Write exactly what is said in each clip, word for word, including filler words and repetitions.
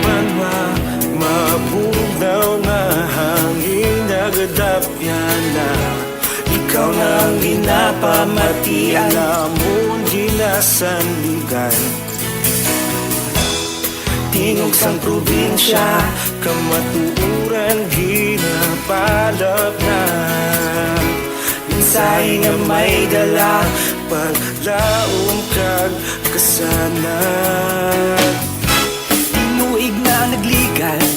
Banwa, mabugnaw nga hangin nagadapyan na. Ikaw na ang ginapamatian namon ginasandigan. Tingog sang probinsya, kamatuoran ginapalap na. Mensahe nga may dala, paglaom kag kasanag. Tinuig na nagligan,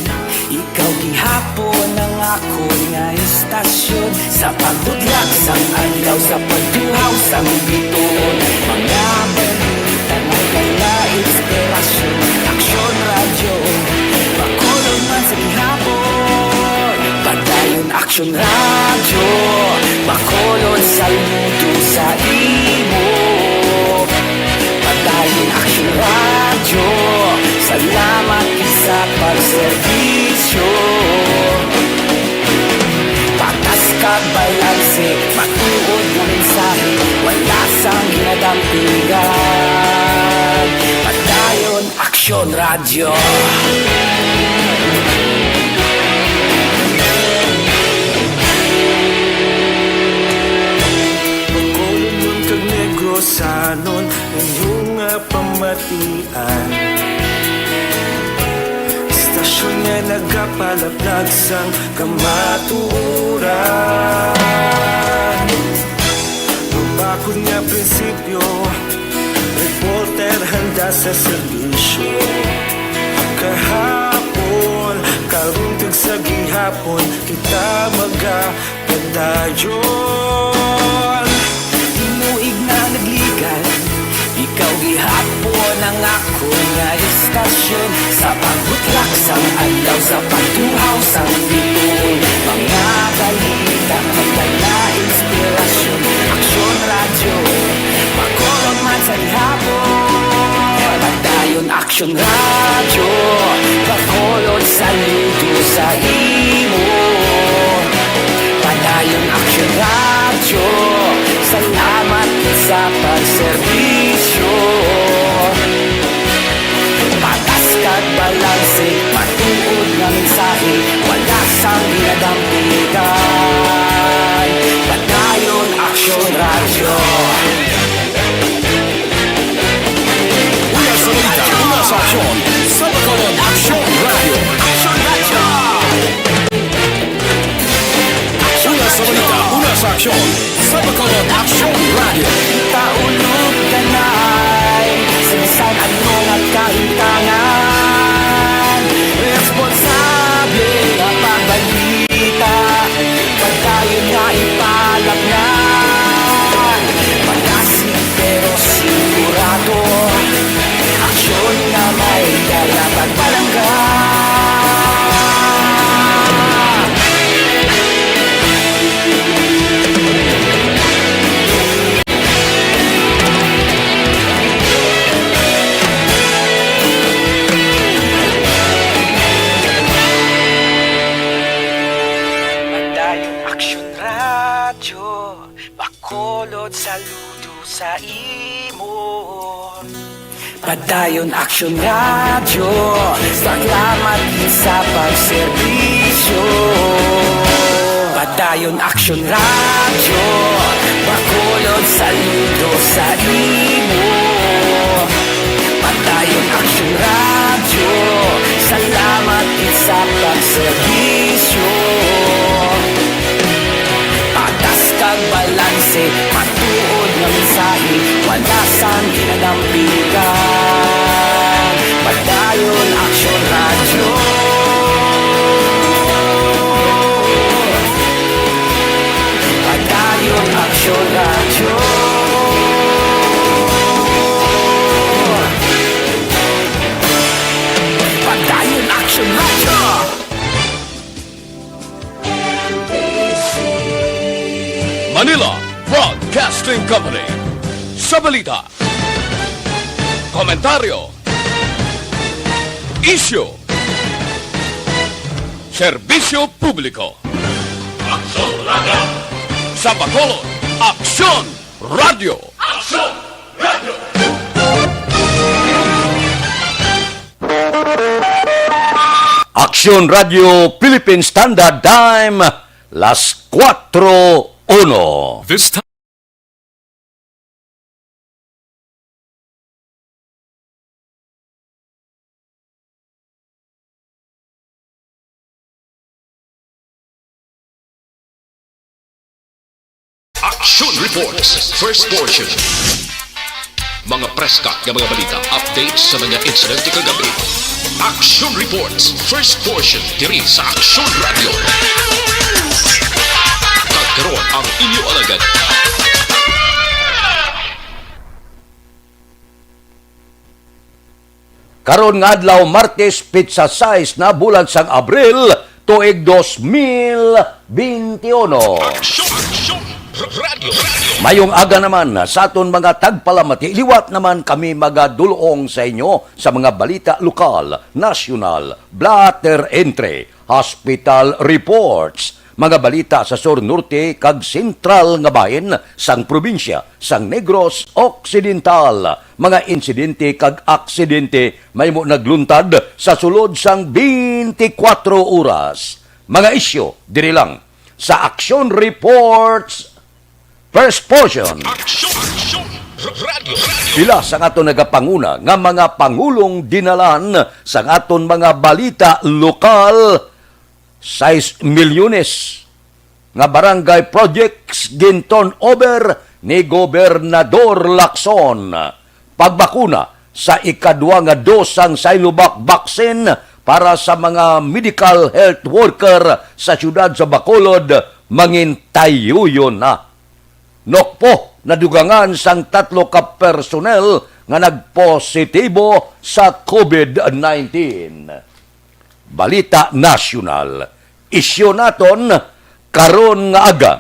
ikaw gihapon ang akon nga istasyon. Sa pagbutlak sang adlaw, sa pagtuhaw sang bituon, mga balita nga dala inspirasyon. Aksyon Radyo, Bacolod man sa gihapon. Padayon Aksyon Radyo, Bacolod, saludo sa imo. Padayon Aksyon Radyo, salamat sa pagserbisyo. Patas kag balanse, matuod nga mensahe, wala sang ginadampigan. Padayon Aksyon Radyo. Bacolodnon kag Negrosanon, inyo nga pamatian. Istasyon nga nagapalaplag sang kamatuoran. Mabakod nga prinsipyo, reporter handa sa serbisyo. Kahapon, karon kag sa gihapon, kita magapadayon. Tinuig na nagligan, ikaw gihapon ang akon nga istasyon. Sa pagbutlak sang adlaw, sa pagtuhaw sang bituon, mga balita nga dala inspirasyon. Aksyon Radyo, Bacolod man sa gihapon. Padayon Aksyon Radyo, Bacolod, saludo sa imo. Padayon Aksyon Radyo, salamat sa pagserbisyo. Patas kag balanse, matuod nga mensahe, wala sang ginadampigan. Padayon Aksyon Radyo. Una sa balita, una sa aksyon, sa Bacolod Aksyon Radyo. Aksyon Radyo. Una sa balita, una sa aksyon, sa Bacolod Aksyon Radyo. Taulog kanay, sa bisan ano nga kahintangan, responsable nga pagbalita, padayon nga ipalapngan. Malasig pero sigurado, aksyon nga may dala pagpalangga. Padayon Aksyon Radyo, Bacolod, saludo sa imo. Padayon Aksyon Radyo, salamat sa pagserbisyo. Padayon Aksyon Radyo, Bacolod, saludo sa imo. Padayon Aksyon Radyo, salamat gid sa pagserbisyo. Patas kag balanse, matuod nga mensahe, wala sang ginadampigan. Padayon Aksyon Radyo. Padayon Aksyon Radyo. Padayon Aksyon Radyo. Manila Broadcasting Company. Sa balita, komentaryo, isyu, serbisyo publiko. Aksyon Radyo. Sa Bacolod, Aksyon Radyo. Aksyon Radyo. Aksyon Radio Philippine Standard Time, las kuwatro uno. This time. Action Reports, first portion. Mga preska nga mga balita, updates sa mga insidente kagabi. Action Reports, first portion, diri sa Action Radio. Kag karon ang inyo alagad. Karon nga adlaw, Martes, petsa sais na, bulan sang Abril, tuig dos mil benti uno. Aksyon, aksyon, r-, radyo, radyo. Mayong aga naman sa aton mga tagpalamati. Liwat naman kami magadulong sa inyo sa mga balita lokal, nasyonal, blotter entry, hospital reports, mga balita sa sur, norte, kag sentral nga bahin sang probinsya sang Negros Occidental, mga insidente kag aksidente mahimo nagluntad sa sulod sang twenty-four oras. Mga isyu diri lang sa Action Reports First Portion. Action, action, r-, radyo, radyo. Pila sang aton nagapanguna nga mga pangulong dinalan sang aton mga balita lokal, sais milyones nga barangay projects gin-turn over ni Gobernador Lacson. Pagbakuna sa ikadwa nga dos sang Sinovac vaccine para sa mga medical health worker sa siyudad sa Bacolod, mangintayuyon na. Nokpo, nadugangan sang tatlo ka personnel nga nagpositibo sa COVID nineteen. Balita nasyonal. Isyu naton karon nga aga.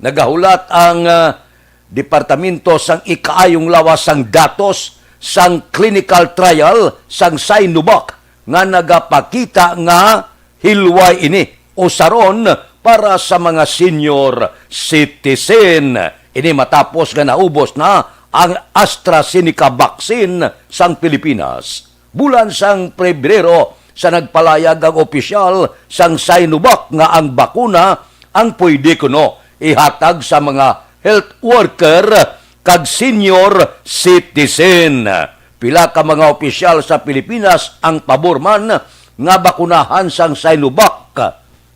Nagahulat ang, ah, Departamento sang Ikaayong Lawas sang datos sang clinical trial sang Sinovac nga nagapakita nga hilway ini usaron para sa mga senior citizen. Ini matapos nga naubos na ang AstraZeneca vaccine sang Pilipinas. Bulan sang Pebrero sa nagpalayag ang opisyal sang Sinovac nga ang bakuna ang pwede kuno ihatag sa mga health worker kag senior citizen. Pila ka mga opisyal sa Pilipinas ang pabor man nga bakunahan sang Sinovac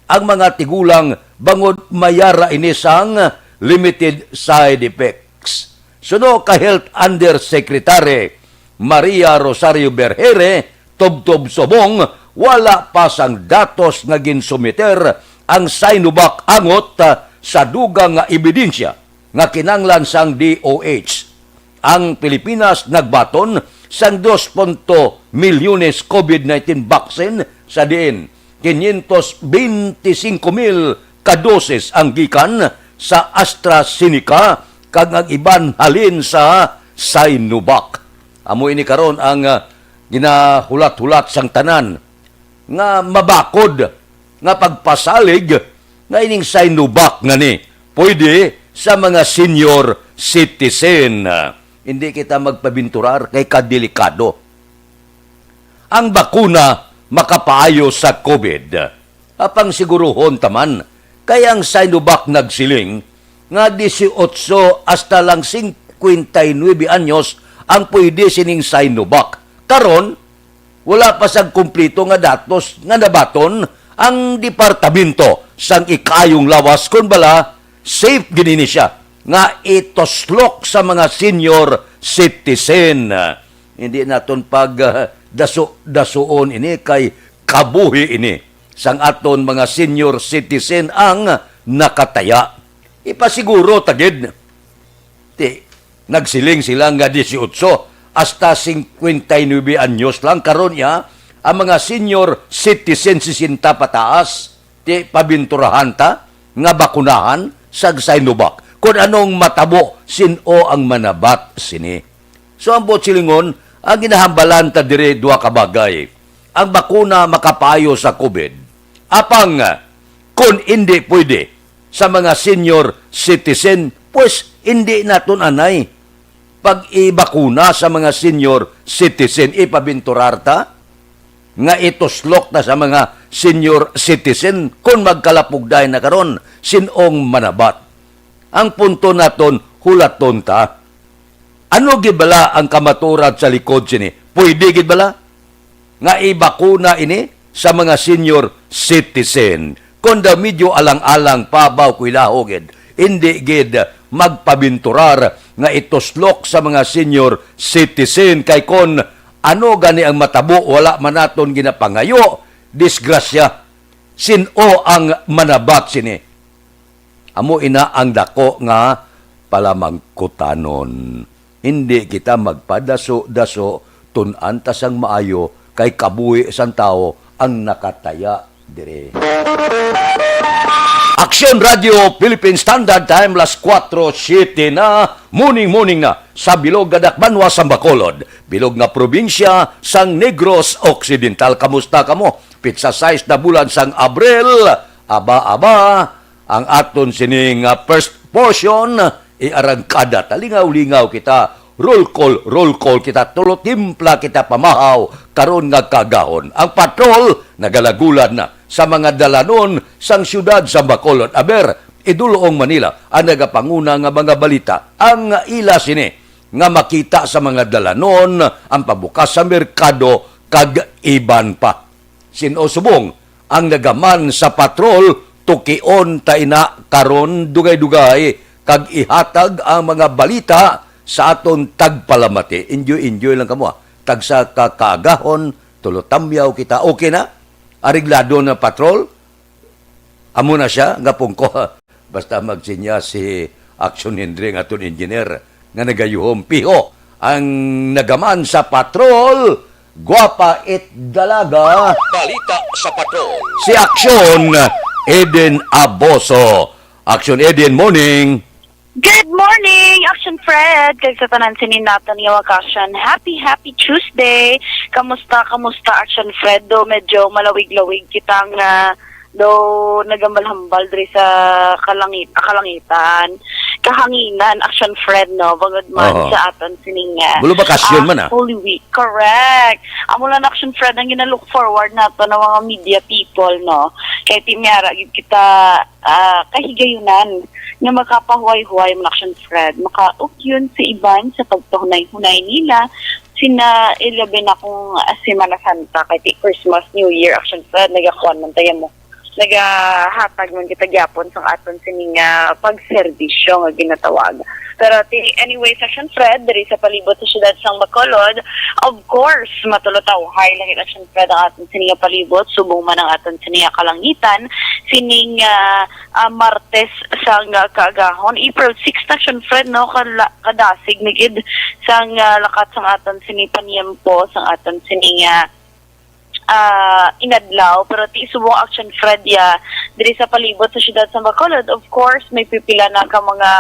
ang mga tigulang bangod mayara ini sang limited side effects. Suno ka Health Undersecretary Maria Rosario Berhere, tubtob subong, wala pa sang datos nga ginsumiter ang Sinovac angot, ah, sa dugang nga ebidensya nga kinanglan sang D O H. Ang Pilipinas nagbaton sang dos punto milyones COVID nineteen vaccine, sa diin quinientos benti singko mil ka dosis ang gikan sa AstraZeneca kag ang iban halin sa Sinovac. Amo ini karon ang, ah, ginahulat-hulat sang tanan nga mabakod nga pagpasalig nga ining Sinovac nga ni pwede sa mga senior citizen. Hindi kita magpabinturar kay kadelikado. Ang bakuna makapaayo sa COVID. Apang siguruhon ta man, kay ang Sinovac nagsiling nga dieciocho hasta lang cincuenta y nueve anyos ang pwede sining Sinovac. Karon, wala pa sang kumpleto nga datos nga nabaton ang Departamento sang Ikaayong Lawas kon bala safe gid ini siya nga ituslok sa mga senior citizen. Hindi naton pag, ah, daso-dasoon ini kay kabuhi ini sang aton mga senior citizen ang nakataya. Ipasiguro ta gid. Ti, nagsiling sila nga dieciocho hasta cincuenta y nueve anyos lang karon, ya, ang mga senior citizen sesenta pataas. Ti pabinturahan ta nga bakunahan sa Sinovac. Kon anong matabo, sin-o ang manabat sini? So, ang buot silingon, ang ginahambalan ta diri duha ka bagay. Ang bakuna makapaayo sa COVID. Apang, kon indi pwede sa mga senior citizen, pues, indi naton anay pag-ibakuna sa mga senior citizen, ipabinturar ta. nga ituslok ta sa mga senior citizen kon magkalapugday na karon, sin-ong manabat? Ang punto naton, hulaton ta. Ano gid bala ang kamatuoran sa likod sini? Pwede gid bala nga ibakuna ini sa mga senior citizen? Kon daw medyo alang-alang pa, baw ko'y laho gid, hindi gid magpabinturar nga ituslok sa mga senior citizen, kay kon ano gani ang matabo, wala man naton ginapangayo, disgrasya. Sin-o ang manabat sini? Amo ina ang dako nga palamangkutanon. Hindi kita magpadaso-daso, tun-an ta sang maayo, kay kabuhi sang tawo ang nakataya diri. Aksyon Radio Philippine Standard Time, las kuwatro siete na, morning, morning na, sa bilog nga dakbanwa sang Bacolod, bilog nga probinsya sang Negros Occidental. Kamusta kamo? Pitsa sais na bulan sang Abril, aba, aba, ang aton sining, ah, first portion, iarangkada ta. Lingaw-lingaw kita, roll call, roll call kita, tulo timpla kita pamahaw karon nga kaagahon. Ang patrol nagalagulan na sa mga dalanon sang siyudad sa Bacolod. Aber, idulong Manila ang nagapanguna nga mga balita. Ang ila sini nga makita sa mga dalanon, ang pabukas sa merkado, kag iban pa. Sin-o subong ang nagaman sa patrol, tukion ta ina karon dugay-dugay kag ihatag ang mga balita sa aton tagpalamati. Enjoy, enjoy lang kamo, ah. Tagsa ka kaagahon, tulo tamyaw kita. Okay na? Areglado na patrol? Amo na siya nga pungko. Basta magsinya si Action Henry, ang aton engineer, nga nagayuhom piho ang nagaman sa patrol. Guwapa it dalaga. Balita sa patrol. Si Action Eden Aboso. Action Eden, morning. Good morning, Action Fred, kag sa tanan sini naton nga mga ka-action. Happy, happy Tuesday. Kamusta, kamusta, Action Fred? Do medyo malawig-lawig kita nga do nagambal-hambal diri sa kalangit-, kalangitan. Kahanginan, Action Fred, no? Bangod man Oho. sa aton sining, ah, Bulo bakasyon ah, man, ah. Holy Week. Correct. Amo lang, Action Fred, ang gina-look forward nato ng mga media people, no? Kay ti may ara gid kita, ah, kahigayunan nga makapahuway-huway man, Action Fred, makaugyon sa iban sa pagpahunay-hunay nila, sina ilabi na kung, ah, Semana Santa, kay ti Christmas, New Year, Action Fred, nagakuan man tayo mo. Nagahatag man kita gyapon sang aton sining, ah, pagserbisyo nga ginatawag. Pero ti, anyway, Action Fred, diri sa palibot sa siyudad sang Bacolod, of course, matulotawhay lang gid, Action Fred, ang aton sini nga palibot, subong man ang aton sini nga kalangitan, sining, ah, ah, Martes sang, ah, kaagahon, April six na, Action Fred, no? Kala-, kadasig na gid sang, ah, lakat sang aton sini paniyempo, sang aton sini nga ah, inadlaw, pero ti subong, Action Fred, ya, diri sa palibot sa siyudad sa Bacolod, of course, may pipila na ka mga,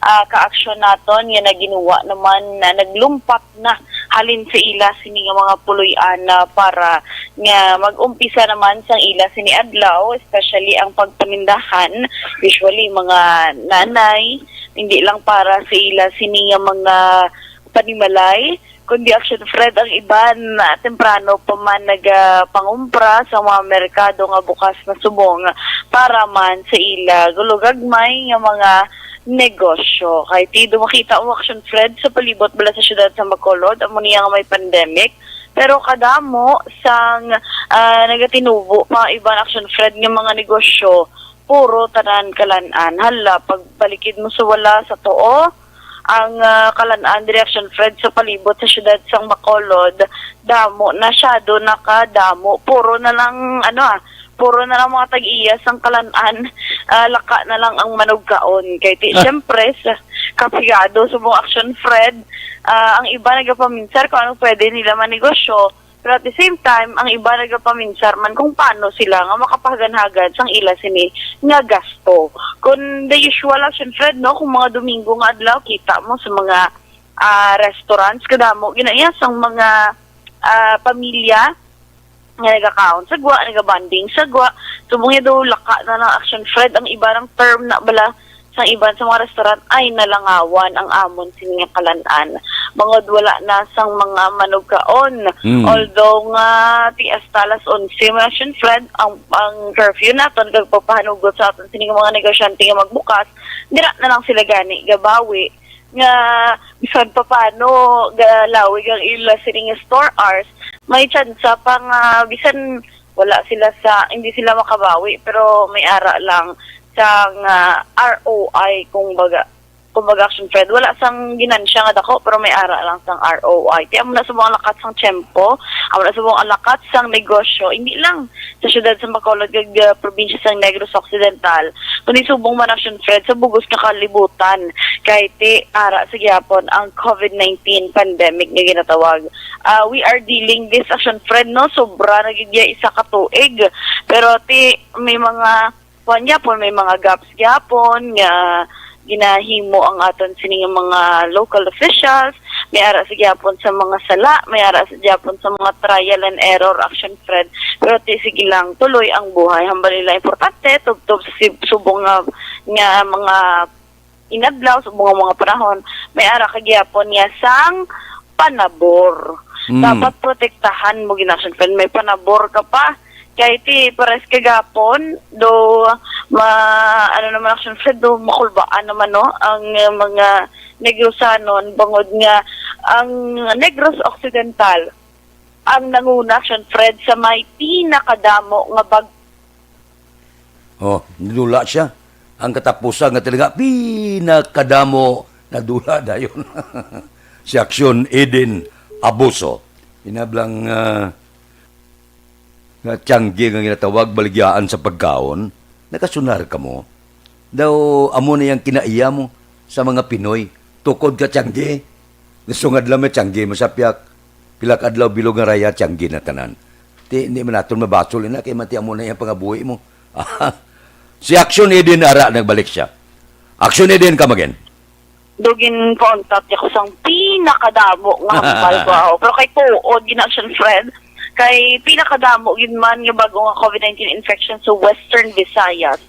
ah, kaaksyon naton nga naginuwa naman, na naglumpat na halin sa ila sini nga mga puloy-an na para nga mag-umpisa naman sang ila sini adlaw, especially ang pagpanindahan, usually mga nanay, hindi lang para sa ila sini nga mga panimalay, kundi, Action Fred, ang iban, ah, temprano pa man nagapangumpra sa mga merkado nga bukas na subong para man sa ila gulugagmay nga mga negosyo. Kay ti do makita mo, Action Fred, sa palibot bala sa siyudad sa Bacolod, amo niya nga may pandemic. Pero kadamo sang, ah, nagatinubo pa iban, Action Fred, nga mga negosyo, puro tanan kalan-an. Hala, pagbalikid mo sa wala sa tuo, ang, ah, kalan-an diri, Action Fred, sa palibot sa siyudad sang Bacolod, damo na, syado na kadamo. Puro na lang, ano, ah, puro na lang mga tag-iya sang kalan-an, ah, laka na lang ang manugkaon. Kay ti, Ah. syempre, sa kapigado sa mga, Action Fred, ah, ang iba nagapaminsar kung anong pwede nila manegosyo. Pero at the same time, ang iba nagapaminsar man kung paano sila nga makapahaganhagan sang ila sini nga gasto. Kung the usual, Action Fred, no, kung mga Domingo nga adlaw, kita mo sa mga, ah, restaurants, kadamo ginaiya sang mga, ah, pamilya nga nagakaon sa gwa, nagabonding sa gwa. Subong niya daw laka na lang, Action Fred, ang iba ng term na bala sang iban sa mga restaurant ay nalangawan ang amon sini nga kalan-an. bangod wala na sang mga manugkaon. Mm. Although nga ti hasta alas onse man, Action Fred, ang, ang curfew naton kag pagpahanugot sa aton sining mga negosyante nga magbukas, dira na lang sila gani gabawi nga bisan pa paano galawig ang ila sining store hours, may tsansa pa nga bisan wala sila sa, hindi sila makabawi, pero may ara lang sang, ah, R O I, kung baga, kung baga, Action Fred. Wala sang ginansya nga dako, pero may ara lang sang R O I. Kaya amo na subong ang lakat sang tiyempo, amo na subong ang lakat sang negosyo, hindi lang sa siyudad sa Bacolod kag, ah, probinsya sang Negros Occidental, kundi subong man, Action Fred, sa bugos nga kalibutan. Kay ti ara sa gihapon ang covid nineteen pandemic nga ginatawag. Ah, we are dealing this, Action Fred, no? Sobra na gid ya isa ka tuig. Pero ti may mga, kuwan gyapon, may mga gaps gyapon nga ginahimo ang aton sining mga local officials. May ara sa gyapon sa mga sala, may ara sa gyapon sa mga trial and error, Action Fred. Pero ti sige lang, tuloy ang buhay. Hambal nila importante, tubtob sa sib-, subong nga, nga mga inadlaw, sa mga, mga panahon, may ara ka gyapon niya sang panabor. Mm. Dapat protektahan mo gid, Action Fred. May panabor ka pa. Kay ti pares kagapon, do ma-, ano naman, Action Fred, do makulbaan naman, no, ang, uh, mga Negrosanon, bangod nga ang Negros Occidental ang nanguna, Action Fred, sa may pinakadamo nga bag- Oh, nadula siya. Ang katapusan nga talaga pinakadamo, nadula dayon. Si Action Eden Abuso. Inablang, ah, nga tiyangge nga ginatawag baligyaan sa pagkaon, nakasunar kamo. Daw amo na yang kinaiya mo sa mga Pinoy. Tukod ka tiyangge. Nasungad lang may tiyangge, masapyak. Pila ka adlaw bilog nga raya, tiyangge na tanan. Ti, hindi man naton mabasol ina, kay mati amo na yang pangabuhi mo. Si Action Eden ara, nagbalik siya. Action Eden, come again. Do gin-contact niya ko sang pinakadamo nga hambal ko, aho. Pero kay tuod gid, Action Fred, kay pinakadamo gid man nga bag-o nga covid nineteen infection sa Western Visayas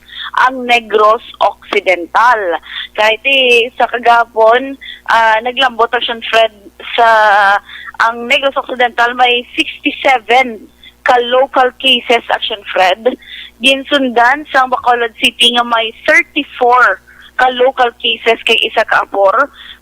ang Negros Occidental. Kay ti sa kagahapon, ah, naglambot, Action Fred, sa ang Negros Occidental may sixty-seven ka local cases, Action Fred. Ginsundan sang Bacolod City nga may thirty-four ka local cases kag isa ka apor.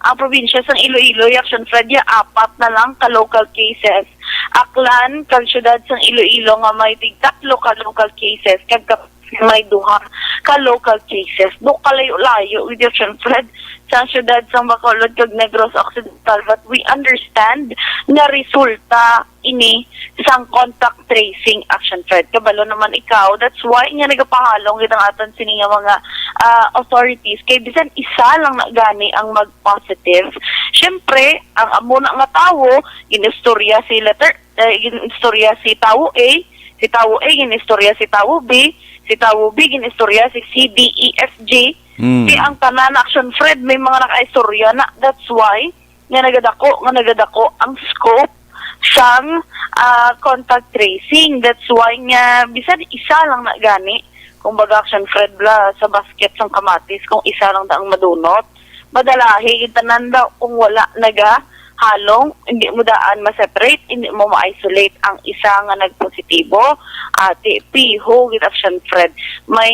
Ang probinsya sang Iloilo, Action Fred, ya apat na lang ka local cases. Aklan kag siyudad sang Iloilo nga may tig tatlo ka local cases kag ka-, may duha ka local cases. Do kalayo-layo gid, Action Fred, sa siyudad sang Bacolod kag Negros Occidental, but we understand nga resulta ini sang contact tracing, Action Fred. Kabalo naman ikaw. That's why nga nagapahalong gid ang aton sini nga mga, ah, authorities. Kay bisan isa lang na gani ang mag-positive, syempre, ang amo na nga tawo, ginistorya si letter, eh, ginistorya si tawo A, si tawo A, ginistorya si tawo B, si tawo B, ginistorya si C, D, E, F, G. Mm. Kay ang tanan, Action Fred, may mga nakaistorya na. That's why nga nagadako, nga nagadako ang scope sang, ah, contact tracing. That's why nga bisan isa lang na gani, kumbaga, Action Fred, bala sa basket sang kamatis, kung isa lang da ang madunot, madalahi gid tanan daw kung wala nagahalong, hindi mo daan ma-separate, hindi mo ma-isolate ang isa nga nagpositibo. Ati, piho gid, Action Fred. May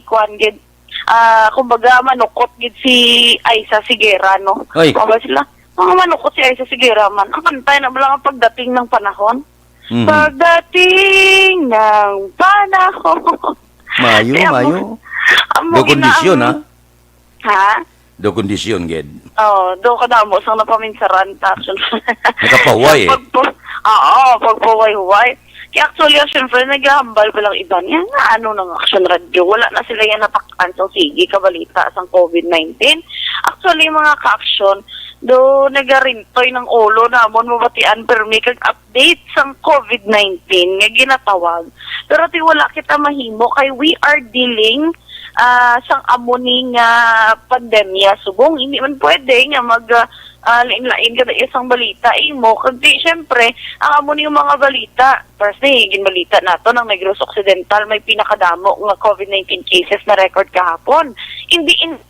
kuan gid, ah, kumbaga, manukot gid si Aiza Seguera, no? Ay. Mga ba sila? Mga manukot si Aiza Seguera man. Ang kanta na lang ang pagdating ng panahon. Mhm. Pagdating ng panahon. Mayo, kaya mo, mayo. Amo do gina-, kondisyon, ang ha? Ha? Do kondisyon, gid. Oh, do kadamo sang napaminsaran ta, Action. Nakapahuway, eh. Pagpo-, oo, pagpahuway-huway. Kaya actually, Action Fred, naghahambal pa lang iban. Yan nga, ano nang Action Radio? Wala na sila yan natak-an sang sige kabalita sang covid nineteen. Actually, mga ka-Action, do nagarintoy ng ulo namon mabatian permi kag update sang covid nineteen nga ginatawag. Pero ti wala kita mahimo kay we are dealing, ah, sang amo ni nga pandemya subong. Hindi man pwede nga mag, ah, ah, lain-lain kada isang balita imo. Kag di, syempre, ang amo ni nga mga balita, first ni, ginbalita nato ng Negros Occidental, may pinakadamo nga covid nineteen cases na record kahapon. Hindi in-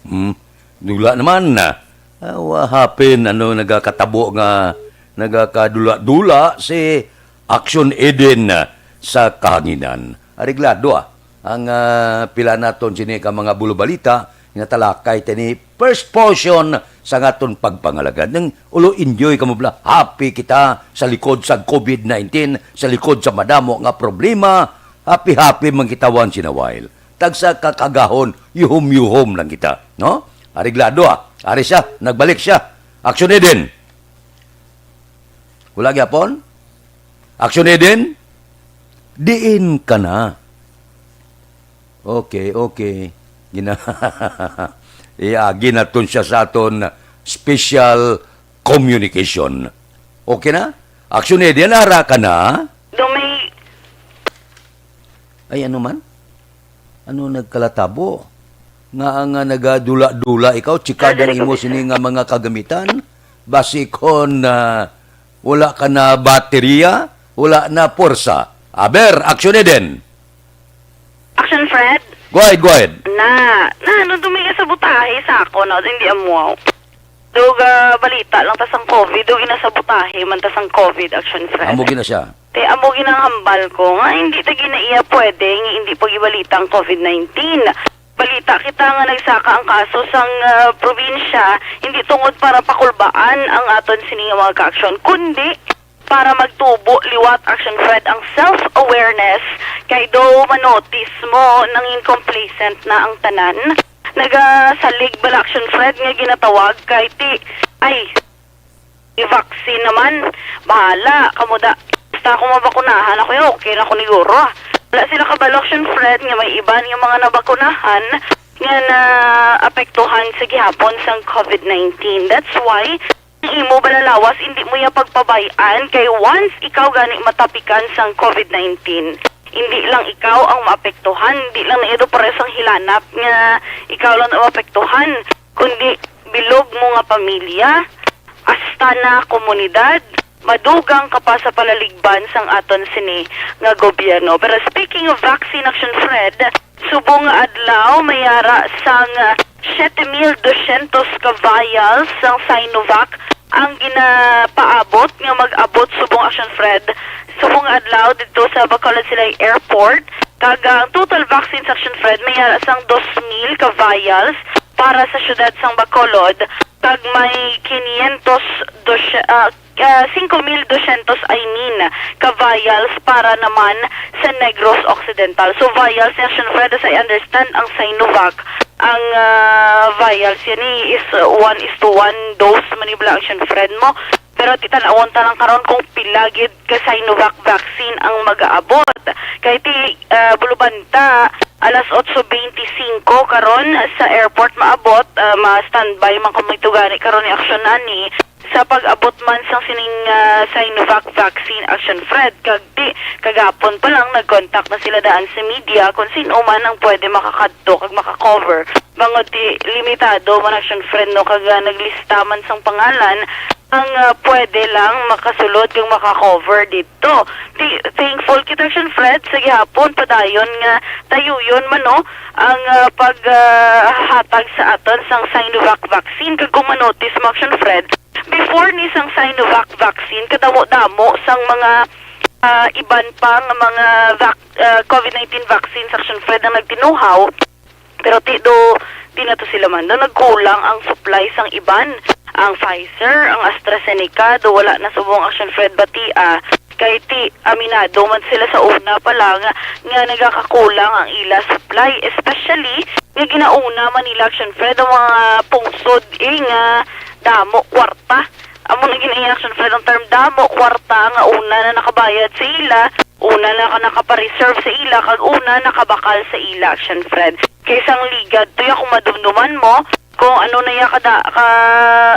Hmm. Dula naman na. Ah, wa hapin, ano, nagakatabo nga nagakadula-dula si Action Eden sa kahanginan. Areglado, ah. Ang, ah, pila naton sini ka mga bulubalita, natalakay tani first portion sa aton pagpangalagad. Nang ulo enjoy kamo bala, happy kita sa likod sa covid nineteen, sa likod sa madamo nga problema, happy-happy man kita once in a while. Tagsa ka kagahon, yuhom-yuhom lang kita, no? Areglado, ah. Ari siya, nagbalik siya. Action Eden. Wala gyapon? Action Eden? Diin ka na? Okay, okay. Gina Iagi naton siya sa aton special communication. Okay na? Action Eden, ara ka na? Dumay. Ay, ano man? Ano nagkalatabo? Nga nga nagadula-dula ikaw, chikada Dali, imo dali. Sini nga mga kagamitan? Basi kon, ah, wala ka na baterya, wala na porsa. Aber, Action Eden. Action Fred? Go ahead, go ahead. Na, na, ano, dumay ka sa butahe sa ako, no? Hindi amo. Dug, ah, balita lang ta sang covid, dug inasabotahe man ta sang covid, Action Fred. Amo gina siya. Te, amo ginahambal ko nga hindi ta gina iya pwede nga hindi pag-ibalita ang covid nineteen. Balita kita nga nagsaka ang kaso sang, ah, probinsya, hindi tungod para pakulbaan ang aton sini nga mga ka-aksyon, kundi para magtubo liwat, Action Fred, ang self-awareness, kay do manotis mo nangin complacent na ang tanan. Nagasalig bala, Action Fred, nga ginatawag kay ti, ay, i-vaccine naman. Bahala kamo da. Basta ako mabakunahan, ako yung okay na ko niguro. Wala sila kabalo, Action Fred, nga may iban nga mga nabakunahan nga naapektuhan sa gihapon sang covid nineteen. That's why ang imo balalawas, hindi mo ya pagpabay-an, kay once ikaw gani matapikan sang covid nineteen, hindi lang ikaw ang maapektuhan, hindi lang na ito pares ang hilanat nga ikaw lang ang maapektuhan, kundi bilog mo nga pamilya, hasta na komunidad, madugang ka pa sa palaligban sang aton sini nga gobyerno. Pero speaking of vaccine, Action Fred, subong nga adlaw, may ara sang, ah, siyete mil dosyentos ka vials sang Sinovac ang ginapaabot nga mag-abot subong, Action Fred, subong nga adlaw didto sa Bacolod Silay Airport. Kag ang total vaccine sa, Action Fred, may ara sang dos mil ka vials para sa siyudad sang Bacolod, kag may quinientos dos, ah, ah, cinco mil doscientos, I mean, ka vials para naman sa Negros Occidental. So, vials ni, Action Fred, as I understand, ang Sinovac, ang, ah, vials yan ni is, uh, one is to one dose man ni bala, Action Fred, mo. Pero ti tan-awon ta lang karon kung pila gid ka Sinovac vaccine ang mag-aabot. Kay ti, ah, bulubanta, alas otso beintisinko karon sa airport maabot, ah, ma-standby man kamo ito gani karon ni, Action, ani sa pag-abot man sang sining, ah, Sinovac vaccine, Action Fred. Kag ti, kagapon pa lang nag-contact na sila daan sa media kung sino man ang pwede makakadto kag maka-cover. Bangod ti limitado man, Action Fred, no, kag, ah, naglista man sang pangalan ang, ah, pwede lang makasulod kag maka-cover didto. Ti-, thankful kita, Action Fred, sa gihapon padayon nga tayuyon man, no, ang, ah, pag, ah, hatag sa aton sang Sinovac vaccine. Kag kung manotis mo, Action Fred, before ni sang Sinovac vaccine, kadamo-damo sang mga, ah, iban pa nga mga vac-, ah, covid nineteen vaccines, Action Fred, ang nagtinuhaw. Pero ti do, di na to sila man do, nagkulang ang supply sang iban. Ang Pfizer, ang AstraZeneca, do wala na subong, Action Fred, batia. Kay ti, aminado man sila sa una pa lang nga nagakakulang ang ila supply, especially nga ginauna man nila, Action Fred, ang mga pungsod, eh, nga damo kwarta. Amo na gini, Action Fred, ang term, damo kwarta nga una na nakabayad sa ila, una na ka nakapareserve sa ila, kag una nakabakal sa ila, Action Fred. Kay sang ligad to ya, kung madumduman mo, kung ano na ya kada, ka,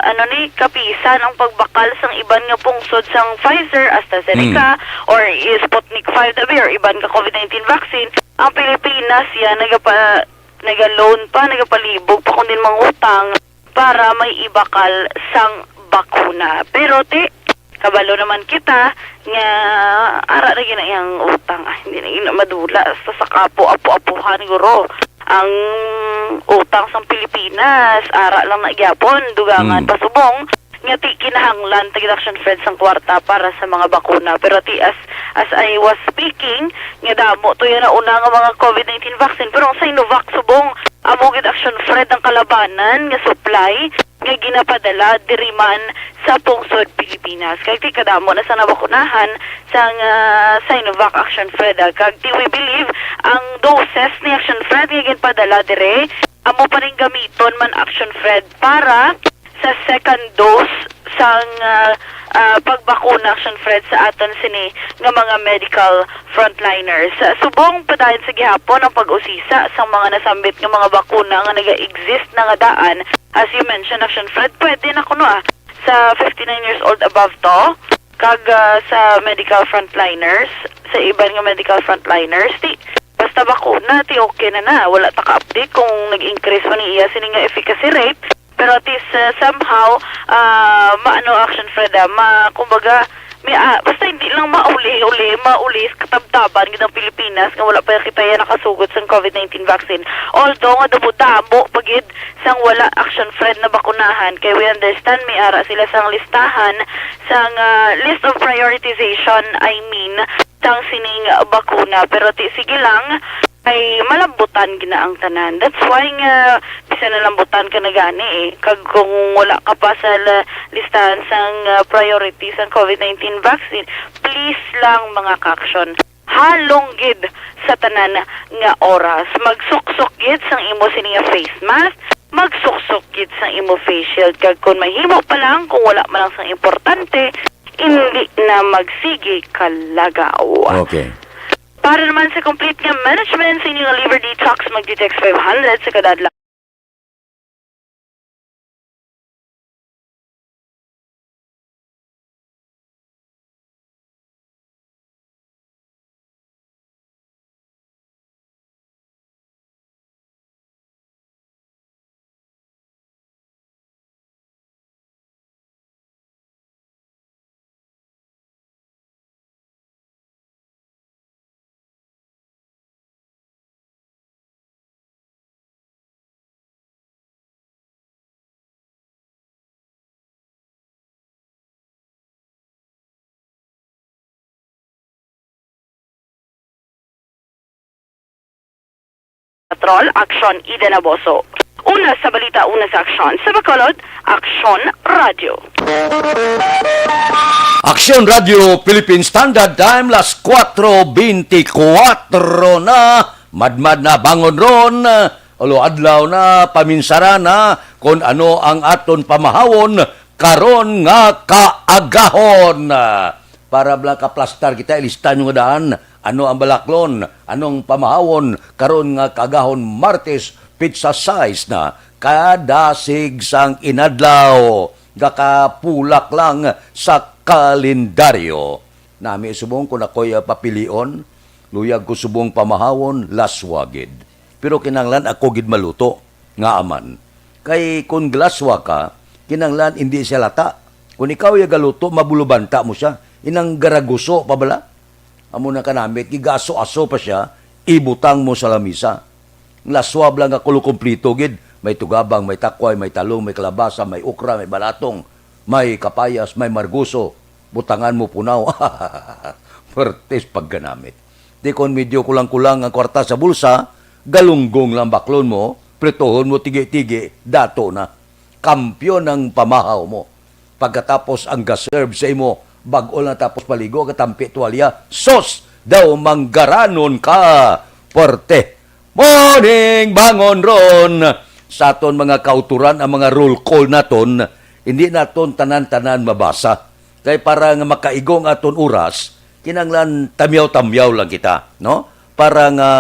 ano ni, kapisan ang pagbakal sang iban nga pungsod sang Pfizer, AstraZeneca, Mm. or Sputnik five, abi, or iban ka covid nineteen vaccine, ang Pilipinas ya nagapa-, naga-loan pa, nagapalibog pa, kundi mangutang para may ibakal sang bakuna. Pero ti, kabalo naman kita nga ara na gina iyang utang. Ah, hindi na gina madula. Sa, sa kapo, apo-apuhan, guro. Ang utang sang Pilipinas, ara lang na gyapon, dugangan Mm. pa subong, nga ti kinahanglan ta gid, Action Fred, sang kwarta para sa mga bakuna. Pero ti as, as I was speaking, nga damo to yan na una nga mga COVID nineteen vaccine, pero ang Sinovac subong, amo gid, Action Fred, ang kalabanan nga supply nga ginapadala diri man sa pungsod Pilipinas. Kag ti kadamo na sa nabakunahan sang, ah, Sinovac, Action Fred, ah. Kag ti we believe ang doses ni, Action Fred, nga ginpadala dire, amo pa ning gamiton man, Action Fred, para sa second dose sang, ah, ah, pagbakuna, Action Fred, sa aton sini nga mga medical frontliners. Sa subong padayon sa gihapon ang pag-usisa sang mga nasambit nga mga bakuna nga naga-exist na nga daan, as you mentioned, Action Fred, pwede na kuno, ah, sa fifty-nine years old above to, kag, ah, sa medical frontliners, sa iban nga medical frontliners, ti basta bakuna, ti okay na na. Wala ta ka-update kung nag-increase man ni iya sini nga efficacy rate, pero at least, ah, somehow, ah, maano, Action Fred, ah, ma-, kumbaga, may, ah, basta hindi lang mauli-uli, mauli sa katabtaban gid ang Pilipinas nga wala pa kita yan nakasugod sang COVID nineteen vaccine. Although nga damo-damo pa gid sang wala, Action Fred, na bakunahan, kay we understand may ara sila sang listahan sang, ah, list of prioritization, I mean, sang sining bakuna. Pero ti, sige lang, ay malambutan gid na ang tanan. That's why nga bisan nalambutan ka na gani, eh. Kag kung wala ka pa sa la-, listahan sang, ah, priority sang COVID nineteen vaccine, please lang, mga ka-aksyon, halong gid sa tanan nga oras. Magsuksok gid sang imo sini nga face mask, magsuksok gid sang imo face shield, kag kung mahimo pa lang, kung wala man lang sang importante, hindi na magsigi kalagaw. Okay. Para naman sa complete nga management sa inyong liver detox, mag-Detox five hundred sa kada adlaw. Patrol, Aksyon, Eden Aboso. Una sa balita, una sa aksyon. Sa Bacolod, Aksyon Radio. Aksyon Radio Philippine Standard Time, las kuwatro beintikwatro na. Madmad na, bangon ron. Ulo adlaw na, paminsara na kon ano ang aton pamahawon karon nga kaagahon. Para bala kaplastar kita, ilista nyo nga daan. Ano ang balaklon? Anong pamahawon karon nga kaagahon, Martes, pitsa sais na, kadasig sang inadlaw, gakapulak lang sa kalendaryo. Nami subong kung ako'y, ah, papilion, luyag ko subong pamahawon, laswa gid. Pero kinahanglan ako gid maluto, ngaa man? Kay kon laswa ka, kinahanglan indi siya lata. Kon ikaw ya galuto, mabulubanta mo siya. Inang garaguso pa bala? Amo na kanamit, gigaso-aso pa siya, ibutang mo sa lamisa. Laswa bala nga kulo kumplito gid. May tugabang, may takway, may talong, may kalabasa, may okra, may balatong, may kapayas, may marguso. Butangan mo punaw. Pertis pagkanamit. Di kon medyo kulang-kulang ang kwarta sa bulsa, galunggong lang baklon mo, prituhon mo tigi-tigi, dato na. Kampiyon ang pamahaw mo. Pagkatapos ang ga-serve sa imo, bag-o lang tapos paligo, gatampi tuwalya, sus! Daw manggaranon ka, puwerte. Morning, bangon ron! Sa aton mga kauturan, ang mga roll call naton, hindi naton tanan-tanan mabasa. Kay para nga makaigo ang aton oras, kinahanglan tamyaw-tamyaw lang kita, no? Para nga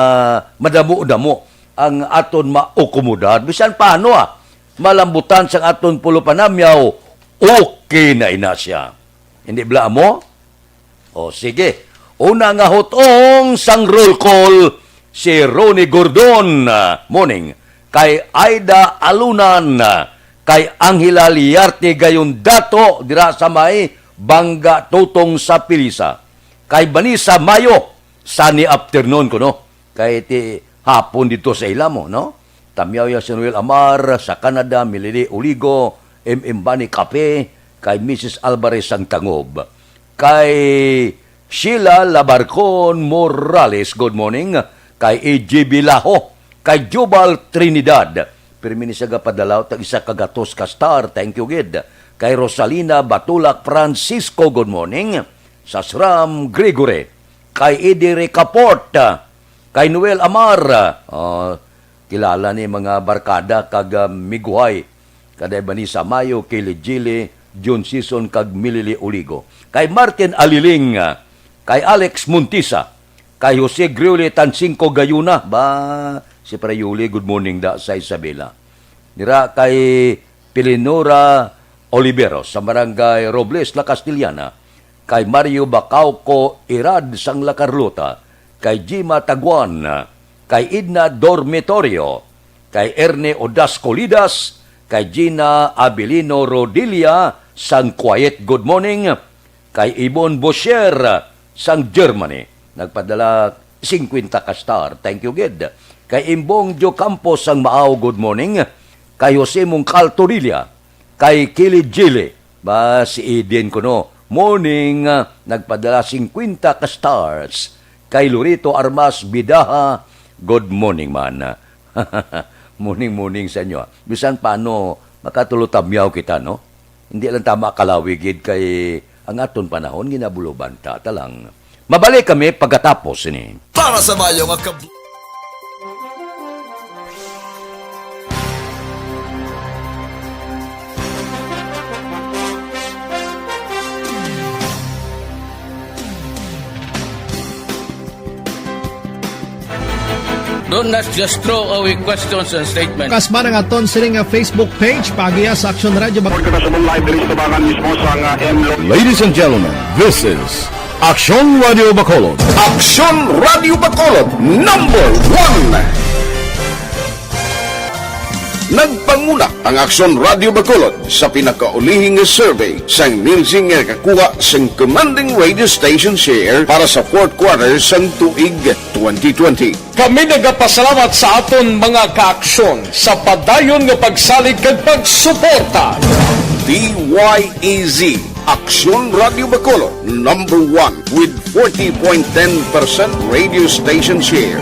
madamo-damo ang aton maukomodar. Bisan paano, ah, malambutan sang aton pulo panamyaw, okay na ina siya. Hindi bala mo? O, sige. Una nga hutong sang roll call, si Ronnie Gordon, ah, morning. Kay Aida Alunan, ah, kay Angela Liarte gayon dato dira sa may Bangga Tutong sa Pilisa. Kay Vanessa Mayo, sunny afternoon kuno. Kay ti hapon dito sa ila mo, no? Tamyaw ya si Noel Amar sa Canada, Milili Uligo, M M Bani Cafe, kay Missus Alvarez sang Tangob. Kay Sheila Labarcon Morales, good morning. Kay A J Bilaho, kay Jubal Trinidad. Pirmi ni sa gapadalaw tag isa ka gatos ka star, thank you gid. Kay Rosalina Batulak Francisco, good morning. Sa Sram Gregory, kay Eddie Ricaport, kay Noel Amar, ah, kilala ni mga barkada kag, ah, miguhay, kaday Vanessa Mayo, Kelly Gili, June Season kag Milili Uligo, kay Martin Aliling, ah, kay Alex Montisa, kay Jose Grioli Tansingco Gayuna, ba, si Pre Yuli, good morning da sa Isabela. Nira kay Pilinora Oliveros sa Barangay Robles, La Castellana, kay Mario Bacauco Irad sang La Carlota, kay Gima Taguan, kay Edna Dormitorio, kay Erne Odas Colidas, kay Gina Abilino Rodilia sang Quiet Good Morning, kay Ibon Bosher sang Germany, nagpadala singkwenta ka star. Thank you gid. Kay Imbong Joe Campos sang Maao, good morning. Kay Jose Mungkal Torilla, kay Kilid Jili, ba si Eden kuno, morning, ah, nagpadala singkwenta ka stars. Kay Lorito Armas Bidaha, good morning man. Morning, morning sa inyo, ah. Bisan paano, makatulo tamyaw kita, no? Hindi lang ta makalawi gid kay ang aton panahon ginabulobanta ta lang. Mabalik kami pagkatapos sini. Para sa mayo nga kab- Don't not just throw away questions and statements. Kasma ang aton sini nga Facebook page, paagi sa Aksyon Radio Bacolod. Report ko na sa live diri sa Tabangan mismo sa nga M Lo- Ladies and gentlemen, this is Aksyon Radio Bacolod. Aksyon Radio Bacolod, number one. Nagpanguna ang Aksyon Radio Bacolod sa pinakaulihi nga survey sang Nielsen nga nakakuha sang commanding radio station share para sa fourth quarter sang tuig twenty twenty. Kami nagapasalamat sa aton mga kaaksyon sa padayon nga pagsalig kag pagsuporta. D Y E Z, Aksyon Radio Bacolod, number one with forty point ten percent radio station share.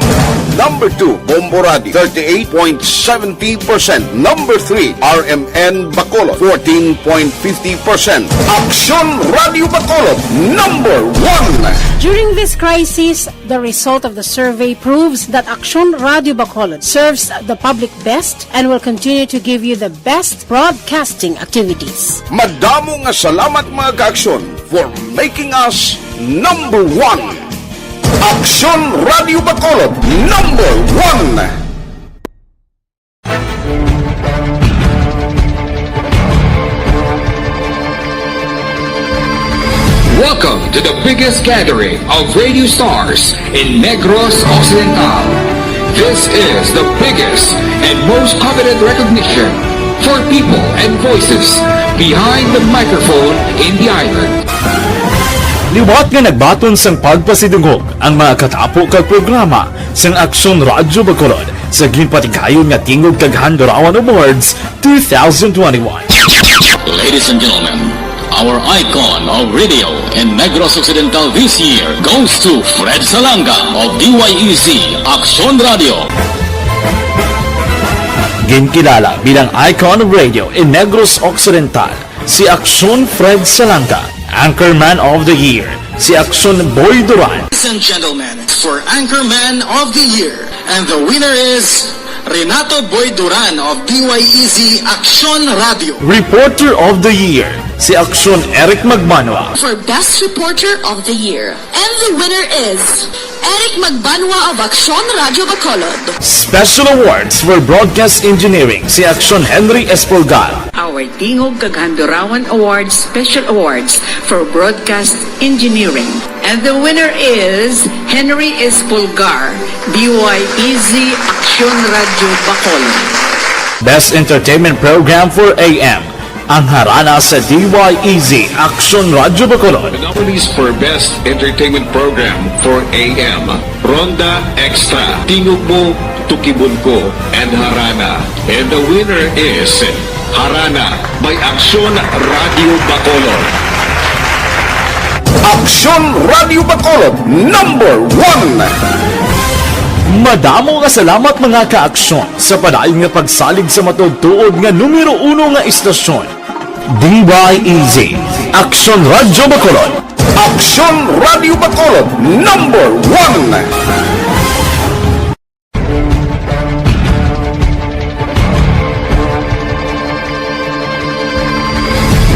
Number two, Bombo Radio, thirty-eight point seventy percent. Number three, R M N Bacolod, fourteen point fifty percent. Aksyon Radio Bacolod, number one. During this crisis, the result of the survey proves that Aksyon Radio Bacolod serves the public best and will continue to give you the best broadcasting activities. Madamo nga salamat, mga kaaksyon, for making us number one. Aksyon Radio Bacolod, number one. Welcome to the biggest gathering of radio stars in Negros Occidental. This is the biggest and most coveted recognition for people and voices behind the microphone in the island. Liwat nga nagbaton sang pagpasidungog ang mga katapo kag programa sang Aksyon Radyo Bacolod sa ginpatigayon nga Tingog kag Handurawan Awards two thousand twenty-one. Ladies and gentlemen, our icon of radio in Negros Occidental this year goes to Fred Salanga of D Y E Z Aksyon Radio. Ginkilala bilang icon of radio in Negros Occidental si Aksyon Fred Salanga, Anchorman of the Year si Aksyon Boy Duran. Ladies and gentlemen, for Anchorman of the Year, and the winner is Renato Boy Duran of D Y E Z Aksyon Radio. Reporter of the Year si Aksyon Eric Magbanwa. For Best Reporter of the Year, and the winner is Eric Magbanwa of Aksyon Radio Bacolod. Special Awards for Broadcast Engineering si Aksyon Henry Espolgar. Our Tingog kag Handurawan Awards Special Awards for Broadcast Engineering. And the winner is Henry Espolgar, D Y E Z Aksyon Radio Bacolod. Best Entertainment Program for A M, ang harana sa D Y E Z Aksyon Radio Bacolod. The nominees for Best Entertainment Program for A M, Ronda Extra, Tingog Mo, Tukibon ko and Harana. And the winner is Harana by Aksyon Radio Bacolod. Aksyon Radio Bacolod, number one. Madamo nga salamat, mga ka-aksyon, sa padayon nga pagsalig sa matuod-tuod nga numero uno nga istasyon. D Y E Z, Aksyon Radyo Bacolod. Aksyon Radyo Bacolod, number one.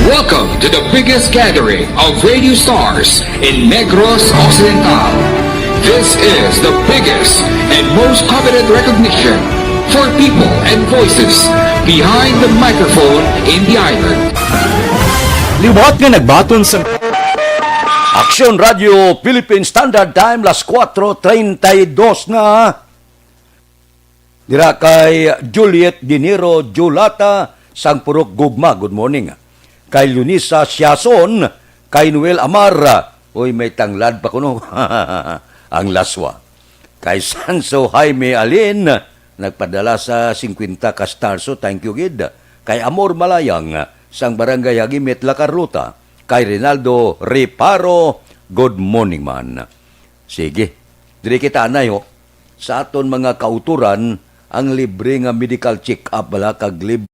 Welcome to the biggest gathering of radio stars in Negros Occidental. This is the biggest and most coveted recognition for people and voices behind the microphone in the island. Liwat nga nagbaton sa Aksyon Radio Philippine Standard Time, las kuwatro treinta y dos na. Dira kay Juliet Dinero Julata sang Purok Gugma, good morning. Kay Lunisa Siason, kay Noel Amar, uy, may tanglad pa kuno ang laswa. Kay Sanso Jaime Alin, nagpadala sa singkwenta ka stars, so thank you gid. Kay Amor Malayang, sang Barangay Hagimit, La Carlota, kay Rinaldo Reparo, good morning man. Sige, diri kita anay ho. Sa aton mga kautoran, ang libre nga medical check-up bala kag libre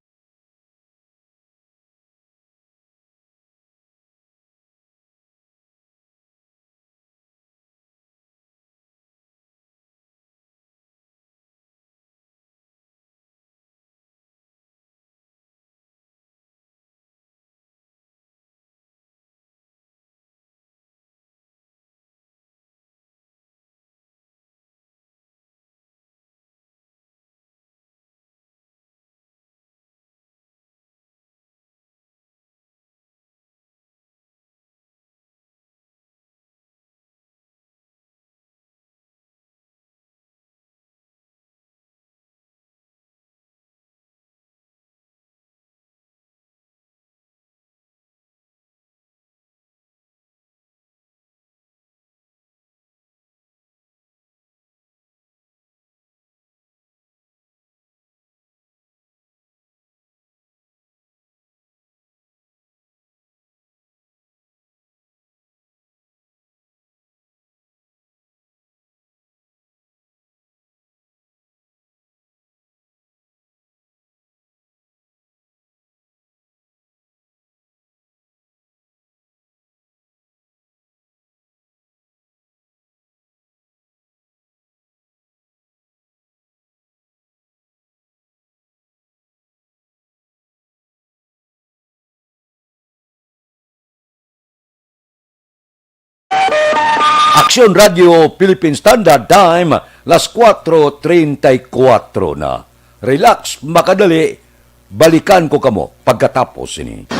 Aksyon Radio Philippine Standard Time, las kuwatro treinta y kuwatro na. Relax, makadali. Balikan ko kamo pagkatapos sini.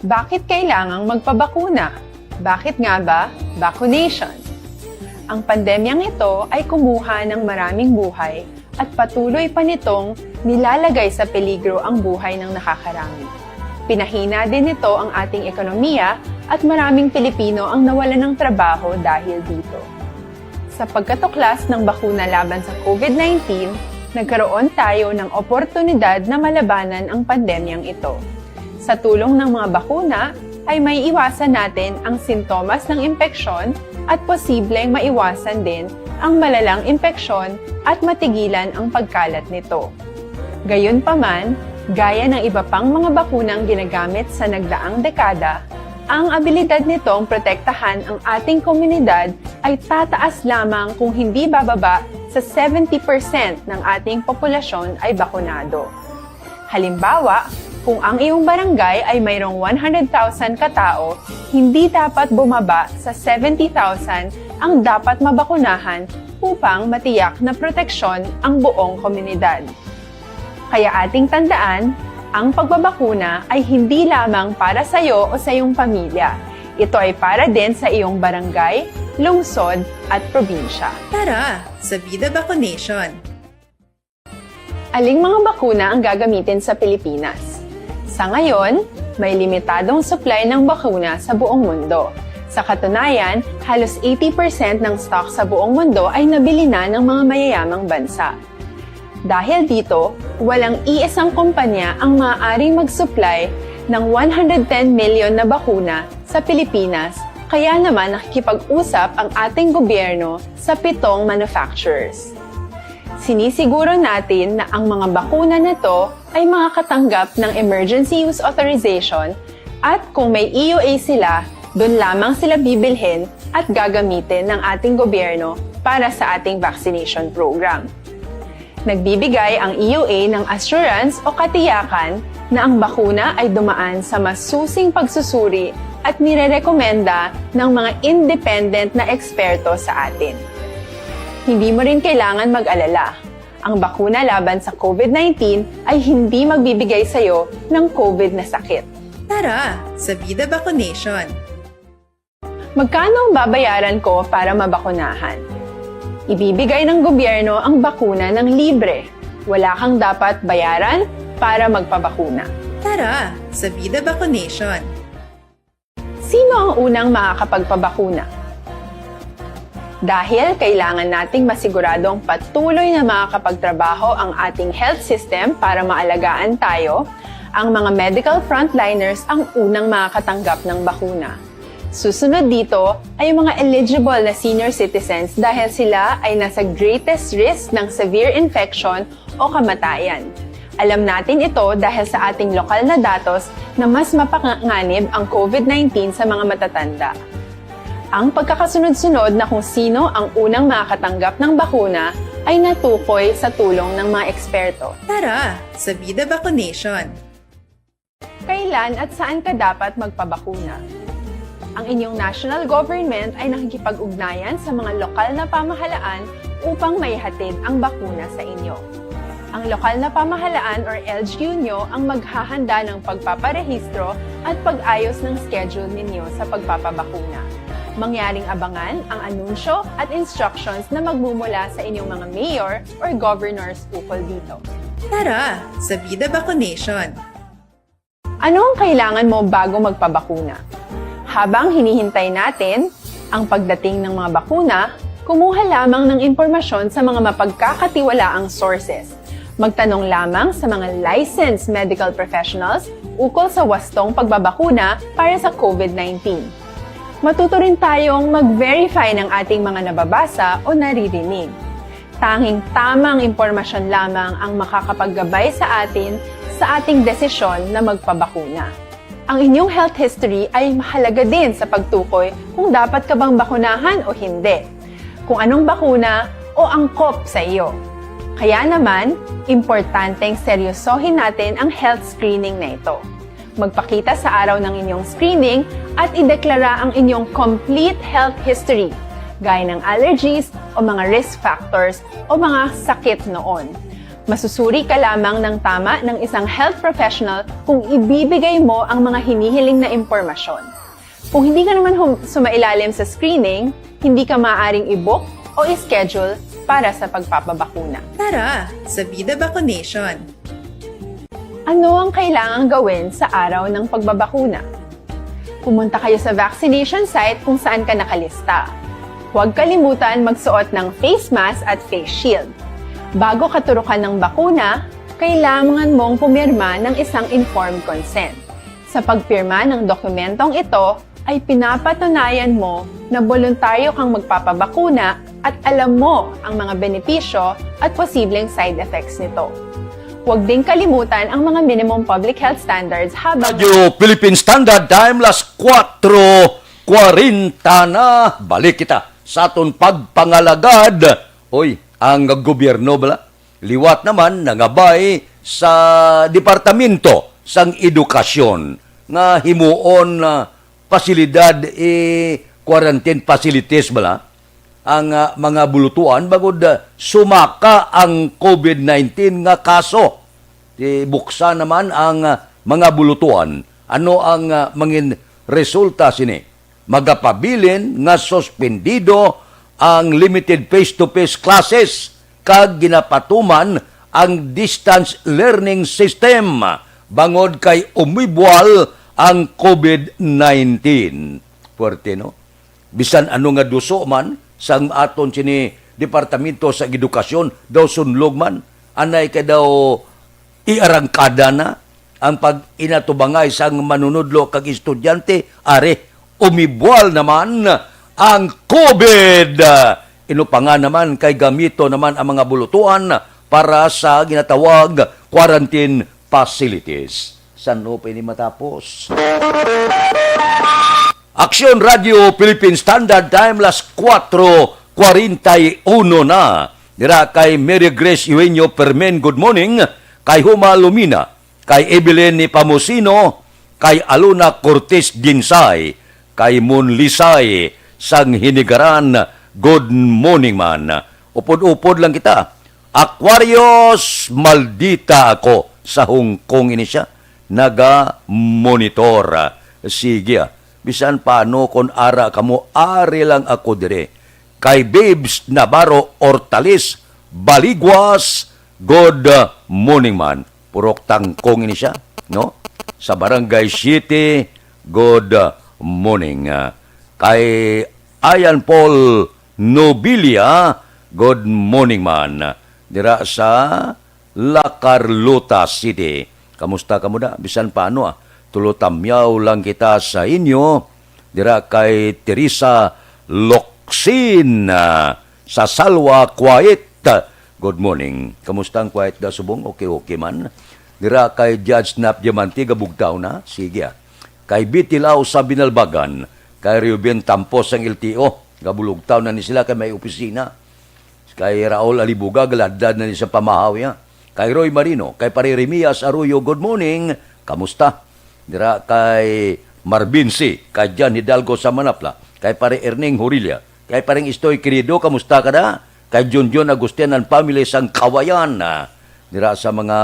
Bakit kailangang magpabakuna? Bakit nga ba vaccination? Ang pandemyang ito ay kumuha ng maraming buhay at patuloy pa nitong nilalagay sa peligro ang buhay ng nakakarami. Pinahina din nito ang ating ekonomiya at maraming Pilipino ang nawalan ng trabaho dahil dito. Sa pagkatuklas ng bakuna laban sa COVID nineteen, nagkaroon tayo ng oportunidad na malabanan ang pandemyang ito. Sa tulong ng mga bakuna, ay maiiwasan natin ang sintomas ng impeksyon at posibleng maiwasan din ang malalang impeksyon at matigilan ang pagkalat nito. Gayunpaman, gaya ng iba pang mga bakunang ginagamit sa nagdaang dekada, ang abilidad nitong protektahan ang ating komunidad ay tataas lamang kung hindi bababa sa seventy percent ng ating populasyon ay bakunado. Halimbawa, kung ang iyong barangay ay mayroong one hundred thousand ka tao, hindi dapat bumaba sa seventy thousand ang dapat mabakunahan upang matiyak na proteksyon ang buong komunidad. Kaya ating tandaan, ang pagbabakuna ay hindi lamang para sa iyo o sa iyong pamilya. Ito ay para din sa iyong barangay, lungsod, at probinsya. Tara, sa Vida Vaccination! Aling mga bakuna ang gagamitin sa Pilipinas? Sa ngayon, may limitadong supply ng bakuna sa buong mundo. Sa katunayan, halos eighty percent ng stock sa buong mundo ay nabili na ng mga mayayamang bansa. Dahil dito, walang iisang kumpanya ang maaaring mag-supply ng one hundred ten million na bakuna sa Pilipinas, kaya naman nakikipag-usap ang ating gobyerno sa pitong manufacturers. Sinisiguro natin na ang mga bakuna na to ay makakatanggap ng emergency use authorization, at kung may E U A sila, doon lamang sila bibilhin at gagamitin ng ating gobyerno para sa ating vaccination program. Nagbibigay ang E U A ng assurance o katiyakan na ang bakuna ay dumaan sa masusing pagsusuri at nirerekomenda ng mga independent na eksperto sa atin. Hindi mo rin kailangan mag-alala. Ang bakuna laban sa COVID nineteen ay hindi magbibigay sa iyo ng COVID na sakit. Tara sa Vida Vacunation! Magkano ang babayaran ko para mabakunahan? Ibibigay ng gobyerno ang bakuna ng libre. Wala kang dapat bayaran para magpabakuna. Tara sa Vida Vacunation! Sino ang unang makakapagpabakuna? Dahil kailangan nating masiguradong patuloy na makakapagtrabaho ang ating health system para maalagaan tayo, ang mga medical frontliners ang unang makakatanggap ng bakuna. Susunod dito ay ang mga eligible na senior citizens, dahil sila ay nasa greatest risk ng severe infection o kamatayan. Alam natin ito dahil sa ating lokal na datos na mas mapanganib ang COVID nineteen sa mga matatanda. Ang pagkakasunod-sunod na kung sino ang unang makakatanggap ng bakuna ay natukoy sa tulong ng mga eksperto. Tara sa Vida Vacunation! Kailan at saan ka dapat magpabakuna? Ang inyong national government ay nakikipag-ugnayan sa mga lokal na pamahalaan upang maihatid ang bakuna sa inyo. Ang lokal na pamahalaan or L G U nyo ang maghahanda ng pagpaparehistro at pag-ayos ng schedule ninyo sa pagpapabakuna. Mangyaring abangan ang anunsyo at instructions na magmumula sa inyong mga mayor or governors ukol dito. Tara sa Vida Vacunation! Ano ang kailangan mo bago magpabakuna? Habang hinihintay natin ang pagdating ng mga bakuna, kumuha lamang ng impormasyon sa mga mapagkakatiwalaang sources. Magtanong lamang sa mga licensed medical professionals ukol sa wastong pagbabakuna para sa COVID nineteen. Matuto rin tayong mag-verify ng ating mga nababasa o naririnig. Tanging tamang impormasyon lamang ang makakapaggabay sa atin sa ating desisyon na magpabakuna. Ang inyong health history ay mahalaga din sa pagtukoy kung dapat ka bang bakunahan o hindi, kung anong bakuna o angkop sa iyo. Kaya naman, importanteng seryosohin natin ang health screening na ito. Magpakita sa araw ng inyong screening at ideklara ang inyong complete health history, gaya ng allergies o mga risk factors o mga sakit noon. Masusuri ka lamang ng tama ng isang health professional kung ibibigay mo ang mga hinihiling na impormasyon. Kung hindi ka naman hum- sumailalim sa screening, hindi ka maaaring i-book o i-schedule para sa pagpapabakuna. Tara sa Vida Vacunation! Ano ang kailangang gawin sa araw ng pagbabakuna? Pumunta kayo sa vaccination site kung saan ka nakalista. Huwag kalimutan magsuot ng face mask at face shield. Bago katurukan ng bakuna, kailangan mong pumirma ng isang informed consent. Sa pagpirma ng dokumentong ito, ay pinapatunayan mo na boluntaryo kang magpapabakuna at alam mo ang mga benepisyo at posibleng side effects nito. Huwag ding kalimutan ang mga minimum public health standards habang Radyo Philippine Standard Time, las kuwatro kwarenta na. Balik kita sa aton pagpangalagad. Oy, ang gobyerno bala, liwat naman nangabay sa Departamento sang Edukasyon nga himuon, ah, pasilidad, eh, quarantine facilities bala ang, ah, mga bulutuan bangod, ah, sumaka ang COVID nineteen nga kaso. Ibuksan naman ang, ah, mga bulutuan. Ano ang, ah, mangin resulta sini? Magapabilin nga suspendido ang limited face-to-face classes kag ginapatuman ang distance learning system bangod kay umibwal ang covid nineteen. Puwerte, no? Bisan ano nga duso man sang aton sini Departamento sa Edukasyon, daw sunlog man, anay kay daw iarangkada na ang pag-inatubangay sang manunudlo kag estudyante, ari, umibwal naman ang covid. Inupangan naman kay gamito naman ang mga bulutuan para sa ginatawag quarantine facilities. San-o pa ini matapos? Aksyon Radio Philippine Standard Time, las kuwatro kwarenta y uno na. Dira kay Mary Grace Eugenio Permen, good morning. Kay Huma Lumina, kay Evelyn Nepomuceno, kay Alona Cortez Dinsay, kay Mon Lisay sang Hinigaran, good morning man. Upod-upod lang kita. Aquarius, maldita ako. Sa Hong Kong ini siya naga-monitor. Sige, ah. Bisan paano, kon ara kamo, ari lang ako diri. Kay Babes Navarro Hortales, Baligwas, good morning man. Purok Tangkong ini siya, no? Sa Barangay City, good morning. Ah, kay Ayan Paul Nobilia, good morning man. Dira sa La Carlota City. Kamusta kamo da? Bisan paano, ah. Tulo tamyaw lang kita sa inyo. Dira kay Teresa Locsin, ah, sa Salwa, Kuwait. Good morning. Kamusta ang Kuwait da subong? Okay, okay man. Dira kay Judge Nap Diamante, gabugtaw na. Sige, ah. Kay Bitilaw sa Binalbagan, kay Reuben Tampos ang L T O, gabulugtaw na ni sila kay may opisina. Kay Raul Alibuga, galadlad na ni sa pamahaw niya. Kay Roy Marino, kay Pare Remias Arroyo, good morning. Kamusta? Dira kay Marvin C, kay Jan Hidalgo sa Manapla, kay Pare Erning Horilia, kay Pareng Istoy Querido, kamusta ka na? Kay Junjun Agustian and family sang Kawayan, ah, dira sa mga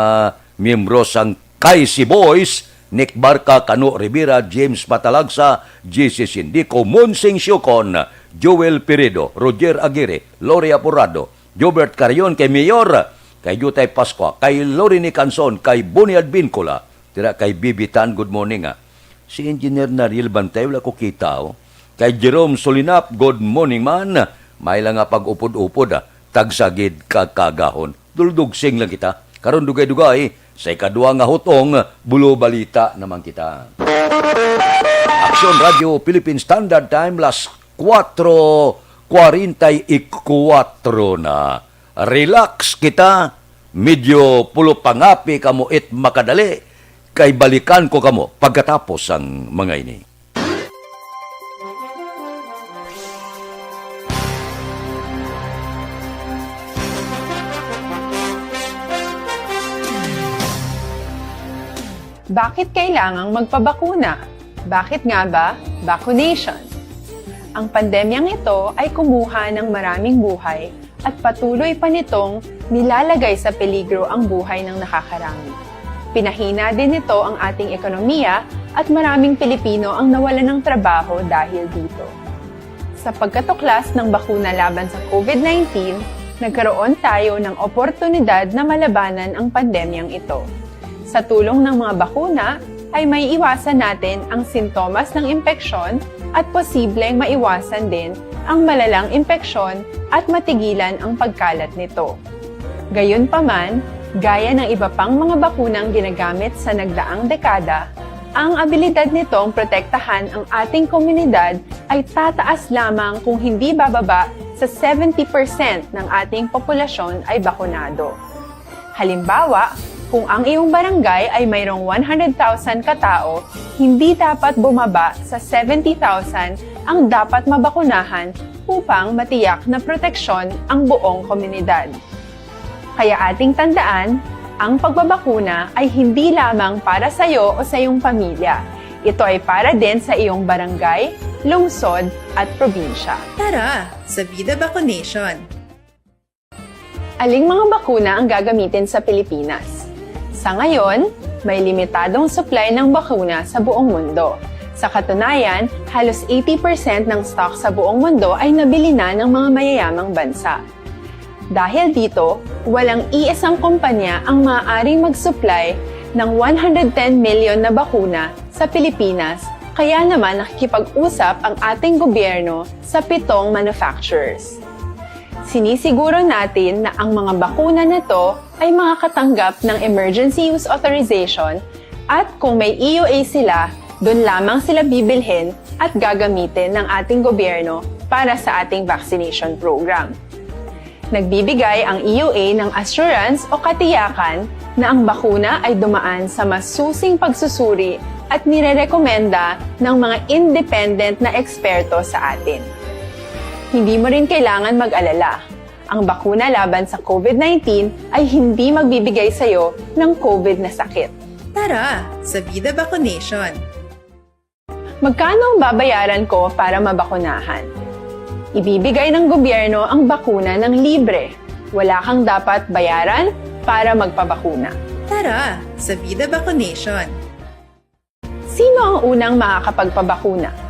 miyembro sang K C Boys, Nick Barca, Kano Rivera, James Patalagsa, J C Sindico, Monsing Siocon, Joel Piredo, Roger Aguirre, Lori Aporado, Jobert Carion, kay Mayor, kay Jutay Pascua, kay Lorini Canson, kay Bonnie Advincula, dira kay Bibitan, good morning, ah. Si Engineer Nariel Bantay, wala ko kita, oh. Kay Jerome Solinap, good morning man. May lang nga pag-upod-upod, ah. Tagsagid ka kagahon. Duldugsing lang kita. Karon dugay-dugay, sa ikadwa nga hutong, bulo balita naman kita. Aksyon Radio Philippine Standard Time, las kuwatro kwarenta y kuwatro na. Relax kita, medyo pulo pangapi kamo it makadali, kay balikan ko kamo pagkatapos sang mga ini. Bakit kailangang magpabakuna? Bakit nga ba vaccination? Ang pandemyang ito ay kumuha ng maraming buhay at patuloy pa nitong nilalagay sa peligro ang buhay ng nakakarami. Pinahina din nito ang ating ekonomiya at maraming Pilipino ang nawalan ng trabaho dahil dito. Sa pagkatuklas ng bakuna laban sa COVID nineteen, nagkaroon tayo ng oportunidad na malabanan ang pandemyang ito. Sa tulong ng mga bakuna, ay maiiwasan natin ang sintomas ng impeksyon at posibleng maiwasan din ang malalang impeksyon at matigilan ang pagkalat nito. Gayunpaman, gaya ng iba pang mga bakunang ginagamit sa nagdaang dekada, ang abilidad nitong protektahan ang ating komunidad ay tataas lamang kung hindi bababa sa seventy percent ng ating populasyon ay bakunado. Halimbawa, kung ang iyong barangay ay mayroong one hundred thousand katao, hindi dapat bumaba sa seventy thousand ang dapat mabakunahan upang matiyak na proteksyon ang buong komunidad. Kaya ating tandaan, ang pagbabakuna ay hindi lamang para sa iyo o sa iyong pamilya. Ito ay para din sa iyong barangay, lungsod, at probinsya. Tara sa Vida Vaccination! Aling mga bakuna ang gagamitin sa Pilipinas? Sa ngayon, may limitadong supply ng bakuna sa buong mundo. Sa katunayan, halos eighty percent ng stock sa buong mundo ay nabili na ng mga mayayamang bansa. Dahil dito, walang iisang kumpanya ang maaaring mag-supply ng one hundred ten milyon na bakuna sa Pilipinas, kaya naman nakikipag-usap ang ating gobyerno sa pitong manufacturers. Sinisiguro natin na ang mga bakuna na to ay makakatanggap ng emergency use authorization at kung may E U A sila, doon lamang sila bibilhin at gagamitin ng ating gobyerno para sa ating vaccination program. Nagbibigay ang E U A ng assurance o katiyakan na ang bakuna ay dumaan sa masusing pagsusuri at nirerekomenda ng mga independent na eksperto sa atin. Hindi mo rin kailangan mag-alala. Ang bakuna laban sa COVID nineteen ay hindi magbibigay sa iyo ng COVID na sakit. Tara sa Vida Vaccination! Magkano ang babayaran ko para mabakunahan? Ibibigay ng gobyerno ang bakuna ng libre. Wala kang dapat bayaran para magpabakuna. Tara sa Vida Vaccination! Sino ang unang makakapagpabakuna?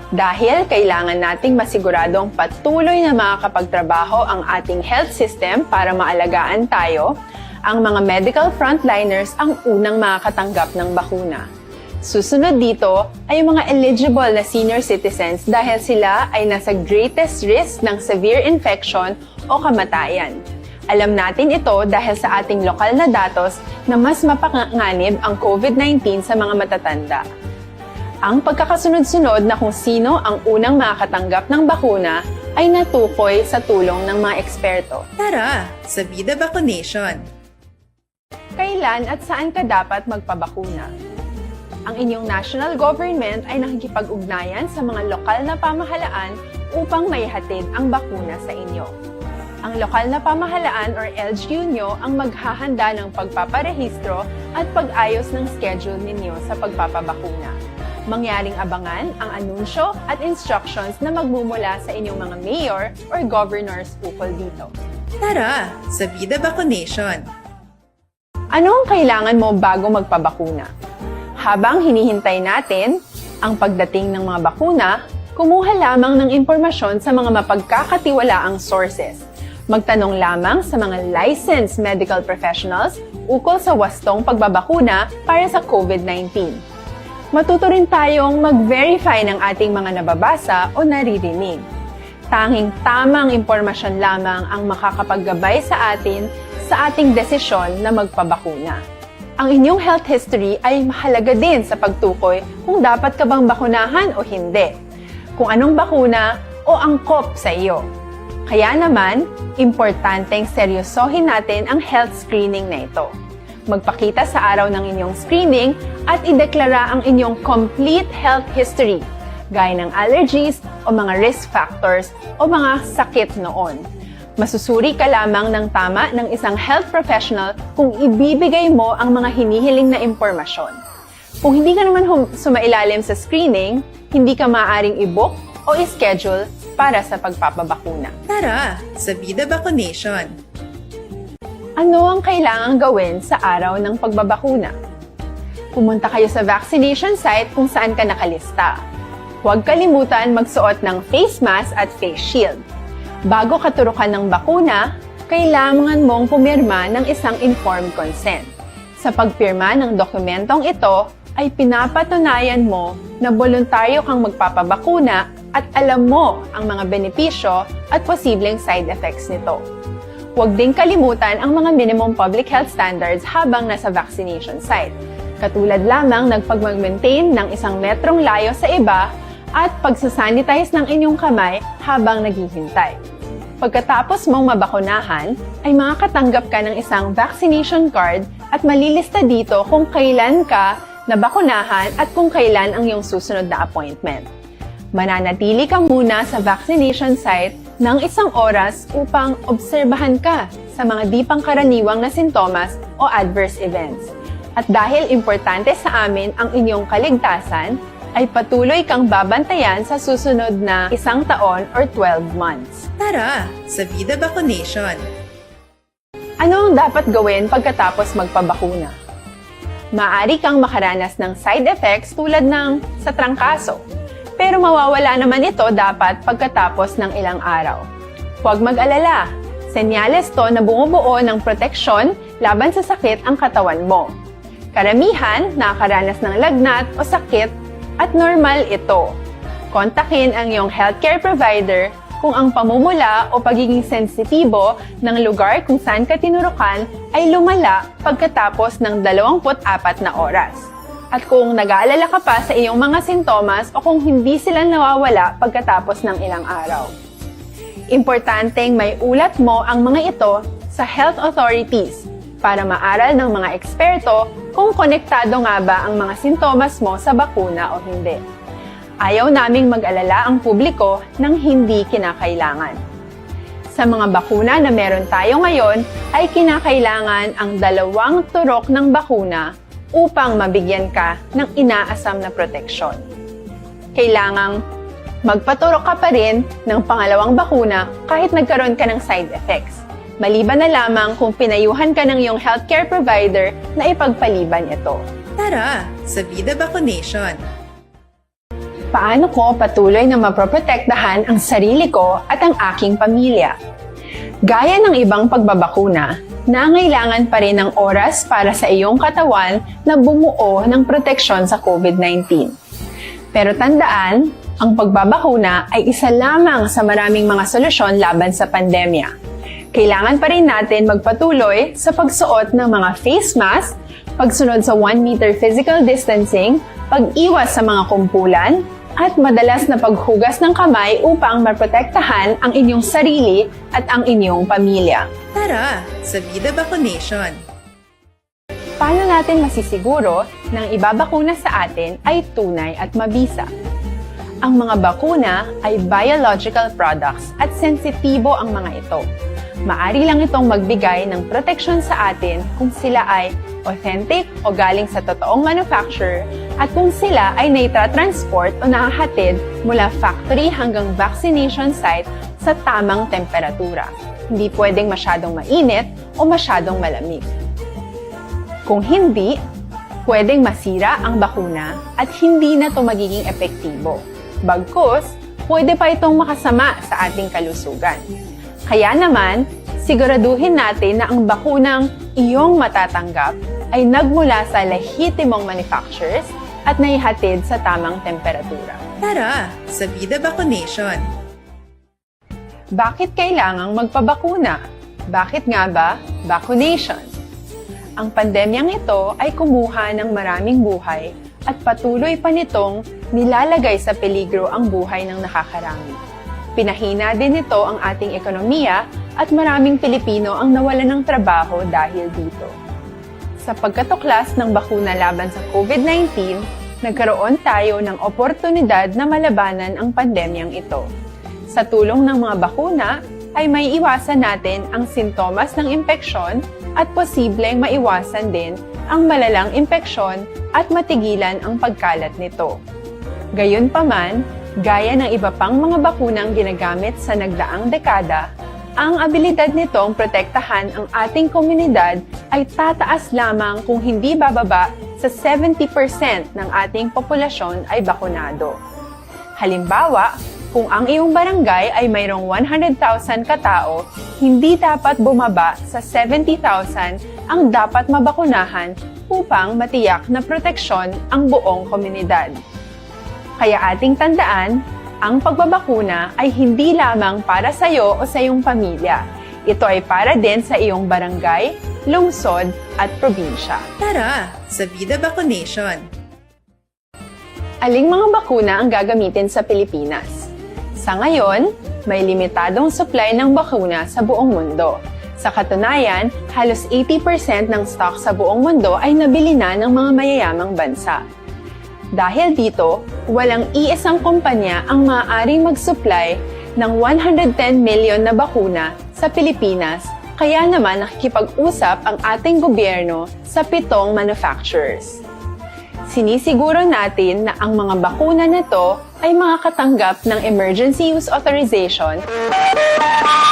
Dahil kailangan nating masiguradong patuloy na makakapagtrabaho ang ating health system para maalagaan tayo, ang mga medical frontliners ang unang makakatanggap ng bakuna. Susunod dito ay ang mga eligible na senior citizens dahil sila ay nasa greatest risk ng severe infection o kamatayan. Alam natin ito dahil sa ating lokal na datos na mas mapanganib ang COVID nineteen sa mga matatanda. Ang pagkakasunod-sunod na kung sino ang unang makakatanggap ng bakuna ay natukoy sa tulong ng mga eksperto. Tara sa Vida Vaccination! Kailan at saan ka dapat magpabakuna? Ang inyong national government ay nakikipag-ugnayan sa mga lokal na pamahalaan upang maihatid ang bakuna sa inyo. Ang lokal na pamahalaan or L G U nyo ang maghahanda ng pagpaparehistro at pag-ayos ng schedule ninyo sa pagpapabakuna. Mangyaring abangan ang anunsyo at instructions na magmumula sa inyong mga mayor or governors ukol dito. Tara sa Vida Vaccination! Ano ang kailangan mo bago magpabakuna? Habang hinihintay natin ang pagdating ng mga bakuna, kumuha lamang ng impormasyon sa mga mapagkakatiwalaang sources. Magtanong lamang sa mga licensed medical professionals ukol sa wastong pagbabakuna para sa COVID nineteen. Matuto rin tayong mag-verify ng ating mga nababasa o naririnig. Tanging tamang impormasyon lamang ang makakapaggabay sa atin sa ating desisyon na magpabakuna. Ang inyong health history ay mahalaga din sa pagtukoy kung dapat ka bang bakunahan o hindi, kung anong bakuna o angkop sa iyo. Kaya naman, importanteng seryosohin natin ang health screening na ito. Magpakita sa araw ng inyong screening at ideklara ang inyong complete health history, gaya ng allergies o mga risk factors o mga sakit noon. Masusuri ka lamang ng tama ng isang health professional kung ibibigay mo ang mga hinihiling na impormasyon. Kung hindi ka naman hum- sumailalim sa screening, hindi ka maaaring i-book o i-schedule para sa pagpapabakuna. Tara sa Vida Vaccination! Ano ang kailangang gawin sa araw ng pagbabakuna? Pumunta kayo sa vaccination site kung saan ka nakalista. Huwag kalimutan magsuot ng face mask at face shield. Bago katurukan ng bakuna, kailangan mong pumirma ng isang informed consent. Sa pagpirma ng dokumentong ito, ay pinapatunayan mo na boluntaryo kang magpapabakuna at alam mo ang mga benepisyo at posibleng side effects nito. Huwag ding kalimutan ang mga minimum public health standards habang nasa vaccination site, katulad lamang ng pagmag-maintain ng isang metrong layo sa iba at pagsasanitize ng inyong kamay habang naghihintay. Pagkatapos mong mabakunahan, ay makakatanggap ka ng isang vaccination card at malilista dito kung kailan ka nabakunahan at kung kailan ang iyong susunod na appointment. Mananatili ka muna sa vaccination site ng isang oras upang obserbahan ka sa mga di pangkaraniwang na sintomas o adverse events. At dahil importante sa amin ang inyong kaligtasan, ay patuloy kang babantayan sa susunod na isang taon or twelve months. Tara sa Vida Vaccination! Ano ang dapat gawin pagkatapos magpabakuna? Maaari kang makaranas ng side effects tulad ng sa trangkaso, pero mawawala naman ito dapat pagkatapos ng ilang araw. Huwag mag-alala, senyales to na bumubuo ng proteksyon laban sa sakit ang katawan mo. Karamihan nakakaranas ng lagnat o sakit at normal ito. Kontakin ang iyong healthcare provider kung ang pamumula o pagiging sensitibo ng lugar kung saan ka tinurukan ay lumala pagkatapos ng dalawampu't apat na oras. At kung nag-aalala ka pa sa iyong mga sintomas o kung hindi sila nawawala pagkatapos ng ilang araw. Importanteng may ulat mo ang mga ito sa health authorities para maaral ng mga eksperto kung konektado nga ba ang mga sintomas mo sa bakuna o hindi. Ayaw naming mag-alala ang publiko ng hindi kinakailangan. Sa mga bakuna na meron tayo ngayon, ay kinakailangan ang dalawang turok ng bakuna upang mabigyan ka ng inaasam na proteksyon. Kailangang magpaturok ka pa rin ng pangalawang bakuna kahit nagkaroon ka ng side effects, maliban na lamang kung pinayuhan ka ng iyong healthcare provider na ipagpaliban ito. Tara sa Vida Vaccination! Paano ko patuloy na maproprotektahan ang sarili ko at ang aking pamilya? Gaya ng ibang pagbabakuna, nangailangan pa rin ng oras para sa iyong katawan na bumuo ng proteksyon sa COVID nineteen. Pero tandaan, ang pagbabakuna ay isa lamang sa maraming mga solusyon laban sa pandemya. Kailangan pa rin natin magpatuloy sa pagsuot ng mga face mask, pagsunod sa one meter physical distancing, pag-iwas sa mga kumpulan, at madalas na paghugas ng kamay upang maprotektahan ang inyong sarili at ang inyong pamilya. Tara sa Vida Vaccination! Paano natin masisiguro na ang ibabakuna sa atin ay tunay at mabisa? Ang mga bakuna ay biological products at sensitibo ang mga ito. Maari lang itong magbigay ng proteksyon sa atin kung sila ay authentic o galing sa totoong manufacturer at kung sila ay naitratransport o nahahatid mula factory hanggang vaccination site sa tamang temperatura. Hindi pwedeng masyadong mainit o masyadong malamig. Kung hindi, pwedeng masira ang bakuna at hindi na ito magiging epektibo. Bagkus, pwede pa itong makasama sa ating kalusugan. Kaya naman, siguraduhin natin na ang bakunang iyong matatanggap ay nagmula sa lehitimong manufacturers at naihatid sa tamang temperatura. Tara sa Vida Vaccination! Bakit kailangang magpabakuna? Bakit nga ba vaccination? Ang pandemyang ito ay kumuha ng maraming buhay at patuloy pa nitong nilalagay sa peligro ang buhay ng nakakarami. Pinahina din nito ang ating ekonomiya at maraming Pilipino ang nawalan ng trabaho dahil dito. Sa pagkatuklas ng bakuna laban sa COVID nineteen, nagkaroon tayo ng oportunidad na malabanan ang pandemyang ito. Sa tulong ng mga bakuna, ay maiiwasan natin ang sintomas ng impeksyon at posibleng maiwasan din ang malalang impeksyon at matigilan ang pagkalat nito. Gayunpaman, gaya ng iba pang mga bakunang ginagamit sa nagdaang dekada, ang abilidad nitong protektahan ang ating komunidad ay tataas lamang kung hindi bababa sa seventy percent ng ating populasyon ay bakunado. Halimbawa, kung ang iyong barangay ay mayroong one hundred thousand ka tao, hindi dapat bumaba sa seventy thousand ang dapat mabakunahan upang matiyak na proteksyon ang buong komunidad. Kaya ating tandaan, ang pagbabakuna ay hindi lamang para sa iyo o sa iyong pamilya. Ito ay para din sa iyong barangay, lungsod, at probinsya. Tara sa Vida Vaccination! Aling mga bakuna ang gagamitin sa Pilipinas? Sa ngayon, may limitadong supply ng bakuna sa buong mundo. Sa katunayan, halos eighty percent ng stock sa buong mundo ay nabili na ng mga mayayamang bansa. Dahil dito, walang iisang kumpanya ang maaaring mag-supply ng one hundred ten million na bakuna sa Pilipinas, kaya naman nakikipag-usap ang ating gobyerno sa pitong manufacturers. Sinisiguro natin na ang mga bakuna na to ay makakatanggap ng Emergency Use Authorization.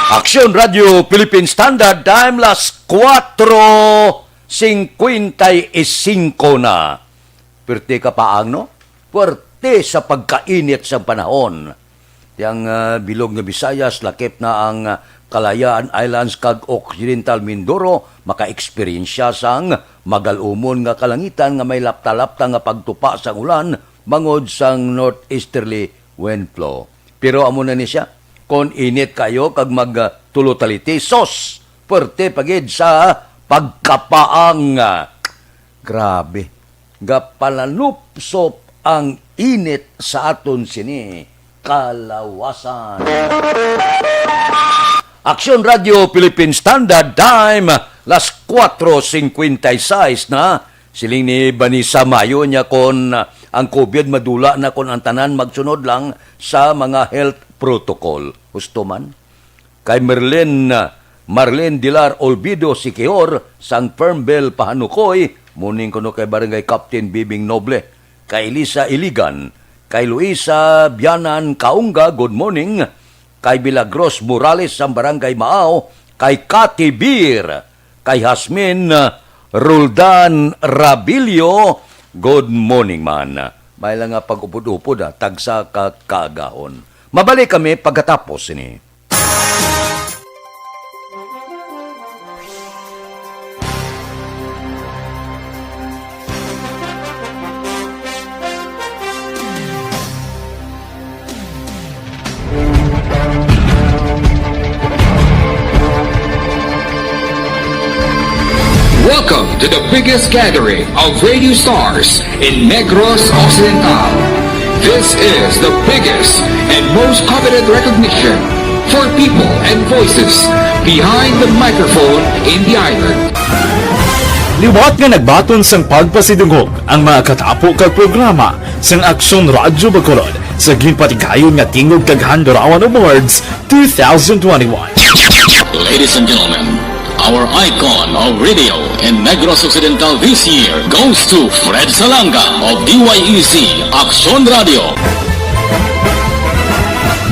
Aksyon Radio Philippine Standard Time, las kuwatro singkwenta y singko na. Pwerte ka pa, ang, no? Pwerte sa pagkainit sa panahon. Yang, ah, bilog nga Visayas, lakip na ang, ah, Kalayaan Islands kag Occidental Mindoro, maka-eksperyensya sang magalumon nga kalangitan nga may lapta-lapta nga pagtupa sang ulan bangod sang northeasterly wind flow. Pero amo na ni siya, kon init kayo kag mag, ah, tulo taliti, sos, puwerte pa gid sa pagkapaang. Grabe. Gapalalupsop ang init sa aton sini kalawasan. Aksyon Radio Philippine Standard Time, las kuwatro singkwenta y seis na. Siling ni Vanessa Mayo niya kon ang COVID madula na kon ang tanan magsunod lang sa mga health protocol. Husto man. Kay Merlin, Marlene Dilar Olvido Siquijor sang Fernbel Pahanukoy, morning kuno kay Barangay Captain Bibing Noble, kay Elisa Iligan, kay Luisa Bianan Kaunga, good morning, kay Milagros Morales sang Barangay Maaw, kay Cathy Beer, kay Hasmin, uh, Roldan Rabilio, good morning man. May lang nga pag-upod-upod, ah, tagsa ka kaagahon. Mabalik kami pagkatapos sini. Welcome to the biggest gathering of radio stars in Negros Occidental. This is the biggest and most coveted recognition for people and voices behind the microphone in the island. Liwat nga nagbaton sang pagpasidungog ang mga katapo kag programa sang Aksyon Radyo Bacolod sa ginpatigayon nga Tingog kag Handurawan Awards two thousand twenty-one. Ladies and gentlemen, our icon of radio in Negros Occidental this year goes to Fred Salanga of D Y E Z Aksyon Radio.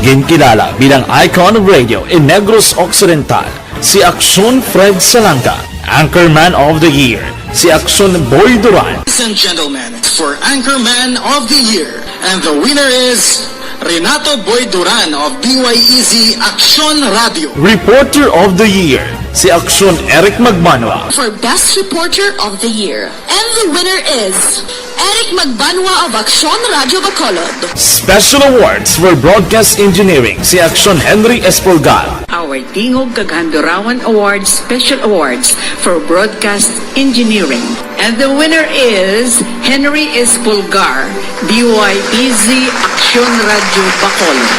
Ginkilala bilang icon of radio in Negros Occidental si Aksyon Fred Salanga, Anchorman of the Year si Aksyon Boy Duran. Ladies and gentlemen, for Anchorman of the Year, and the winner is Renato Boy Duran of D Y E Z Aksyon Radio. Reporter of the Year si Aksyon Eric Magbanwa. For Best Reporter of the Year, and the winner is Eric Magbanwa of Aksyon Radyo Bacolod. Special Awards for Broadcast Engineering si Aksyon Henry Espolgar. Our Tingog kag Handurawan Awards Special Awards for Broadcast Engineering. And the winner is Henry Espolgar, D Y E Z Aksyon Radyo Bacolod.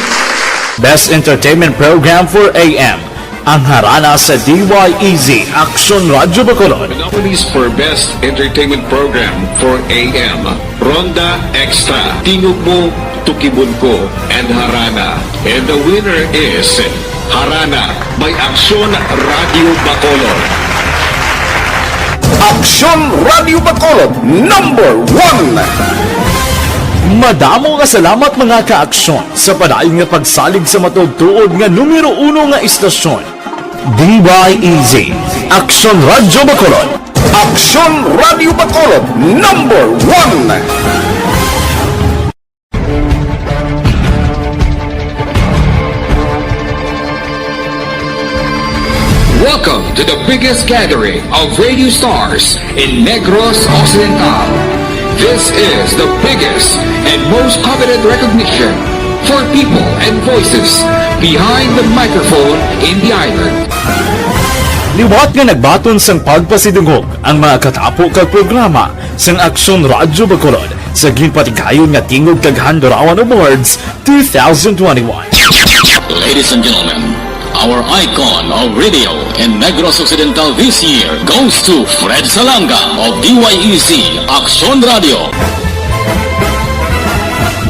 Best Entertainment Program for A M, ang Harana sa D Y E Z Aksyon Radyo Bacolod. The nominees for Best Entertainment Program for A M, Ronda Extra, Tingog Mo, Tukibon Ko, and Harana. And the winner is Harana by Aksyon Radyo Bacolod. Aksyon Radyo Bacolod, number one. Madamo nga salamat, mga ka-aksyon, sa padayon nga pagsalig sa matuod-tuod nga numero uno nga istasyon. D Y E Z, Aksyon Radyo Bacolod. Aksyon Radyo Bacolod, number one. Welcome to the biggest gathering of radio stars in Negros Occidental. This is the biggest and most coveted recognition for people and voices behind the microphone in the island. Liwat nga nagbaton sang pagpasidungog ang mga katapo kag programa sang Aksyon Radyo Bacolod sa ginpatigayon nga Tingog kag Handurawan Awards two thousand twenty-one. Ladies and gentlemen, our icon of radio in Negros Occidental this year goes to Fred Salanga of D Y E Z Aksyon Radio.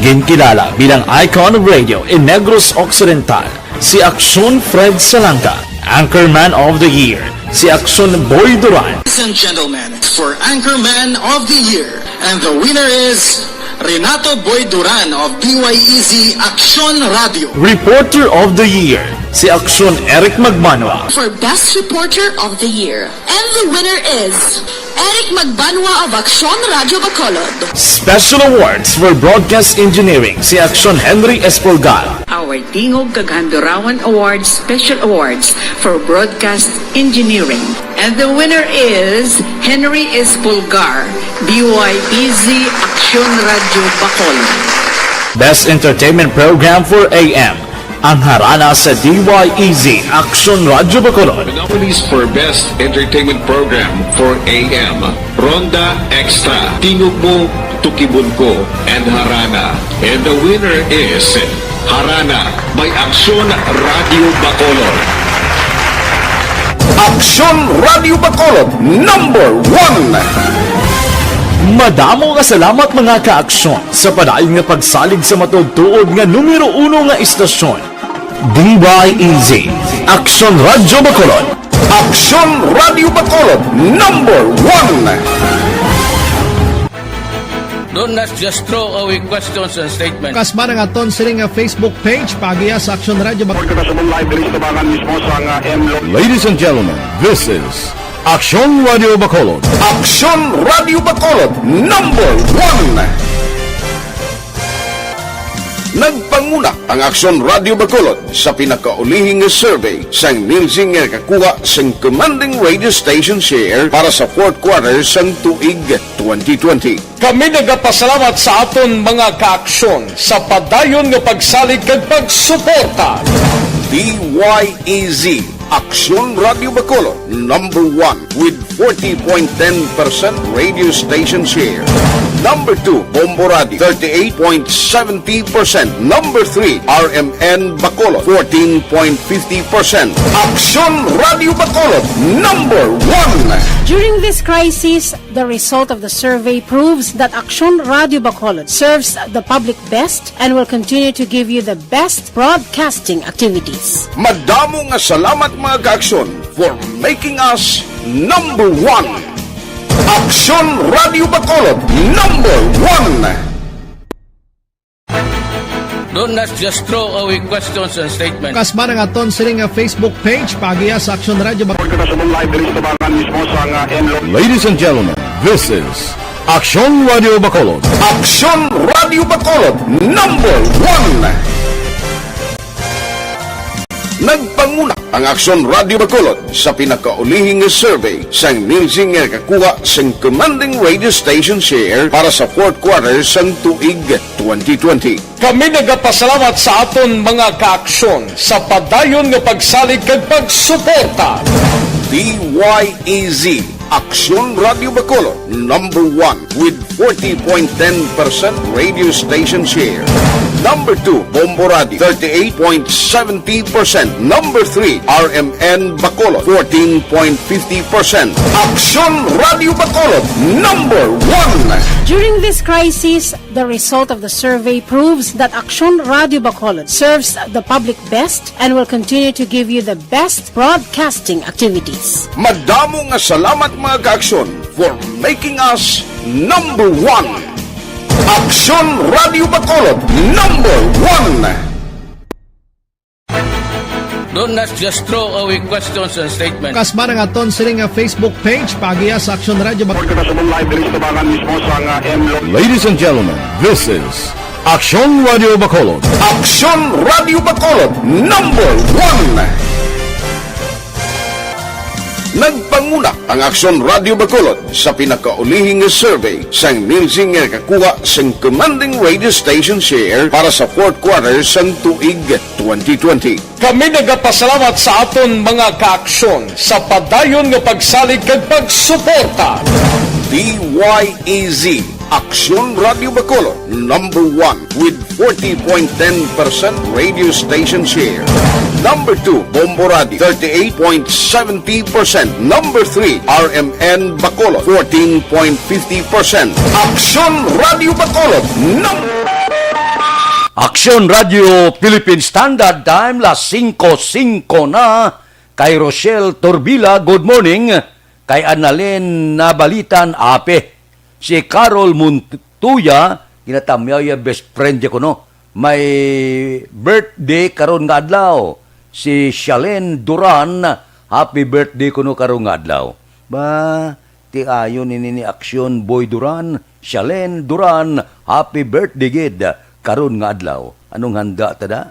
Ginkilala bilang icon of radio in Negros Occidental si Aksyon Fred Salanga, Anchorman of the Year si Aksyon Boy Duran. Ladies and gentlemen, for Anchorman of the Year, and the winner is Renato Boy Duran of D Y E Z Aksyon Radio. Reporter of the Year si Aksyon Eric Magbanwa. For Best Reporter of the Year, and the winner is Eric Magbanwa of Aksyon Radio Bacolod. Special Awards for Broadcast Engineering si Aksyon Henry Espolgar. Our Way Tingog kag Handurawan Awards Special Awards for Broadcast Engineering. And the winner is Henry Espulgar, D Y E Z Aksyon Radyo Bacolod. Best Entertainment Program for A M, ang harana sa D Y E Z Aksyon Radyo Bacolod. The nominees for Best Entertainment Program for A M, Ronda Extra, Tingog Mo, Tukibon Ko, and Harana. And the winner is Harana by Aksyon Radio Bacolod. Aksyon Radio Bacolod, number one. Madamo nga salamat, mga ka-aksyon, sa padayon nga pagsalig sa matuod-tuod nga numero uno nga istasyon, D Y E Z, Aksyon Radyo Bacolod. Aksyon Radyo Bacolod, number one. Don't just throw away questions and statements. Kasba na nga ton sini nga Facebook page, paagiha sa Aksyon Radyo Bacolod. Report kita sa live diri sa tubangan mismo sa nga M Lo- Ladies and gentlemen, this is Aksyon Radio Bacolod. Aksyon Radio Bacolod, number one. Nagpanguna ang Aksyon Radio Bacolod sa pinakaulihi nga survey sang Nielsen nga nakakuha sang commanding radio station share para sa fourth quarter sang tuig twenty twenty. Kami nagapasalamat sa aton mga kaaksyon sa padayon nga pagsalig kag pagsuporta. D Y E Z, Aksyon Radio Bacolod, number one with forty point ten percent radio station share. Number two, Bombo Radio, thirty-eight point seventy percent. Number three, R M N Bacolod, fourteen point fifty percent. Aksyon Radio Bacolod, number one. During this crisis, the result of the survey proves that Aksyon Radio Bacolod serves the public best and will continue to give you the best broadcasting activities. Madamo nga salamat, mga kaaksyon, for making us number one. Aksyon Radio Bacolod, number one. Don't just throw away questions and statements. Kasba na nga ton sini nga Facebook page, paagiha sa Aksyon Radio Bacolod. Report kita sa live diri sa tubangan mismo sa nga M Lo- Ladies and gentlemen, this is Aksyon Radio Bacolod. Aksyon Radio Bacolod, number one. Nagpanguna ang Aksyon Radio Bacolod sa pinakaulihi nga survey sang Nielsen nga nakakuha sang commanding radio station share para sa fourth quarter sang tuig twenty twenty. Kami nagapasalamat sa aton mga kaaksyon sa padayon nga pagsalig kag pagsuporta. D Y E Z, Aksyon Radio Bacolod, number one with forty point ten percent radio station share. Number two, Bombo Radio, thirty-eight point seventy percent. Number three, R M N Bacolod, fourteen point fifty percent. Aksyon Radio Bacolod, number one. During this crisis, the result of the survey proves that Aksyon Radio Bacolod serves the public best and will continue to give you the best broadcasting activities. Madamo nga salamat, mga kaaksyon, for making us number one. Aksyon Radio Bacolod, number one. Don't just throw away questions and statements. Kasba na nga ton sini nga Facebook page, paagiha sa Aksyon Radio Bag- Report kita sa live diri sa tabangan mismo sa nga M Lo- Ladies and gentlemen, this is Aksyon Radio Bacolod. Aksyon Radio Bacolod, number one. Nagpanguna ang Aksyon Radio Bacolod sa pinakaulihi nga survey sang Nielsen nga nakakuha sang commanding radio station share para sa fourth quarter sang tuig twenty twenty. Kami nagapasalamat sa aton mga kaaksyon sa padayon nga pagsalig kag pagsuporta. D Y E Z, Aksyon Radio Bacolod, number one with forty point ten percent radio station share. Number two, Bombo Radio, thirty-eight point seventy percent. Number three, R M N Bacolod, fourteen point fifty percent. Aksyon Radio Bacolod, num- Aksyon Radio Philippine Standard Time, las singko singko na. Kay Rochelle Torbila, good morning. Kay Annalyn Nabalitan, ape. Si Carol Montuya, ginatamyaw ya best friend ya kuno. May birthday karon nga adlaw. Si Shalen Duran, happy birthday kuno karon nga adlaw. Ba, ti ayo ni, ni, ni Aksyon Boy Duran, Shalen Duran, happy birthday gid karon nga adlaw. Anong handa ta da?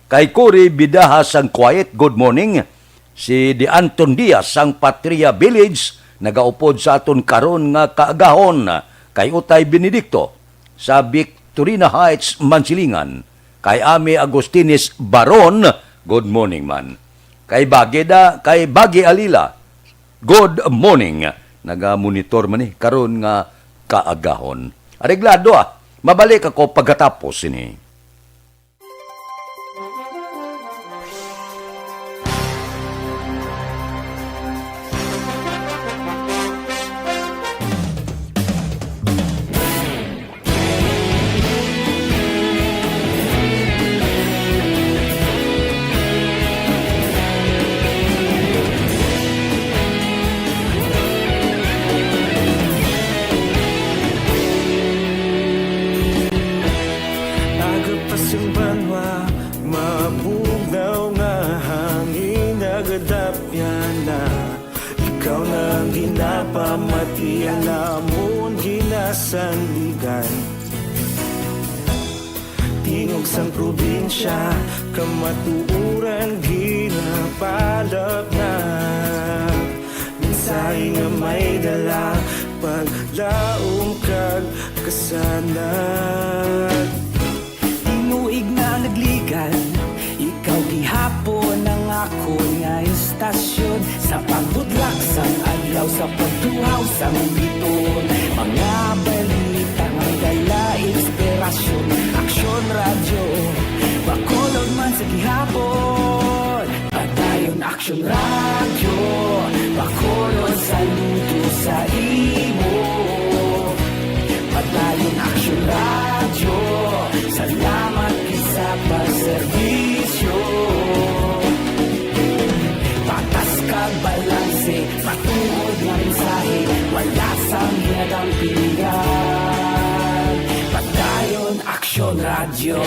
Kay Cory Bidaha sang Quiet, good morning. Si De Anton Diaz sang Patria Village nagaupod sa aton karon nga kaagahon. Kay Utay Benedicto sa Victorina Heights, Mansilingan. Kay Ami Agustines Baron, good morning man. Kay Bagi da, kay Bagi Alila, good morning. Naga-monitor man ni karon nga kaagahon. Areglado, ah. Mabalik ako pagkatapos sini. Aga pa sing banwa, mabugnaw nga hangin nagadapyan na. Ikaw na ang ginapamatian namon ginasandigan. Tingog sang probinsya, kamatuoran ginapalapnat. Mensahe nga may dala, paglaom kag kasanag. Tinuig na nagligan, ikaw gihapon ang akon nga istasyon. Sa pagbudlak sang adlaw, sa pagtuhaw sang bituon, mga balita nga may dala inspirasyon. Aksyon Radyo, Bacolod man sa gihapon. Padayon Aksyon Radyo, Bacolod saludo sa imo. Padayon Aksyon Radyo, salamat gid sa pagserbisyo. Patas kag balanse, matuod nga mensahe, wala sang ginadampigan. Padayon Aksyon Radyo.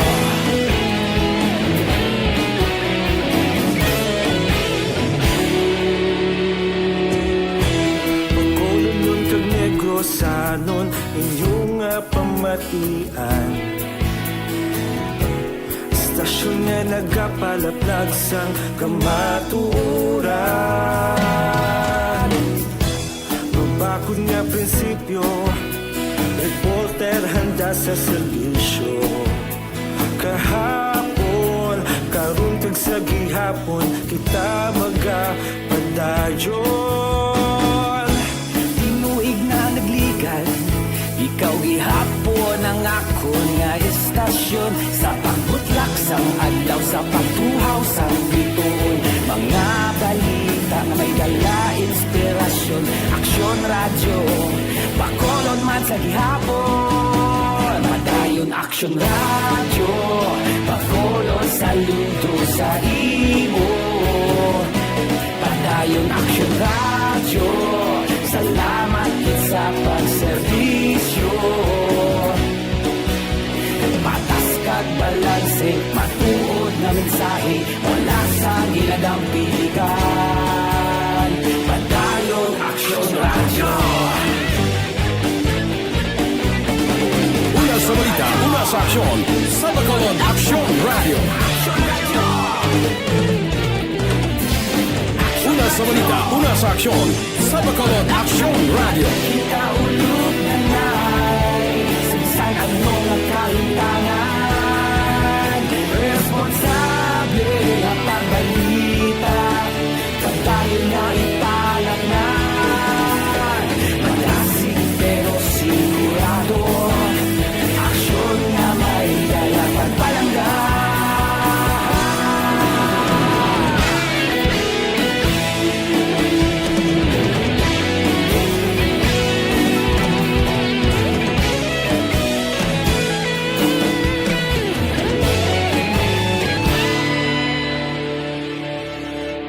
Bacolodnon kag Negrosanon, inyo nga pamatian. Istasyon nga nagapalaplag sang kamatuoran. Mabakod nga prinsipyo, reporter handa sa serbisyo. Kahapon, karon kag sa gihapon, kita magapadayon. Tinuig na nagligan, ikaw gihapon ang akon nga istasyon. Sa pagbutlak sang adlaw, sa pagtuhaw sang bituon, mga balita nga may dala inspirasyon. Aksyon Radyo, Bacolod man sa gihapon. Padayon Aksyon Radyo, Bacolod saludo sa imo. Padayon Aksyon Radyo, salamat gid sa pagserbisyo. Patas kag balanse, matuod nga mensahe, wala sang ginadampigan. Padayon Aksyon Radyo. Una sa balita, una sa aksyon, sa Bacolod Aksyon Radyo. Una sa balita, una sa aksyon, sa Bacolod Aksyon Radyo. Kita ulog na nai, sa bisan ano nga kahimtangan, responsable nga pagbalita, padayon nga ipalangnan. Malasig pero sigurado, aksyon nga may dala pagpalangga.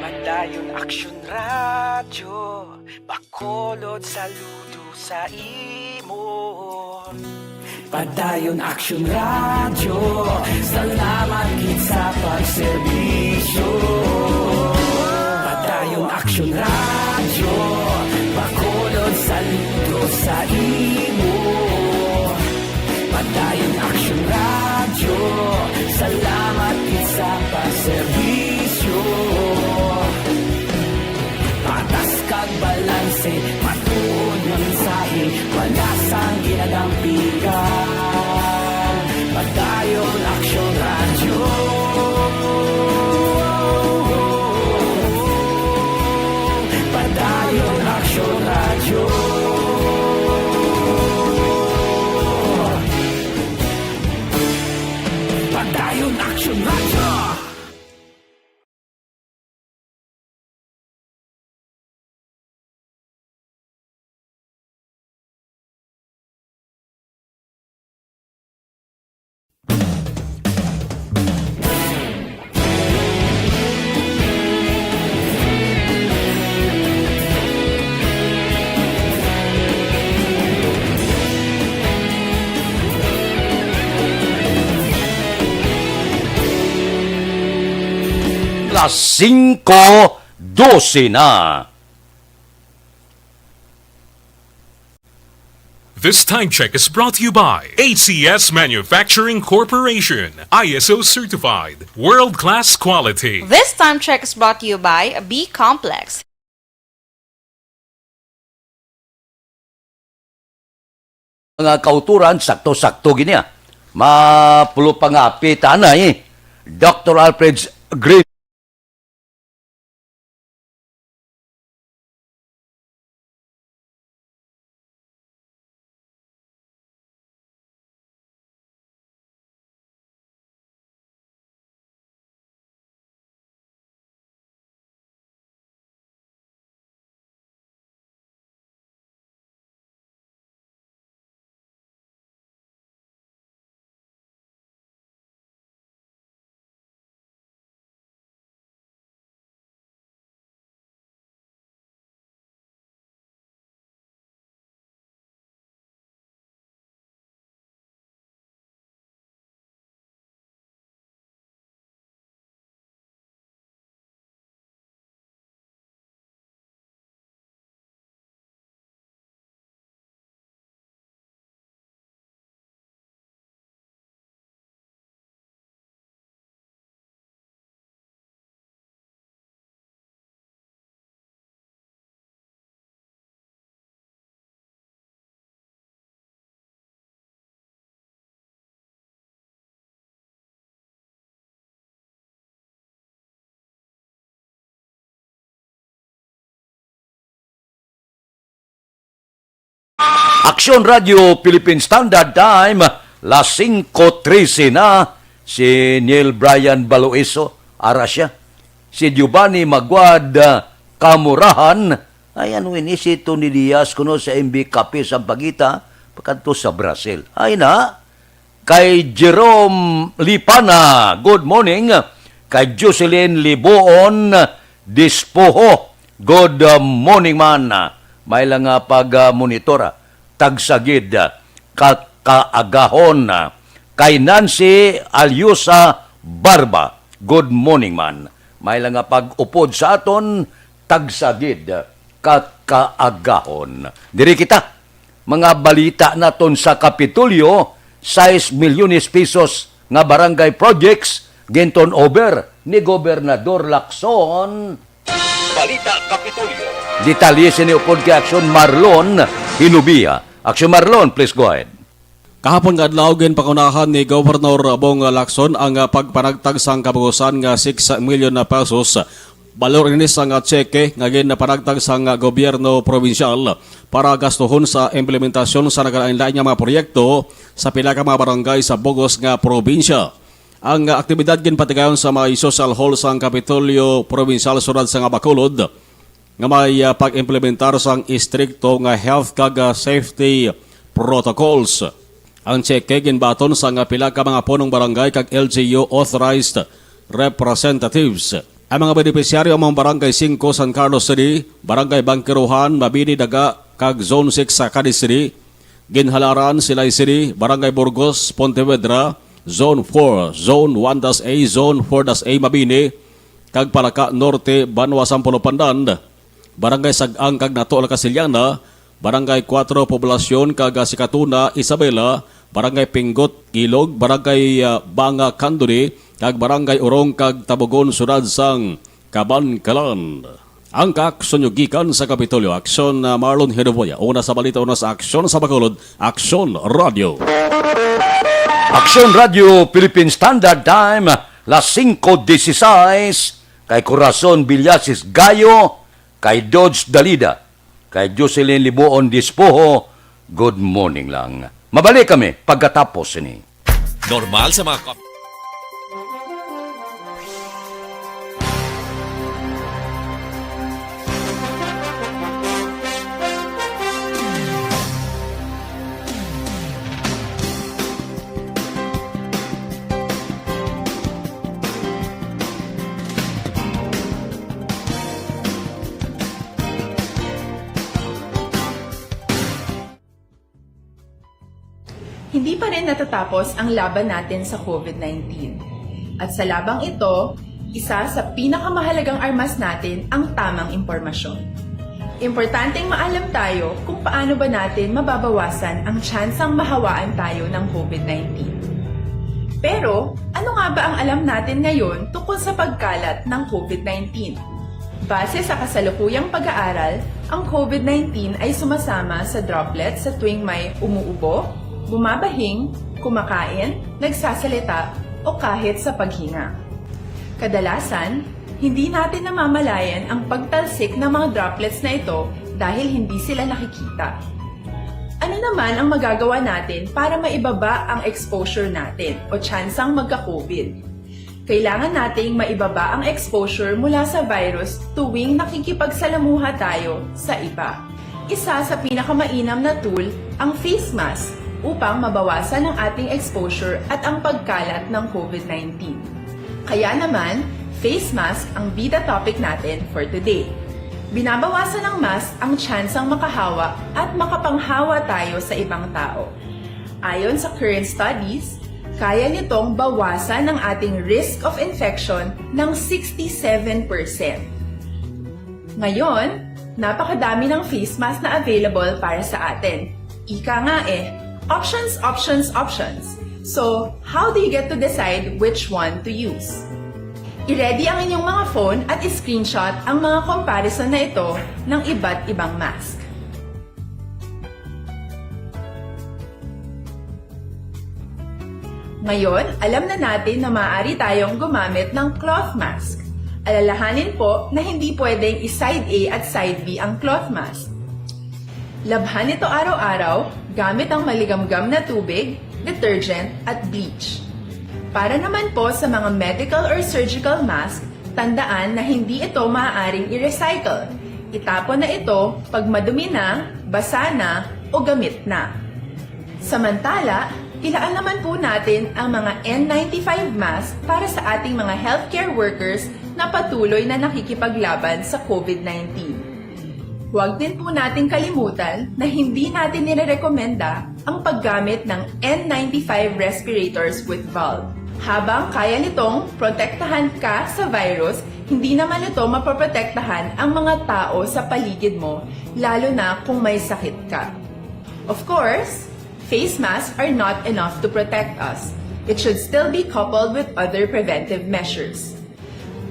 Padayon Aksyon Radyo, Bacolod saludo sa imo. Padayon Aksyon Radyo, salamat gid sa pagserbisyo. Padayon Aksyon Radyo, Bacolod saludo sa imo. Padayon Aksyon Radyo, salamat gid sa pag Padayon Action Radyo. Las singko dose na. This time check is brought to you by A C S Manufacturing Corporation, I S O certified, world-class quality. This time check is brought to you by B Complex. Mga kauturan, sakto-sakto gini, ah. Mapulo pa nga apit anay, Doctor Alfred's Green. Aksyon Radyo Philippine Standard Time, las singko trese na. Si Neil Brian Baloiso, ara siya. Si Giovanni Maguad, ah, Kamurahan. Ay, ano ini si Tony Diaz kuno sa M B Cafe, Sampaguita, pakadto sa Brazil. Ay na, kay Jerome Lipana, good morning. Kay Jocelyn Liboon Dispoho, good, uh, morning man. May lang nga pag, uh, monitor, ah, tagsagid, uh, ka kaagahon, uh, kay Nancy Alyosa Barba, good morning man. May lang nga pag-upod sa aton, tagsagid, uh, ka kaagahon. Diri kita. Mga balita naton sa Kapitolyo, sais milyones pesos nga barangay projects ginturn over ni Gobernador Lacson. Balita Kapitolyo. Detalye sini upod kay Aksyon Marlon Hinubia. Aksyon Marlon, please go ahead. Kahapon nga adlaw, ginpangunahan ni Governor Bong Lacson ang, ah, pagpanagtag sang kabugusan nga six million na pesos. Balor ini sang, ah, tseke nga ginpanagtag sang, ah, gobyerno probinsyal para gastuhon sa implementasyon sa nagalain-lain nga mga proyekto sa pila ka mga barangay sa bug-os nga probinsya. Ang, ah, aktibidad ginpatigayon sa may social hall sang Kapitolyo Probinsyal, Syudad sang Bacolod, nga may, ah, pag-implementar sang istrikto nga health kag, ah, safety protocols. Ang tseke ginbaton sang pila ka mga punong barangay kag L G U authorized representatives. Ang mga benepisyaryo amo ang Barangay Singko, San Carlos City, Barangay Bangkiruhan, Mabini, Daga, kag Zone six sa Cadiz City, Ginhalaran, Silay City, Barangay Burgos, Pontevedra, Zone four, Zone one dash A, Zone four dash A, Mabini, kag Palaka Norte, Banwa, Sampaloc, Pandan, Barangay Sag-ang kag Nato, La Castellana, Barangay Cuatro, Poblacion kag, ah, Sikatuna, Isabela, Barangay Pinggot, Ilog, Barangay, ah, Banga, Candoni, kag Barangay Urong kag Tabogon, Syudad sang Kabankalan. Ang kaaksyon nyo gikan sa Kapitolyo. Aksyon, ah, Marlon Hinuboya. Una sa balita, una sa aksyon sa Bacolod, Aksyon Radio. Aksyon Radio Philippine Standard Time, las singko dieciséis, kay Corazon Villasis Gayo, kay Dodge Dalida, Kay Jocelyn Libuon Dispoho, good morning lang. Mabalik kami pagkatapos sini. Normal sa mga kap- Hindi pa rin natatapos ang laban natin sa COVID nineteen. At sa labang ito, isa sa pinakamahalagang armas natin ang tamang impormasyon. Importanteng maalam tayo kung paano ba natin mababawasan ang tsansang mahawaan tayo ng COVID nineteen. Pero, ano nga ba ang alam natin ngayon tungkol sa pagkalat ng COVID nineteen? Base sa kasalukuyang pag-aaral, ang COVID nineteen ay sumasama sa droplets sa tuwing may umuubo, bumabahing, kumakain, nagsasalita, o kahit sa paghinga. Kadalasan, hindi natin namamalayan ang pagtalsik ng mga droplets na ito dahil hindi sila nakikita. Ano naman ang magagawa natin para maibaba ang exposure natin o tsansang magka-COVID? Kailangan nating maibaba ang exposure mula sa virus tuwing nakikipagsalamuha tayo sa iba. Isa sa pinakamainam na tool ang face mask upang mabawasan ang ating exposure at ang pagkalat ng COVID nineteen. Kaya naman, face mask ang bida topic natin for today. Binabawasan ng mask ang tsansang makahawa at makapanghawa tayo sa ibang tao. Ayon sa current studies, kaya nitong bawasan ang ating risk of infection ng sixty-seven percent. Ngayon, napakadami ng face mask na available para sa atin. Ika nga eh, options, options, options. So, how do you get to decide which one to use? I-ready ang inyong mga phone at i-screenshot ang mga comparison na ito ng iba't ibang mask. Ngayon, alam na natin na maaari tayong gumamit ng cloth mask. Alalahanin po na hindi pwedeng i-side A at side B ang cloth mask. Labhan ito araw-araw gamit ang maligamgam na tubig, detergent, at bleach. Para naman po sa mga medical or surgical mask, tandaan na hindi ito maaaring i-recycle. Itapon na ito pag madumi na, basa na, o gamit na. Samantala, ilaan naman po natin ang mga N ninety-five mask para sa ating mga healthcare workers na patuloy na nakikipaglaban sa COVID nineteen. Huwag din po nating kalimutan na hindi natin nirerekomenda ang paggamit ng N ninety-five respirators with valve. Habang kaya nitong protektahan ka sa virus, hindi naman ito mapoprotektahan ang mga tao sa paligid mo, lalo na kung may sakit ka. Of course, face masks are not enough to protect us. It should still be coupled with other preventive measures.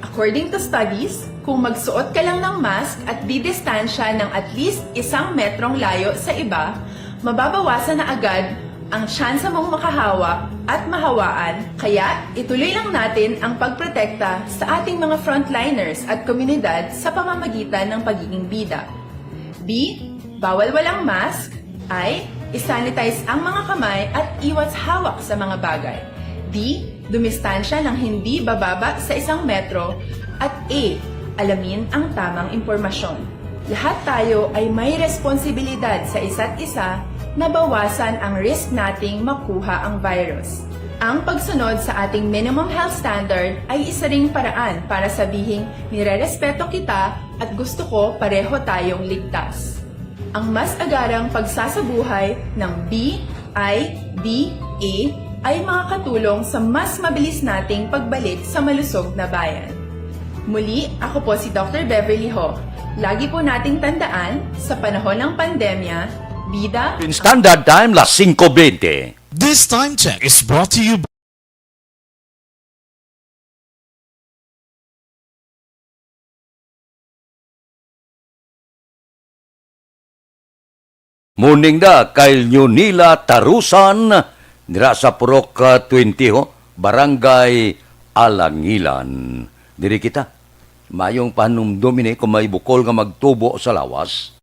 According to studies, kung magsuot ka lang ng mask at didistansya ng at least isang metrong layo sa iba, mababawasan na agad ang tsansa mong makahawa at mahawaan, kaya ituloy lang natin ang pagprotekta sa ating mga frontliners at komunidad sa pamamagitan ng pagiging bida. B, bawal walang mask. I, i-sanitize ang mga kamay at iwas hawak sa mga bagay. D, dumistansya ng hindi bababa sa isang metro. At E, alamin ang tamang impormasyon. Lahat tayo ay may responsibilidad sa isa't isa na bawasan ang risk nating makuha ang virus. Ang pagsunod sa ating minimum health standard ay isa ring paraan para sabihing nirerespeto kita at gusto ko pareho tayong ligtas. Ang mas agarang pagsasabuhay ng B I D A ay makakatulong sa mas mabilis nating pagbalik sa malusog na bayan. Muli, ako po si Doctor Beverly Ho. Lagi po nating tandaan, sa panahon ng pandemya, bida In Standard Time, las singko bente. This time check is brought to you by Morning da kay Leonila Tarusan, dira sa Purok, ah, twenty, ho, Barangay Alangilan. Diri kita. Mayong pahanumdom ini kung may bukol nga magtubo sa lawas.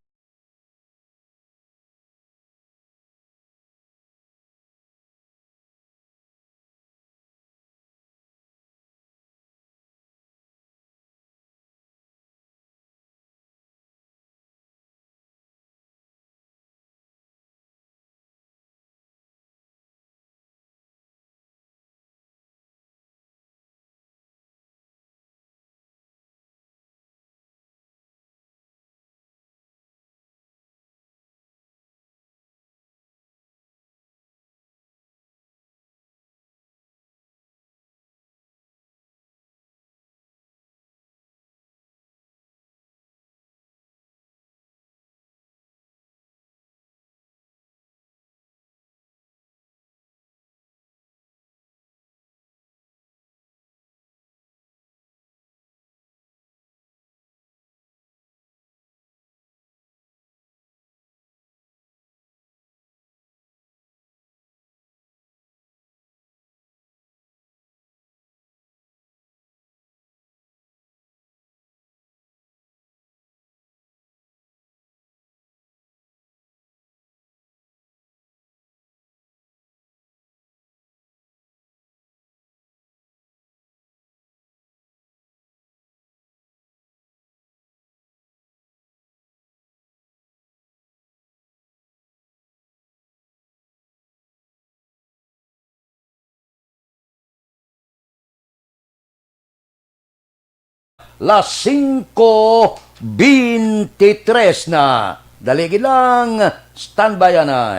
Las singko beintitres na. Dali gid lang, standby anay.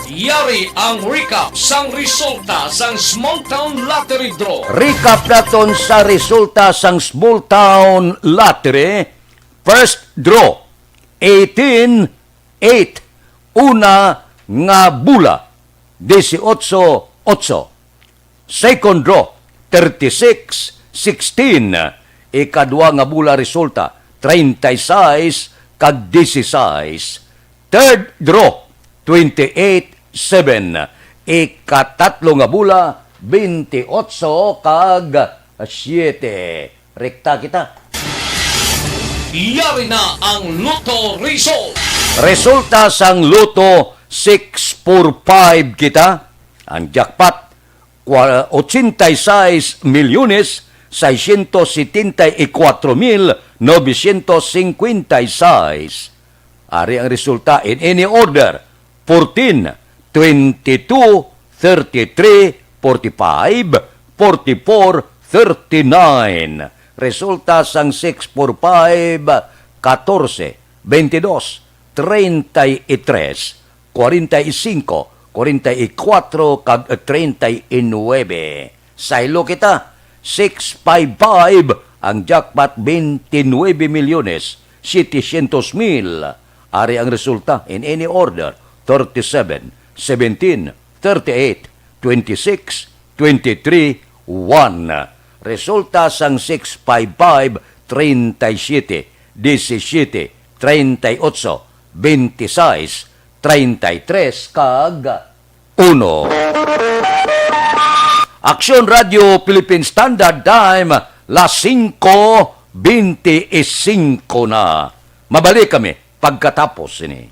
Yari ang recap sang resulta sang Small Town Lottery Draw. Recap naton sa resulta sang Small Town Lottery. First draw, eighteen eight. Una nga bula, dieciocho ocho. Second draw, thirty-six sixteen. Ikadua nga bula resulta, treinta y seis kag dieciséis. Third draw, twenty-eight seven. Ikatatlo nga bula, veintiocho kag siete. Rekta kita. Yari na ang Lotto result. Resulta sang Lotto, six four five kita. Ang jackpot, kwa-, ochenta y seis milyones seiscientos setenta y cuatro mil novecientos cincuenta y seis. Ari ang resulta in any order: fourteen, twenty-two, thirty-three, forty-five, forty-four, thirty-nine. Resulta sang six four five, catorce, veintidós, treinta y tres, cuarenta y cinco, cuarenta y cuatro, kag treinta y nueve. Saylo kita, six five five, ang jackpot, veintinuebe milyones setecientos mil. Ari ang resulta in any order: thirty-seven, seventeen, thirty-eight, twenty-six, twenty-three, one. Resulta sang six five five, treinta y siete, diecisiete, treinta y ocho, veintiseis, treinta y tres, kag uno. Aksyon Radio Philippine Standard Time, las singko beintisinko na. Mabalik kami pagkatapos sini.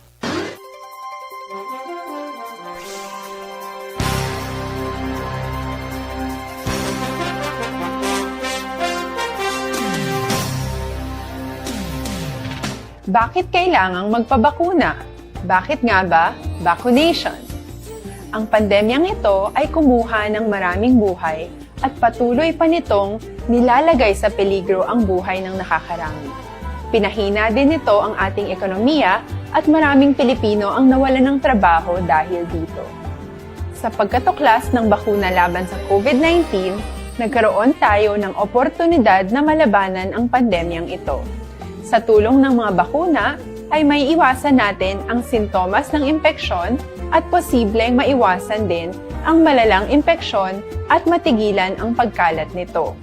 Bakit kailangang magpabakuna? Bakit nga ba vaccination? Ang pandemyang ito ay kumuha ng maraming buhay at patuloy pa nitong nilalagay sa peligro ang buhay ng nakakarami. Pinahina din nito ang ating ekonomiya at maraming Pilipino ang nawalan ng trabaho dahil dito. Sa pagkatuklas ng bakuna laban sa COVID nineteen, nagkaroon tayo ng oportunidad na malabanan ang pandemyang ito. Sa tulong ng mga bakuna, ay maiiwasan natin ang sintomas ng impeksyon at posibleng maiwasan din ang malalang impeksyon at matigilan ang pagkalat nito.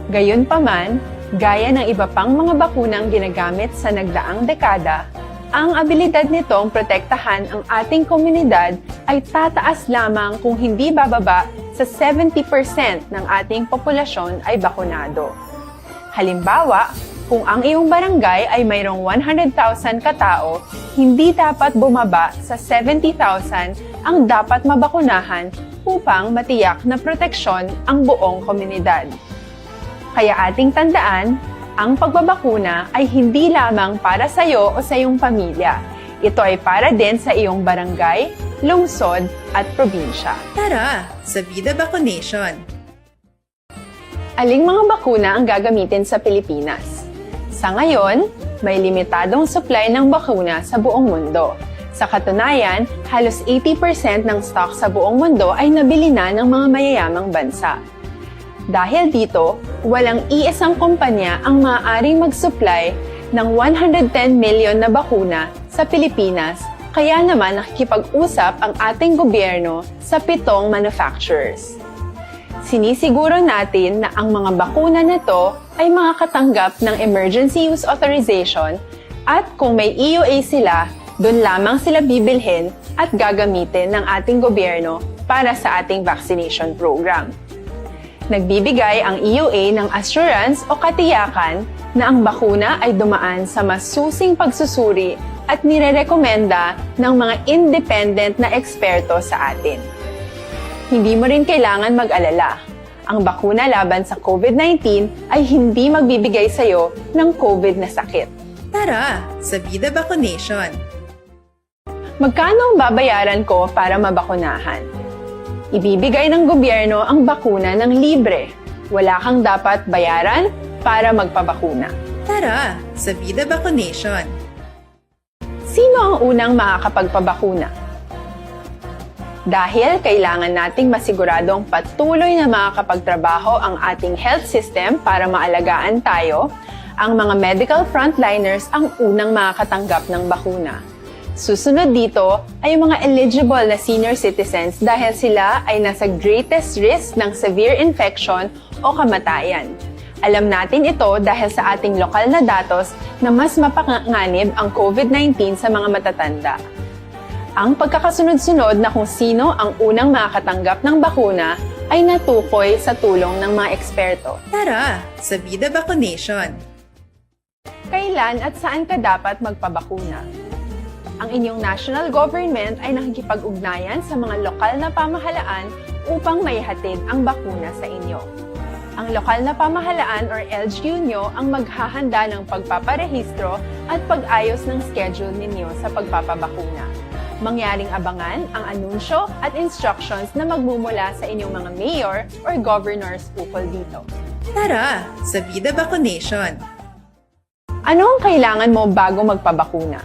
Gayunpaman, gaya ng iba pang mga bakunang ginagamit sa nagdaang dekada, ang abilidad nitong protektahan ang ating komunidad ay tataas lamang kung hindi bababa sa seventy percent ng ating populasyon ay bakunado. Halimbawa, kung ang iyong barangay ay mayroong one hundred thousand katao, hindi dapat bumaba sa seventy thousand ang dapat mabakunahan upang matiyak na proteksyon ang buong komunidad. Kaya ating tandaan, ang pagbabakuna ay hindi lamang para sa iyo o sa iyong pamilya. Ito ay para din sa iyong barangay, lungsod, at probinsya. Tara, sa Vida Vaccination! Aling mga bakuna ang gagamitin sa Pilipinas? Sa ngayon, may limitadong supply ng bakuna sa buong mundo. Sa katunayan, halos eighty percent ng stock sa buong mundo ay nabili na ng mga mayayamang bansa. Dahil dito, walang iisang kumpanya ang maaaring mag-supply ng one hundred ten million na bakuna sa Pilipinas, kaya naman nakikipag-usap ang ating gobyerno sa pitong manufacturers. Sinisiguro natin na ang mga bakuna na to ay makakatanggap ng emergency use authorization at kung may E U A sila, dun lamang sila bibilhin at gagamitin ng ating gobyerno para sa ating vaccination program. Nagbibigay ang E U A ng assurance o katiyakan na ang bakuna ay dumaan sa masusing pagsusuri at nirerekomenda ng mga independent na eksperto sa atin. Hindi mo rin kailangan mag-alala. Ang bakuna laban sa COVID nineteen ay hindi magbibigay sa iyo ng COVID na sakit. Tara, sa Vida Vaccination! Magkano ang babayaran ko para mabakunahan? Ibibigay ng gobyerno ang bakuna ng libre. Wala kang dapat bayaran para magpabakuna. Tara sa Vida Vaccination! Sino ang unang makakapagpabakuna? Dahil kailangan nating masiguradong patuloy na makakapagtrabaho ang ating health system para maalagaan tayo, ang mga medical frontliners ang unang makakatanggap ng bakuna. Susunod dito ay ang mga eligible na senior citizens dahil sila ay nasa greatest risk ng severe infection o kamatayan. Alam natin ito dahil sa ating lokal na datos na mas mapanganib ang COVID nineteen sa mga matatanda. Ang pagkakasunod-sunod na kung sino ang unang makakatanggap ng bakuna ay natukoy sa tulong ng mga eksperto. Tara sa Vida Vaccination! Kailan at saan ka dapat magpabakuna? Ang inyong national government ay nakikipag-ugnayan sa mga lokal na pamahalaan upang maihatid ang bakuna sa inyo. Ang lokal na pamahalaan or L G U nyo ang maghahanda ng pagpaparehistro at pag-ayos ng schedule ninyo sa pagpapabakuna. Mangyaring abangan ang anunsyo at instructions na magmumula sa inyong mga mayor or governors ukol dito. Tara sa Vida Vaccination! Ano ang kailangan mo bago magpabakuna?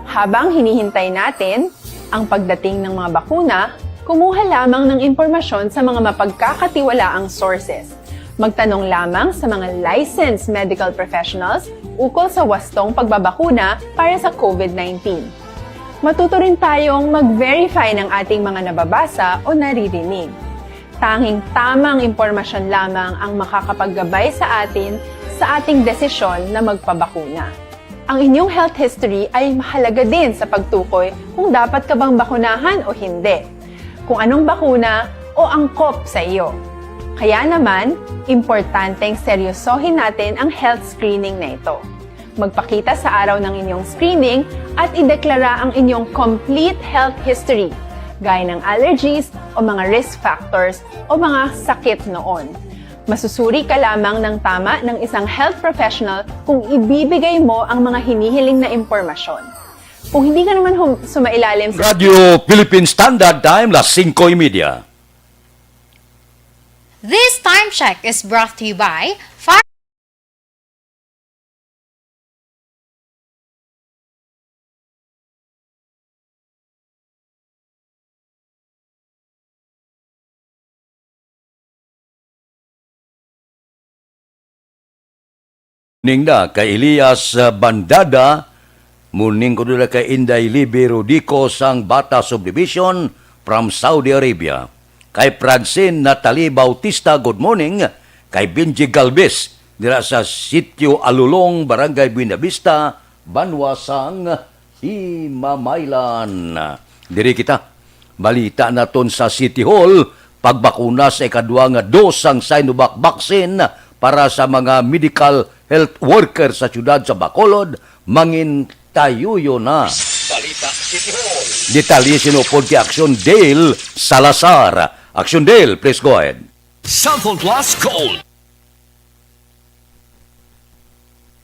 Habang hinihintay natin ang pagdating ng mga bakuna, kumuha lamang ng impormasyon sa mga mapagkakatiwalaang sources. Magtanong lamang sa mga licensed medical professionals ukol sa wastong pagbabakuna para sa COVID nineteen. Matuto rin tayong mag-verify ng ating mga nababasa o naririnig. Tanging tamang impormasyon lamang ang makakapaggabay sa atin sa ating desisyon na magpabakuna. Ang inyong health history ay mahalaga din sa pagtukoy kung dapat ka bang bakunahan o hindi, kung anong bakuna o angkop sa iyo. Kaya naman, importanteng seryosohin natin ang health screening na ito. Magpakita sa araw ng inyong screening at ideklara ang inyong complete health history, gaya ng allergies o mga risk factors o mga sakit noon. Masusuri ka lamang ng tama ng isang health professional kung ibibigay mo ang mga hinihiling na impormasyon. Kung hindi ka naman hum- sumailalim sa Radyo Philippine Standard Time, las singko y media. This time check is brought to you by Fire. Ning na kay Elias, ah, Bandada, morning ko dula kay Inday Libby Rodico sang Bata Subdivision from Saudi Arabia. Kay Francine Natalie Bautista, good morning. Kay Benji Galvez, dira sa Sitio Alulong, Barangay Buenavista, banwa sang Himamaylan. Diri kita. Balita naton sa City Hall, pagbakuna sa ikadua nga dos sang Sinovac vaccine para sa mga medical health worker sa siyudad sa Bacolod, mangin tayuyo na. Balita City Hall. Detalye sini upod kay Action Dale Salazar. Action Dale, please go ahead. Cellphone Plus Gold.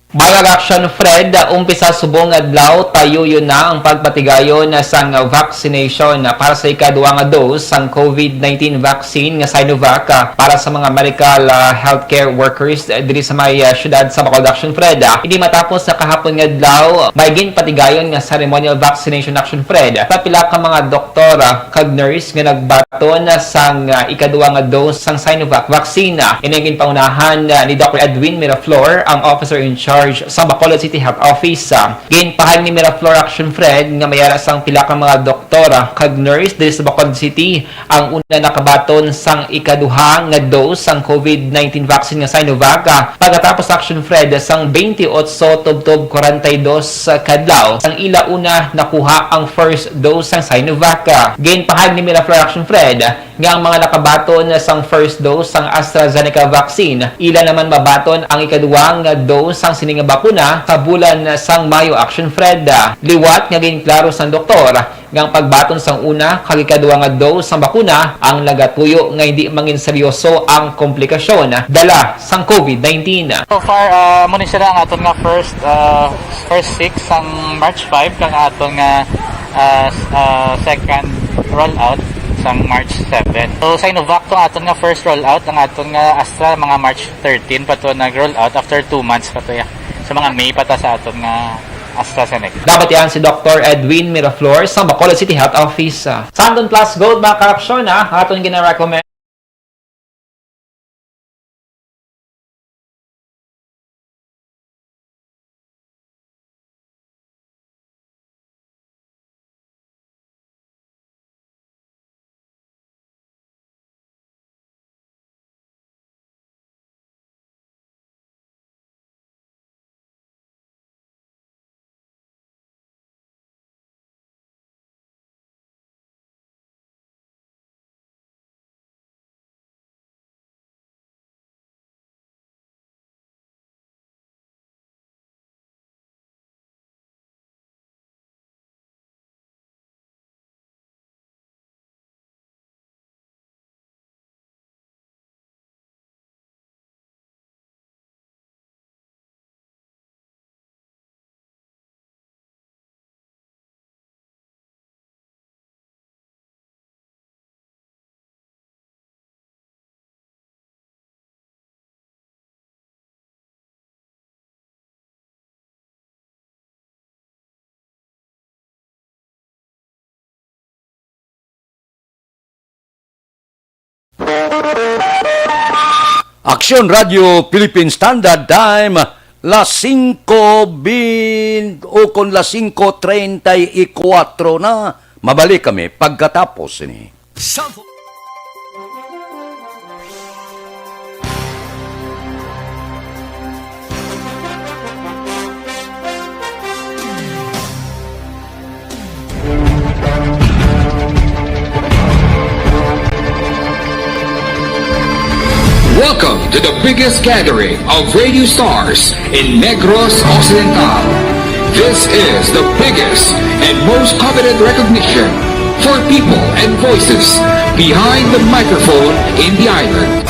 Barag Action Fred, umpisa subong adlaw, tayuyo na ang pagpatigayon sang vaccination para sa ikaduha nga dose sang COVID nineteen vaccine nga Sinovac, ah, para sa mga medical, ah, healthcare workers, ah, diri sa may, ah, siyudad sa Bacolod. Action Fred, ah, hindi matapos sa kahapon nga adlaw, may ginpatigayon nga ceremonial vaccination. Action Fred, sa pila ka mga doktor, ah, kag nurse nga nagbaton sang, ah, ikaduha nga dose sang Sinovac vaccine. Ini ang ginpangunahan, ah, ni Doctor Edwin Miraflor, ang officer in charge sa Bacolod City Health Office. Ah, ginpahayag ni Miraflor, Action Fred, nga may ara sang pila ka mga doktor, ah, kag nurse diri sa Bacolod City ang una nakabaton sang ikaduha nga dose sang COVID nineteen vaccine nga Sinovac, ah, pagkatapos, Action Fred, sang twenty-eight tubtob forty-two ka adlaw sang ila una nakuha ang first dose sang Sinovac. Ginpahayag ni Miraflor, Action Fred, nga ang mga nakabaton sang first dose sang AstraZeneca vaccine, ila naman mabaton ang ikaduha nga dose sang sini nga bakuna sa bulan sang Mayo, Action Fred. Liwat nga ginklaro sang doktor nga ang pagbaton sang una kag ikaduha nga dose sang bakuna ang nagatuyo nga hindi mangin seryoso ang komplikasyon dala sang COVID nineteen. So far, ah, amo ni sila ang aton nga first, ah, first six sang March five, kag aton nga, ah, s-, ah, second rollout. sang March seven. So, Sinovac to aton nga first rollout, ang aton nga Astra mga March thirteen pa to nag-roll out after two months pa to ya. Sa mga May pa ta sa aton nga AstraZeneca. Dapat yan si Doktor Edwin Miraflor sa Bacolod City Health Office. Ah, Santon Plus Gold, mga kaaksyon, ah, aton gina-recommend. Aksyon Radio Philippine Standard Time, las singko bin-, o kon las singko treinta y cuatro na. Mabalik kami pagkatapos ini. Sa Welcome to the biggest gathering of radio stars in Negros Occidental. This is the biggest and most coveted recognition for people and voices behind the microphone in the island.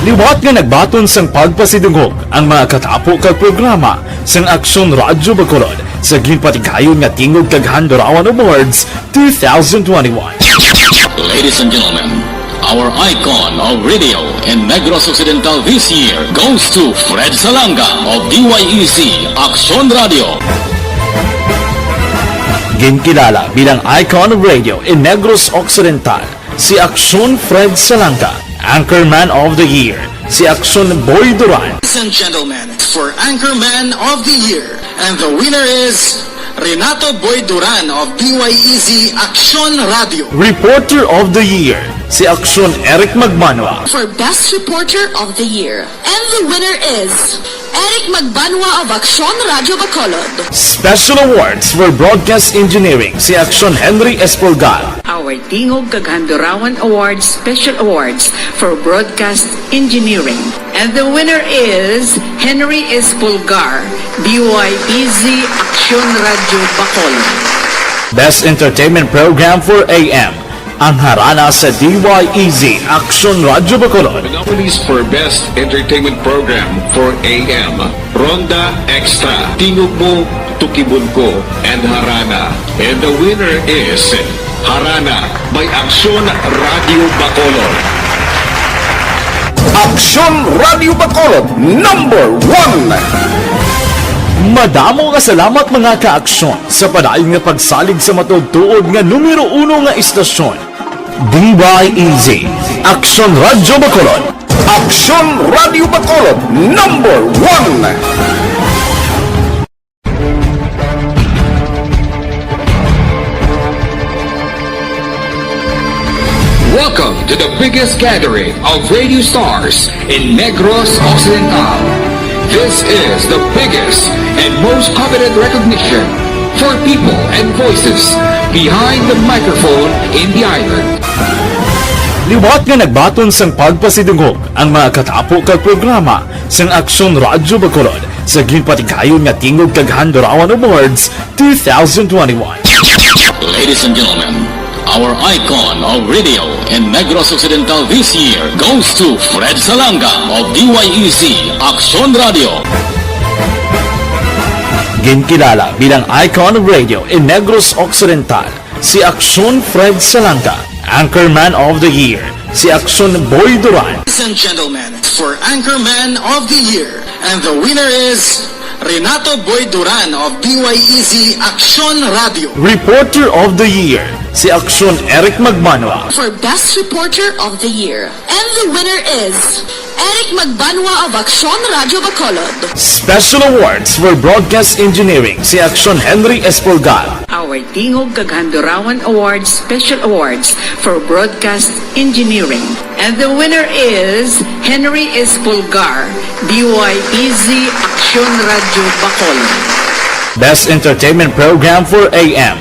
Liwat nga nagbaton sang pagpasidungog ang mga katapo kag programa sang Aksyon Radyo Bacolod sa ginpatigayon nga Tingog kag Handurawan Awards two thousand twenty-one. Ladies and gentlemen, our icon of radio in Negros Occidental this year goes to Fred Salanga of D Y E Z Aksyon Radio. Ginkilala bilang icon of radio in Negros Occidental si Aksyon Fred Salanga, Anchorman of the Year, si Aksyon Boy Duran. Ladies and gentlemen, for Anchorman of the Year, and the winner is Renato Boy Duran of D Y E Z Aksyon Radio. Reporter of the Year, si Aksyon Eric Magbanwa. For Best Reporter of the Year, and the winner is Eric Magbanwa of Aksyon Radio Bacolod. Special Awards for Broadcast Engineering, si Aksyon Henry Espolgar. Our Tingog kag Handurawan Awards Special Awards for Broadcast Engineering. And the winner is Henry Espolgar, D Y E Z Aksyon Radio Bacolod. Best Entertainment Program for A M, ang Harana sa D Y E Z Aksyon Radio Bacolod. The nominees for Best Entertainment Program for A M, Ronda Extra, Tingog Mo, Tukibon Ko, and Harana. And the winner is Harana by Aksyon Radio Bacolod. Aksyon Radio Bacolod, number one. Madamo nga salamat, mga kaaksyon, sa padayon nga pagsalig sa matuod-tuod nga numero uno nga istasyon. D Y E Z, Aksyon Radio Bacolod. Aksyon Radio Bacolod, number one. Welcome to the biggest gathering of radio stars in Negros Occidental. This is the biggest and most coveted recognition for people and voices behind the microphone in the island. Liwat nga nagbaton sang pagpasidungog ang mga katapo kag programa sang Aksyon Radyo Bacolod sa ginpatigayon nga Tingog kag Handurawan Awards two thousand twenty-one. Ladies and gentlemen, our icon of radio in Negros Occidental this year goes to Fred Salanga of D Y E Z Aksyon Radio. Ginkilala bilang icon of radio in Negros Occidental si Aksyon Fred Salanga, Anchorman of the Year, si Aksyon Boy Duran. Ladies and gentlemen, for Anchorman of the Year, and the winner is Renato Boy Duran of D Y E Z Aksyon Radio. Reporter of the Year, si Aksyon Eric Magbanwa. For Best Reporter of the Year, and the winner is Eric Magbanwa of Aksyon Radio Bacolod. Special Awards for Broadcast Engineering, si Aksyon Henry Espolgar. Our Tingog kag Handurawan Awards Special Awards for Broadcast Engineering. And the winner is Henry Espolgar, D Y E Z Aksyon Radio Bacolod. Best Entertainment Program for A M,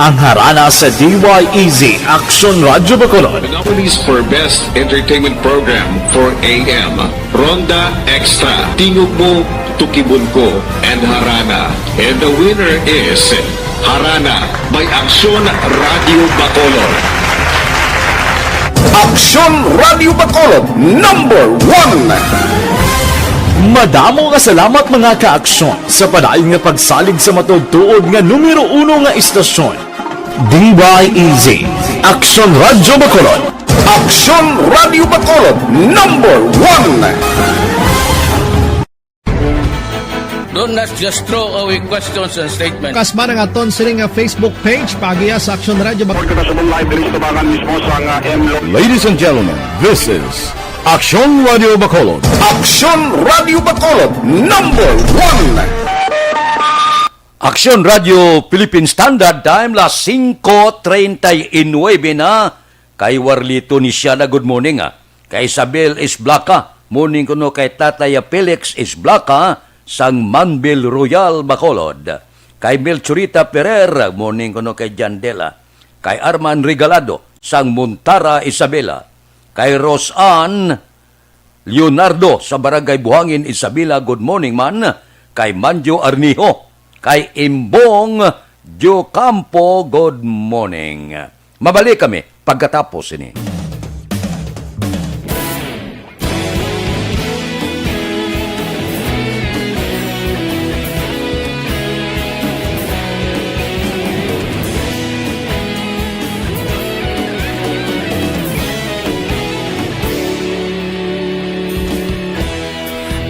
ang Harana sa D Y E Z Aksyon Radio Bacolod. The nominees for Best Entertainment Program for A M, Ronda Extra, Tingog Mo, Tukibon Ko, and Harana. And the winner is Harana by Aksyon Radio Bacolod. Aksyon Radio Bacolod, number one. Madamo nga salamat, mga ka-aksyon, sa padayon nga pagsalig sa matuod-tuod nga numero uno nga istasyon, D Y E Z, Aksyon Radio Bacolod. Aksyon Radio Bacolod, number one. Don't, let's just throw away questions and statements. Kasba na nga aton sini nga Facebook page, paagiha sa Aksyon Radio Bacolod. Report kita sa Mumbai, diri sa tubangan mismo sa nga M Lo- Ladies and gentlemen, this is Aksyon Radio Bacolod. Aksyon Radio Bacolod, number one. Aksyon Radio Philippine Standard Time, las singko treinta y nuebe na. Kay Warlito Nisiana, good morning, ah. Kay Isabel Isblaca, morning kuno kay Tatay Felix Isblaca sang Manbil Royal, Bacolod. Kay Melchorita Ferrer, morning kuno kay Jandela. Kay Arman Regalado sang Montara, Isabela. Kay Roseanne Leonardo sa Barangay Buhangin, Isabela, good morning man. Kay Manjo Arnijo, kay Imbong Diocampo, good morning. Mabalik kami pagkatapos ini.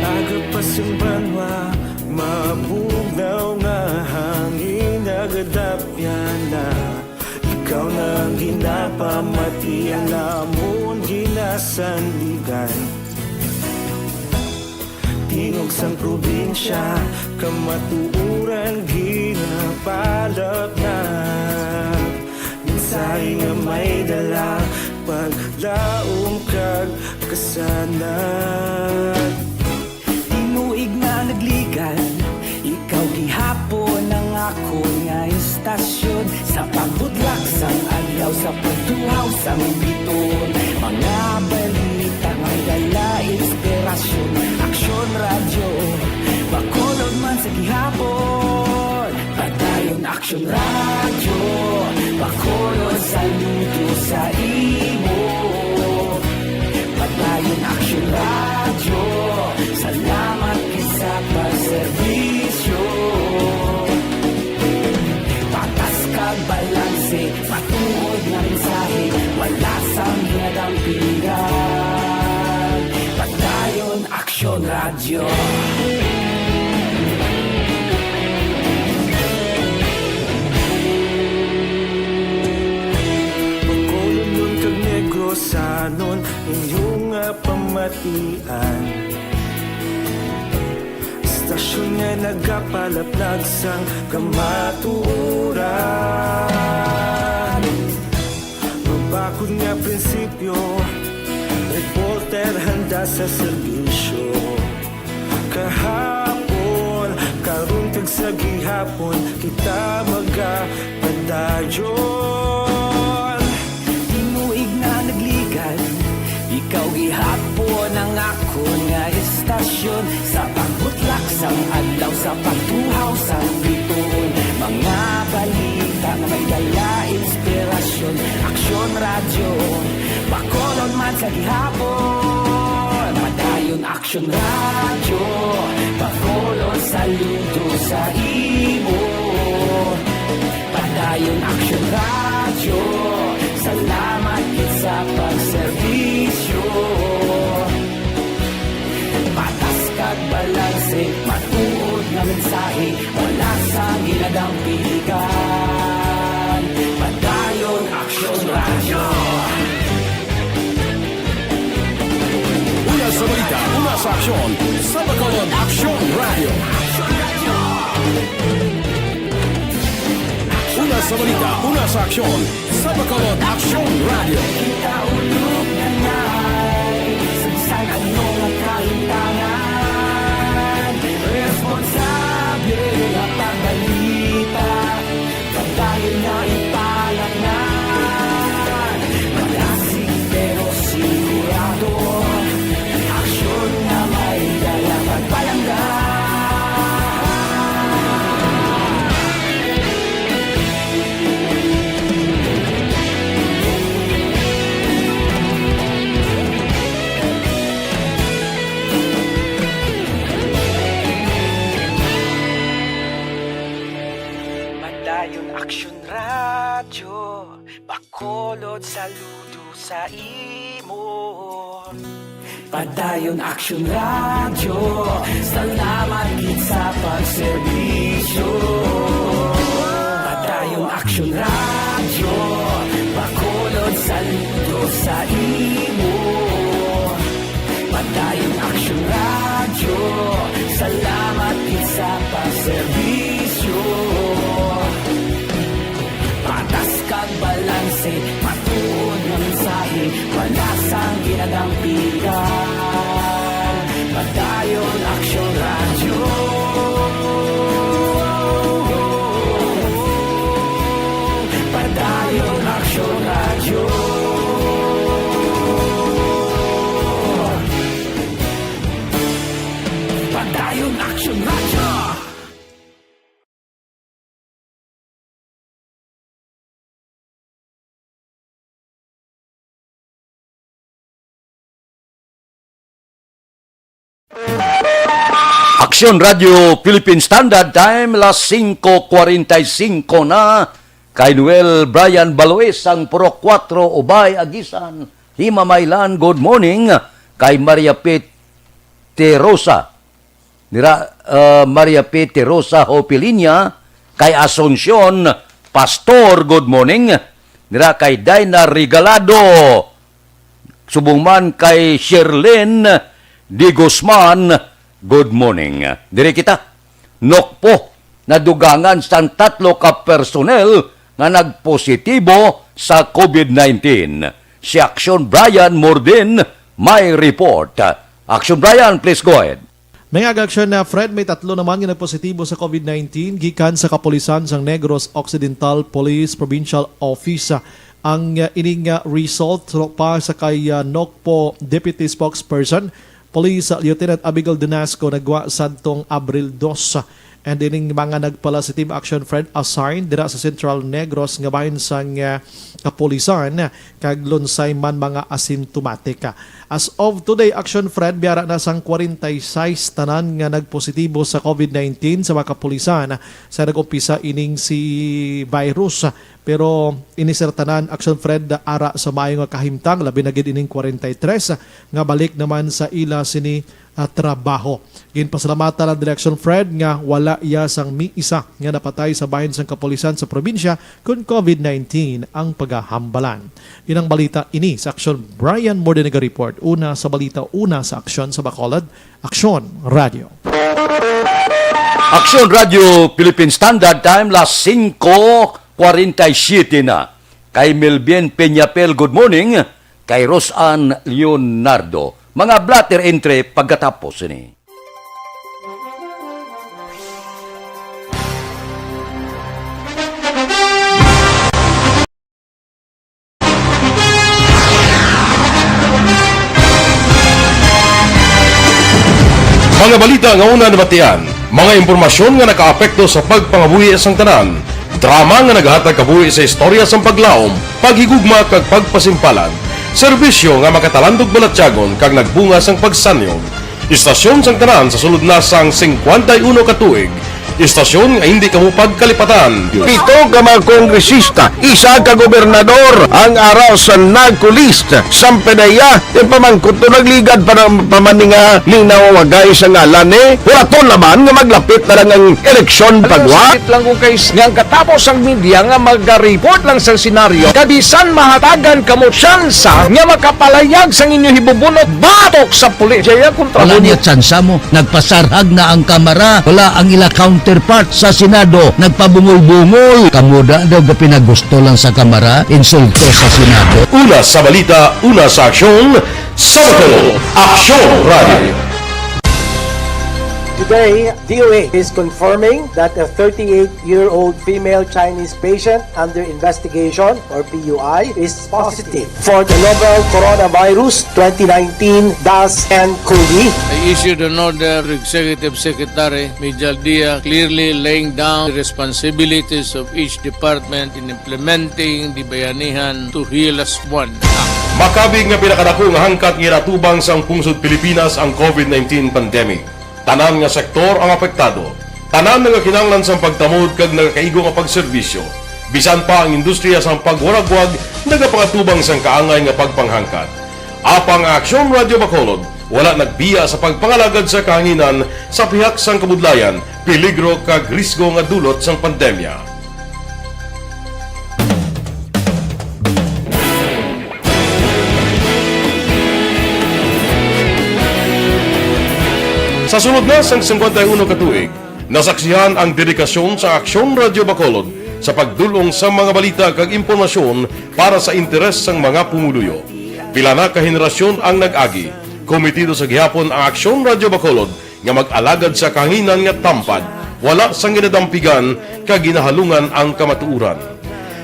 Aga pa sing banwa, mabugnaw nga hangin nagadapyan na. Ikaw na ang ginapamati, ang amon ginasandigan. Tingog sang probinsya, kamatuoran ginapalatnat. Mensahe nga may dala, paglaom kag kasanag. Tinuig nga nagligan, ikaw gihapon ang akon nga istasyon. Sa pagbudlak sang adlaw, sa pagtuhaw sang biton, mga balita may dala inspirasyon. Aksyon Radyo, Bacolod man sa gihapon. Padayon Aksyon Radyo, Bacolod, saludo sa imo. Padayon Aksyon Radyo, salamat gid sa pagserbisyo. Patas kag balanse, matuod nga mensahe, wala sang ginadampigan. Padayon Aksyon Radyo. Bacolodnon kag Negrosanon, inyo nga pamatian. Istasyon nga nagapalaplag sang kamatuoran. Mabakod nga prinsipyo, reporter handa sa serbisyo. Kahapon, karon, kag sa gihapon, kita magapadayon. Tinuig nga nagligan, ikaw gihapon ang akon nga istasyon. Sa pagbutlak sang adlaw, sa pagtuhaw sang bituon, mga balita nga may dala inspirasyon. Aksyon Radyo, Bacolod man sa gihapon. Padayon Aksyon Radyo, Bacolod, saludo sa imo. Padayon Aksyon Radyo, salamat Wala sa ginadampigan. Padayon Aksyon Radyo. Una sa balita, una sa aksyon, sa Bacolod Aksyon Radyo. Una sa balita, una sa aksyon, sa Bacolod Aksyon Radyo. Kita ulog na ngay, saysay ano nga kahintangan. Responsable nga pagbalita, padayon nga ipalangnan. Malasig pero sigurado, aksyon nga may dala pagpalangga. Padayon Aksyon Radyo, Bacolod, saludo sa imo. Padayon Aksyon Radyo, salamat gid sa pagserbisyo. Padayon Aksyon Radyo, Bacolod, saludo sa imo. Padayon Aksyon Radyo, salamat gid sa pagserbisyo. Patas kag balanse, matuod nga mensahe, wala sang ginadampigan. Padayon Aksyon Radyo. Padayon Aksyon Radyo. Padayon Aksyon Radyo. Aksyon Radio Philippine Standard Time, las singko kwarenta y singko na. Kay Noel Brian Balois, sang Purok Kuwatro, Ubay, Aguisan, Himamaylan, good morning. Kay Maria Pete Rosa, nira, ah, Maria Pete Rosa Hopilinia, kay Asuncion Pastor, good morning. Nira kay Dina Regalado, subong man kay Sherlyn Di Guzman, good morning. Diri kita, Nokpo, nadugangan sang tatlo ka personnel nga nagpositibo sa covid nineteen. Si Action Brian Mordin may report. Action Brian, please go ahead. May aga aksyon na, Fred, may tatlo naman nga nagpositibo sa covid nineteen gikan sa kapulisan sang Negros Occidental Police Provincial Office. Ang, uh, ining, uh, result, no, pa sa kay, uh, Nokpo Deputy Spokesperson Police, uh, Lieutenant Abigail Denasco, nagwa sadtong Abril dos. And ining mga nagpala sa Team Action Fred assigned dira sa Central Negros nga bahin sang, uh, kapulisan, kag lunsay man mga asymptomatic. As of today, Action Fred, biyara na sang kwarenta y seis tanan nga nagpositibo sa covid nineteen sa mga kapulisan sa nag-umpisa ining si virus. Pero ini, sir, tanan, Action Fred, ara sa maayo nga kahimtang, labi na gid ining kwarenta y tres nga balik naman sa ila sini, ah, trabaho. Ginpasalamatan ang Direction Fred nga wala iya sang miisa nga napatay sa bahin sang kapulisan sa probinsya kun covid nineteen ang pagahambalan. Inang balita ini sa Aksyon. Brian Mordeniga report. Una sa balita, una sa aksyon sa Bacolod, Aksyon Radio. Aksyon Radio Philippine Standard Time, las singko kwarenta y siyete na. Kay Melvin Peñapel, good morning. Kay Rosan Leonardo. Mga blotter entry pagkatapos ini. Mga balita nga una nabatian, mga impormasyon nga nakaapekto sa pagpangabuhi sang tanan, drama nga nagahatag kabuhi sa istorya sang paglaom, paghigugma kag pagpasimpalan, serbisyo nga makatalandog balatyagon kag nagbunga sang pagsanyog. Istasyon sang tanan sa sulod na sang singkwenta y uno ka tuig, Istasyon nga hindi kamo pagkalipatan. Pito ka mga kongresista, isa ka gobernador ang ara sa NAGCO list. Sampedeya, ipamangkot to nagligad pa ng pamaninga ni nawawagay sa ngalan ni Huraton naman nga maglapit na lang ang eleksyon pagwa. Sakit lang kung kay nga ang katapos ang media nga mag-report lang sa senaryo, kabisan mahatagan kamo tsansa nga makapalayag sang inyo hibubunot batok sa pulis. Jaya kontra Wala mo. Niya tsansa mo. Nagpasarhag na ang kamara, wala ang ila counterpart sa Senado, nagpabungol-bungol. Kamo da daw ga pinagusto lang sa kamara, insulto sa Senado. Una sa balita, una sa aksyon, sa Bacolod, Aksyon Radio. Today, D O A is confirming that a thirty-eight-year-old female Chinese patient under investigation, or P U I, is positive for the novel Coronavirus twenty nineteen dash N COVID. I issued an order to Executive Secretary Major Dia, clearly laying down the responsibilities of each department in implementing the Bayanihan to Heal As One Act. Makabig nga pinakadako nga hangkat nga ginatubang sang pungsod Pilipinas ang COVID nineteen pandemic. Tanan nga sektor ang apektado. Tanan nga kinahanglan sang pagtamod kag nagakaigo nga pagserbisyo. Bisan pa ang industriya sang pagwaragwag nagapangatubang sang kaangay nga pagpanghangkat. Apang ang Aksyon Radio Bacolod wala nagbiya sa pagpangalagad sa kahanginan sa pihak sang kabudlayan, peligro kag risgo nga dulot sang pandemya. Sa sulod na sang singkwenta y uno ka tuig, nasaksihan ang dedikasyon sa Aksyon Radio Bacolod sa pagdul-ong sa mga balita kag impormasyon para sa interes sang mga pumuluyo. Pila na ka henerasyon ang nag-agi, kometido sa gihapon ang Aksyon Radio Bacolod nga mag-alagad sa kahanginan nga tampad, wala sang ginadampigan kag ginahalungan ang kamatuoran.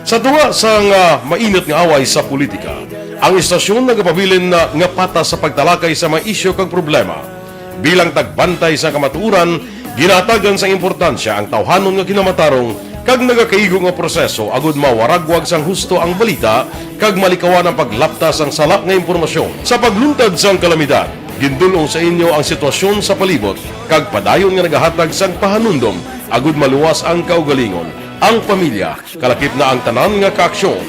Sa tunga sang, ah, mainit nga away sa politika, ang istasyon nagapabilin na nga patas sa pagtalakay sa mga isyu kag problema. Bilang tagbantay sa kamatuoran, ginahatagan sang importansya ang tawhanon nga kinamatarong kag nagakaigo nga proseso agud mawaragwag sang husto ang balita kag malikawan ang paglapta sang sala nga impormasyon. Sa pagluntad sang kalamidad, gindul-ong sa inyo ang sitwasyon sa palibot kag padayon nga nagahatag sang pahanumdom agud maluwas ang kaugalingon, ang pamilya, kalakip na ang tanan nga kaaksyon.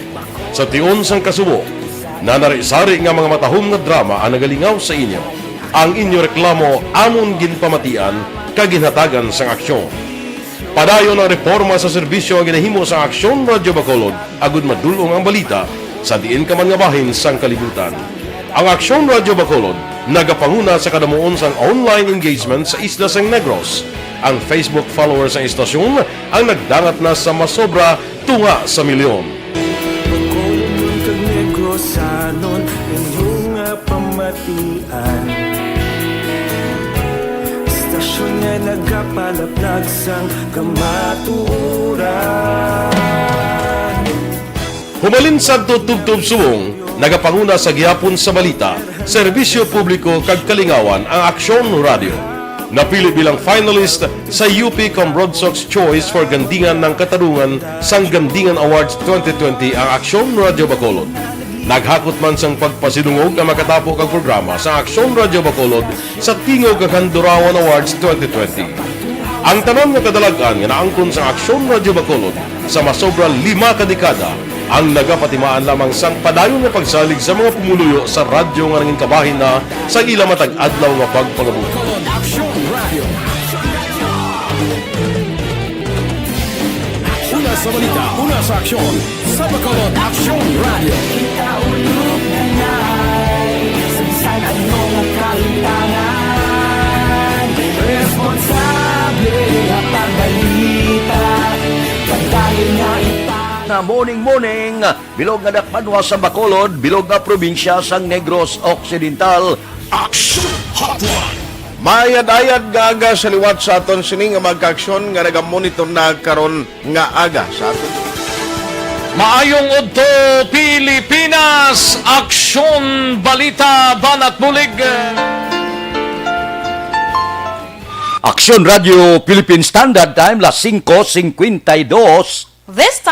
Sa tion sang kasubo, nanari-sari nga mga matahom nga drama ang nagalingaw sa inyo. Ang inyo reklamo amon ginpamatian kag ginhatagan sang aksyon. Padayon ang reporma sa serbisyo nga ginahimo sang Aksyon Radio Bacolod agud madul-ong ang balita sa diin ka man nga bahin sang kalibutan. Ang Aksyon Radio Bacolod nagapanguna sa kadamuon sang online engagement sa isla sang Negros. Ang Facebook followers sang istasyon ang nagdangat na sa masobra tunga sa milyon. Bacolodnon kag Negrosanon, inyo nga pamatian. Istasyon nga nagapalaplag sang kamatuoran. Humalin sadto tubtob subong, nagapanguna sa gihapon sa balita, serbisyo publiko kag kalingawan ang Aksyon Radio. Napili bilang finalist sa U P Cambrodsoc's Choice for Gandingan ng Katarungan sang Gandingan Awards twenty twenty ang Aksyon Radio Bacolod. Naghakot man sang pagpasidungog ang makatapo kag programa sa Aksyon Radio Bacolod sa Tingog kag Handurawan Awards twenty twenty. Ang tanan nga kadalag-an nga naangkon sa Aksyon Radio Bacolod sa masobra lima ka dekada ang nagapatimaan lamang sang padayon nga pagsalig sa mga pumuluyo sa radyo nga nangin kabahin na sa ila matag adlaw nga pagpangabuhi. Aksyon Radio. Una sa balita, una sa aksyon, sa Bacolod Aksyon Radio. Kita ulog na nai, sa bisan ano nga kalimtangan. Responsable nga pagbalita, pagdali nga ita. Na morning, morning, bilog nga dakpanwa sa Bacolod, bilog nga probinsya sang Negros Occidental. Action Hotline. Maayad-ayad nga aga sa liwat sa aton sini nga magkaaksyon nga nagamonitor na karon nga aga sa aton. Maayong udto, Pilipinas! Aksyon, balita, banat, bulig. Aksyon Radio Philippine Standard Time, las singko singkwenta y dos. This time.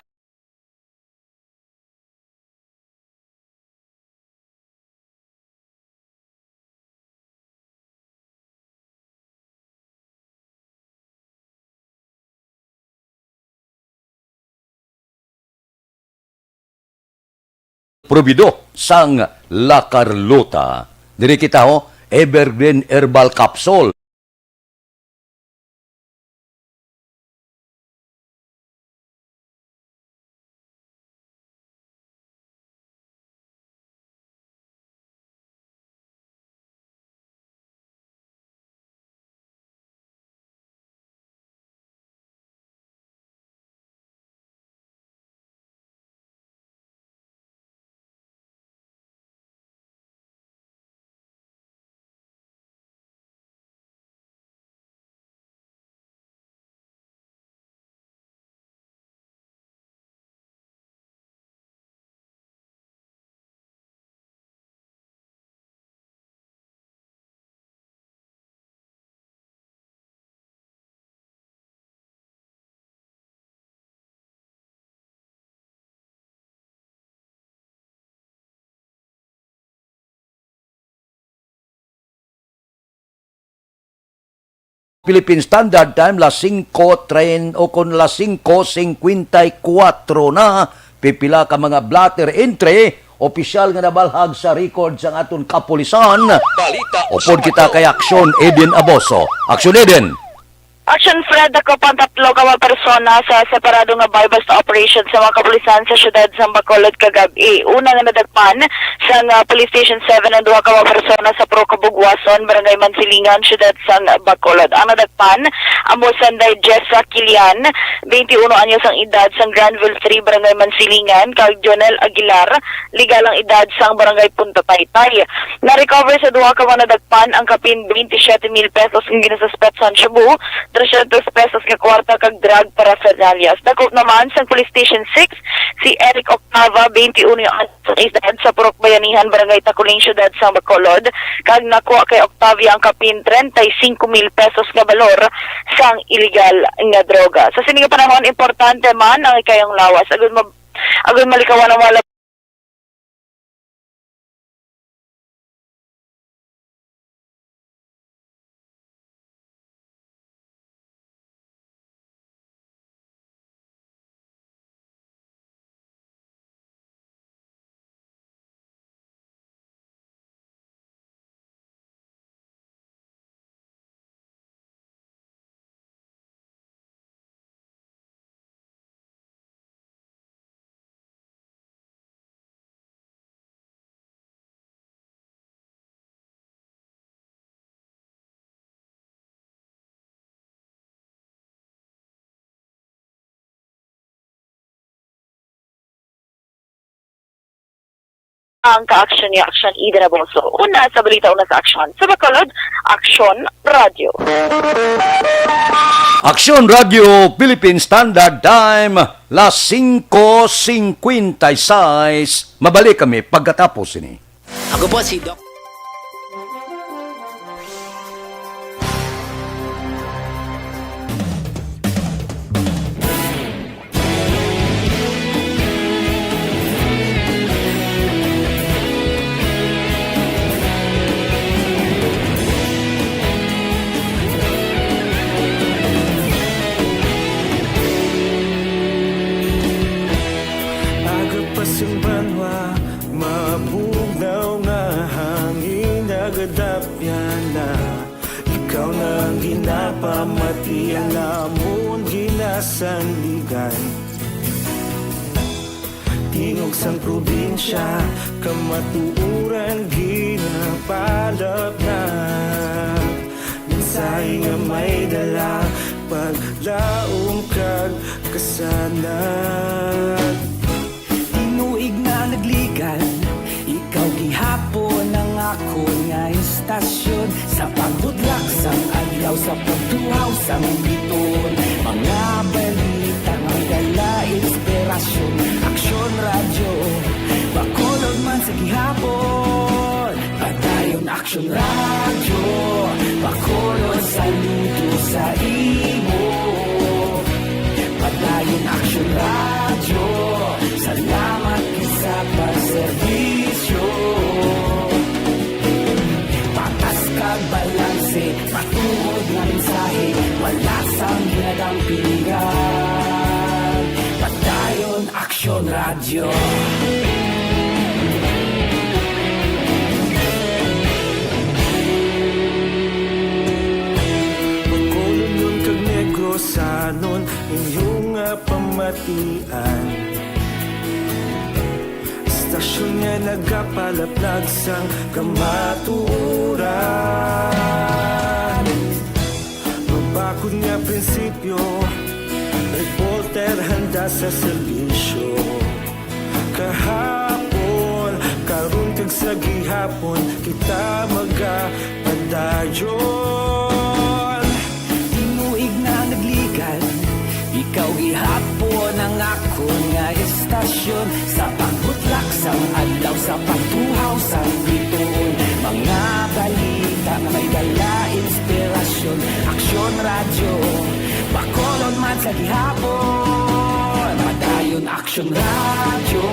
probido sang La Carlota. Diri kita, ho, Evergreen Herbal Capsule. Philippine Standard Time, las singko trein-, o kon las singko singkwenta y kuwatro na, pipila ka mga blotter entry, opisyal nga nabalhag sa record sang aton kapulisan. Balita. Upod kita kay Aksyon Eden Aboso. Aksyon Eden. Action Fred, dakop ang tatlo ka mga persona sa separado nga buy-bust operation sa mga kapulisan sa siyudad sa Bacolod kagab-i. Una nga nadakpan sang, ah, Police Station seven ang duha ka mga persona sa Pro Kabugwason, Barangay Mansilingan, siyudad sang Bacolod. Ang nadakpan amo sanday Jessa Kilian, twenty-uno anyos ang edad, sang Granville three, Barangay Mansilingan, kag Jonel Aguilar, legal ang edad, sang Barangay Punta Taytay. Na-recover sa duha ka mga nadakpan ang kapin twenty-seven mil pesos nga ginasuspetsahan shabu, trescientos pesos nga kwarta kag drug paraphernalia. Dakop naman sang Police Station six si Eric Octava, twenty-uno anyos ang edad, sa Purok Bayanihan, Barangay Taculing, siyudad sang Bacolod, kag nakuha kay Octavia ang kapin treinta y cinco mil pesos nga balor sang iligal nga droga. Sa sini nga panahon, importante man ang ikayong lawas agud ma-, agud malikawan ang mga Ang ka-aksyon ni Aksyon Eden Aboso. Una sa balita, una sa aksyon. Sa Bacolod, Aksyon Radyo. Aksyon Radyo, Philippine Standard Time, las singko singkwenta y seis. Mabalik kami pagkatapos sini. Ako po si Doc. Aga pa sing banwa, mabugnaw nga hangin nagadapyan na. Ikaw na ang ginapamati, ang amon ginasandigan. Tingog sang probinsya, kamatuoran ginapalapnag. Mensahe nga may dala, paglaom kag kasanag. Tinuig na nagligan, ikaw gihapon ang akon nga istasyon. Sa pagbudlak sang adlaw, sa pagtuhaw sang biton, mga balita may dala inspirasyon. Aksyon Radyo, Bacolod man sa gihapon. Padayon Aksyon Radyo, Bacolod, saludo sa imo. Padayon Aksyon Radyo, salamat gid sa pagserbisyo. Patas kag balanse, matuod nga mensahe, wala sang ginadampingan. Padayon Aksyon Radyo. Aksyon nga nagapalaplag sang kamatuoran. Mabakod nga prinsipyo, reporter handa sa serbisyo. Kahapon, karon kag sa gihapon, kita magapadayon. Tinuig na nagligan, ikaw gihapon ang akon nga estasyon. Sa pagbutlak sang adlaw, sa pagtuhaw sang bituon, mga balita nga may dala inspirasyon. Aksyon Radyo, Bacolod man sa gihapon. Padayon Aksyon Radyo,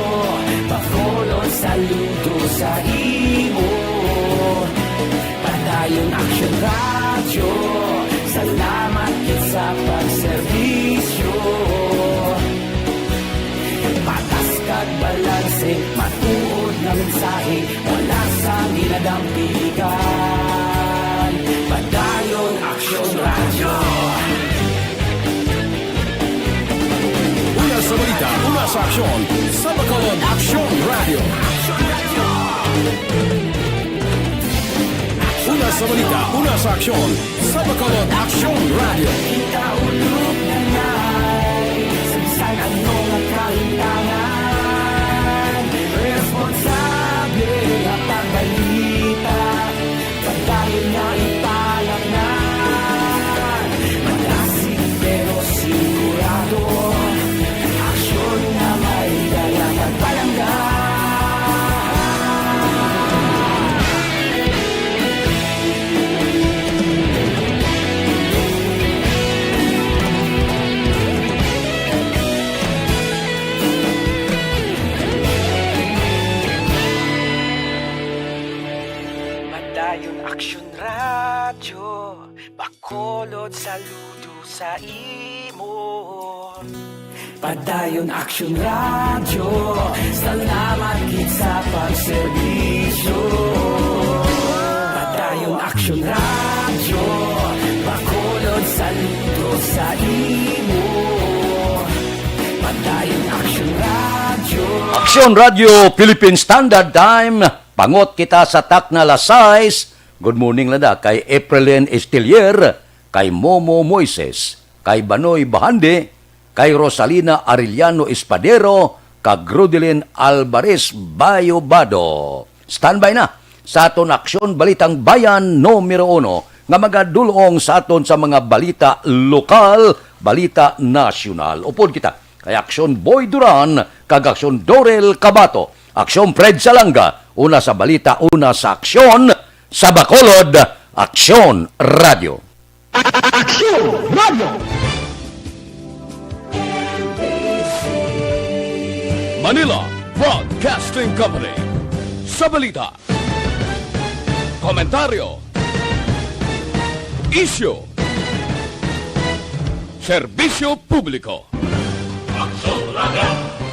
Bacolod, saludo sa imo. Padayon Aksyon Radyo, salamat gid sa pagserbisyo. Patas kag balanse, matuod nga mensahe, wala sang ginadampigan. Padayon Aksyon Radyo. Una sa balita, una sa aksyon, sa Bacolod Aksyon Radyo. Una sa balita, una sa aksyon, sa Bacolod Aksyon Radyo. Kita ulog na nay, sa bisan ano nga kahintangan, responsable nga pagbalita, padayon nga ipalangnan. Malasig pero sigurado, aksyon nga may dala pagpalangga. Padayon Aksyon Radyo, Bacolod, saludo sa imo. Padayon Aksyon Radyo, salamat gid sa pagserbisyo. Padayon Aksyon Radyo, Bacolod, saludo sa imo. Padayon Aksyon Radyo. Aksyon Radyo Philippine Standard Time. Pangot kita sa takna alas sais. Good morning lang da kay Eprilyn Estillier, kay Momo Moises, kay Banoy Bahandi, kay Rosalina Arellano Espadero, kag Rudelin Alvarez Bayobado. Standby na sa aton Aksyon Balitang Bayan numero uno nga magadul-ong sa aton sa mga balita lokal, balita nasyonal. Upod kita kay Aksyon Boy Duran kag Aksyon Dorel Cabato. Aksyon Fred Salanga, una sa balita, una sa aksyon, sa Bacolod, Aksyon Radyo. Aksyon Radyo. Manila Broadcasting Company. Sa balita, komentaryo, isyu, serbisyo publiko. Aksyon Radyo.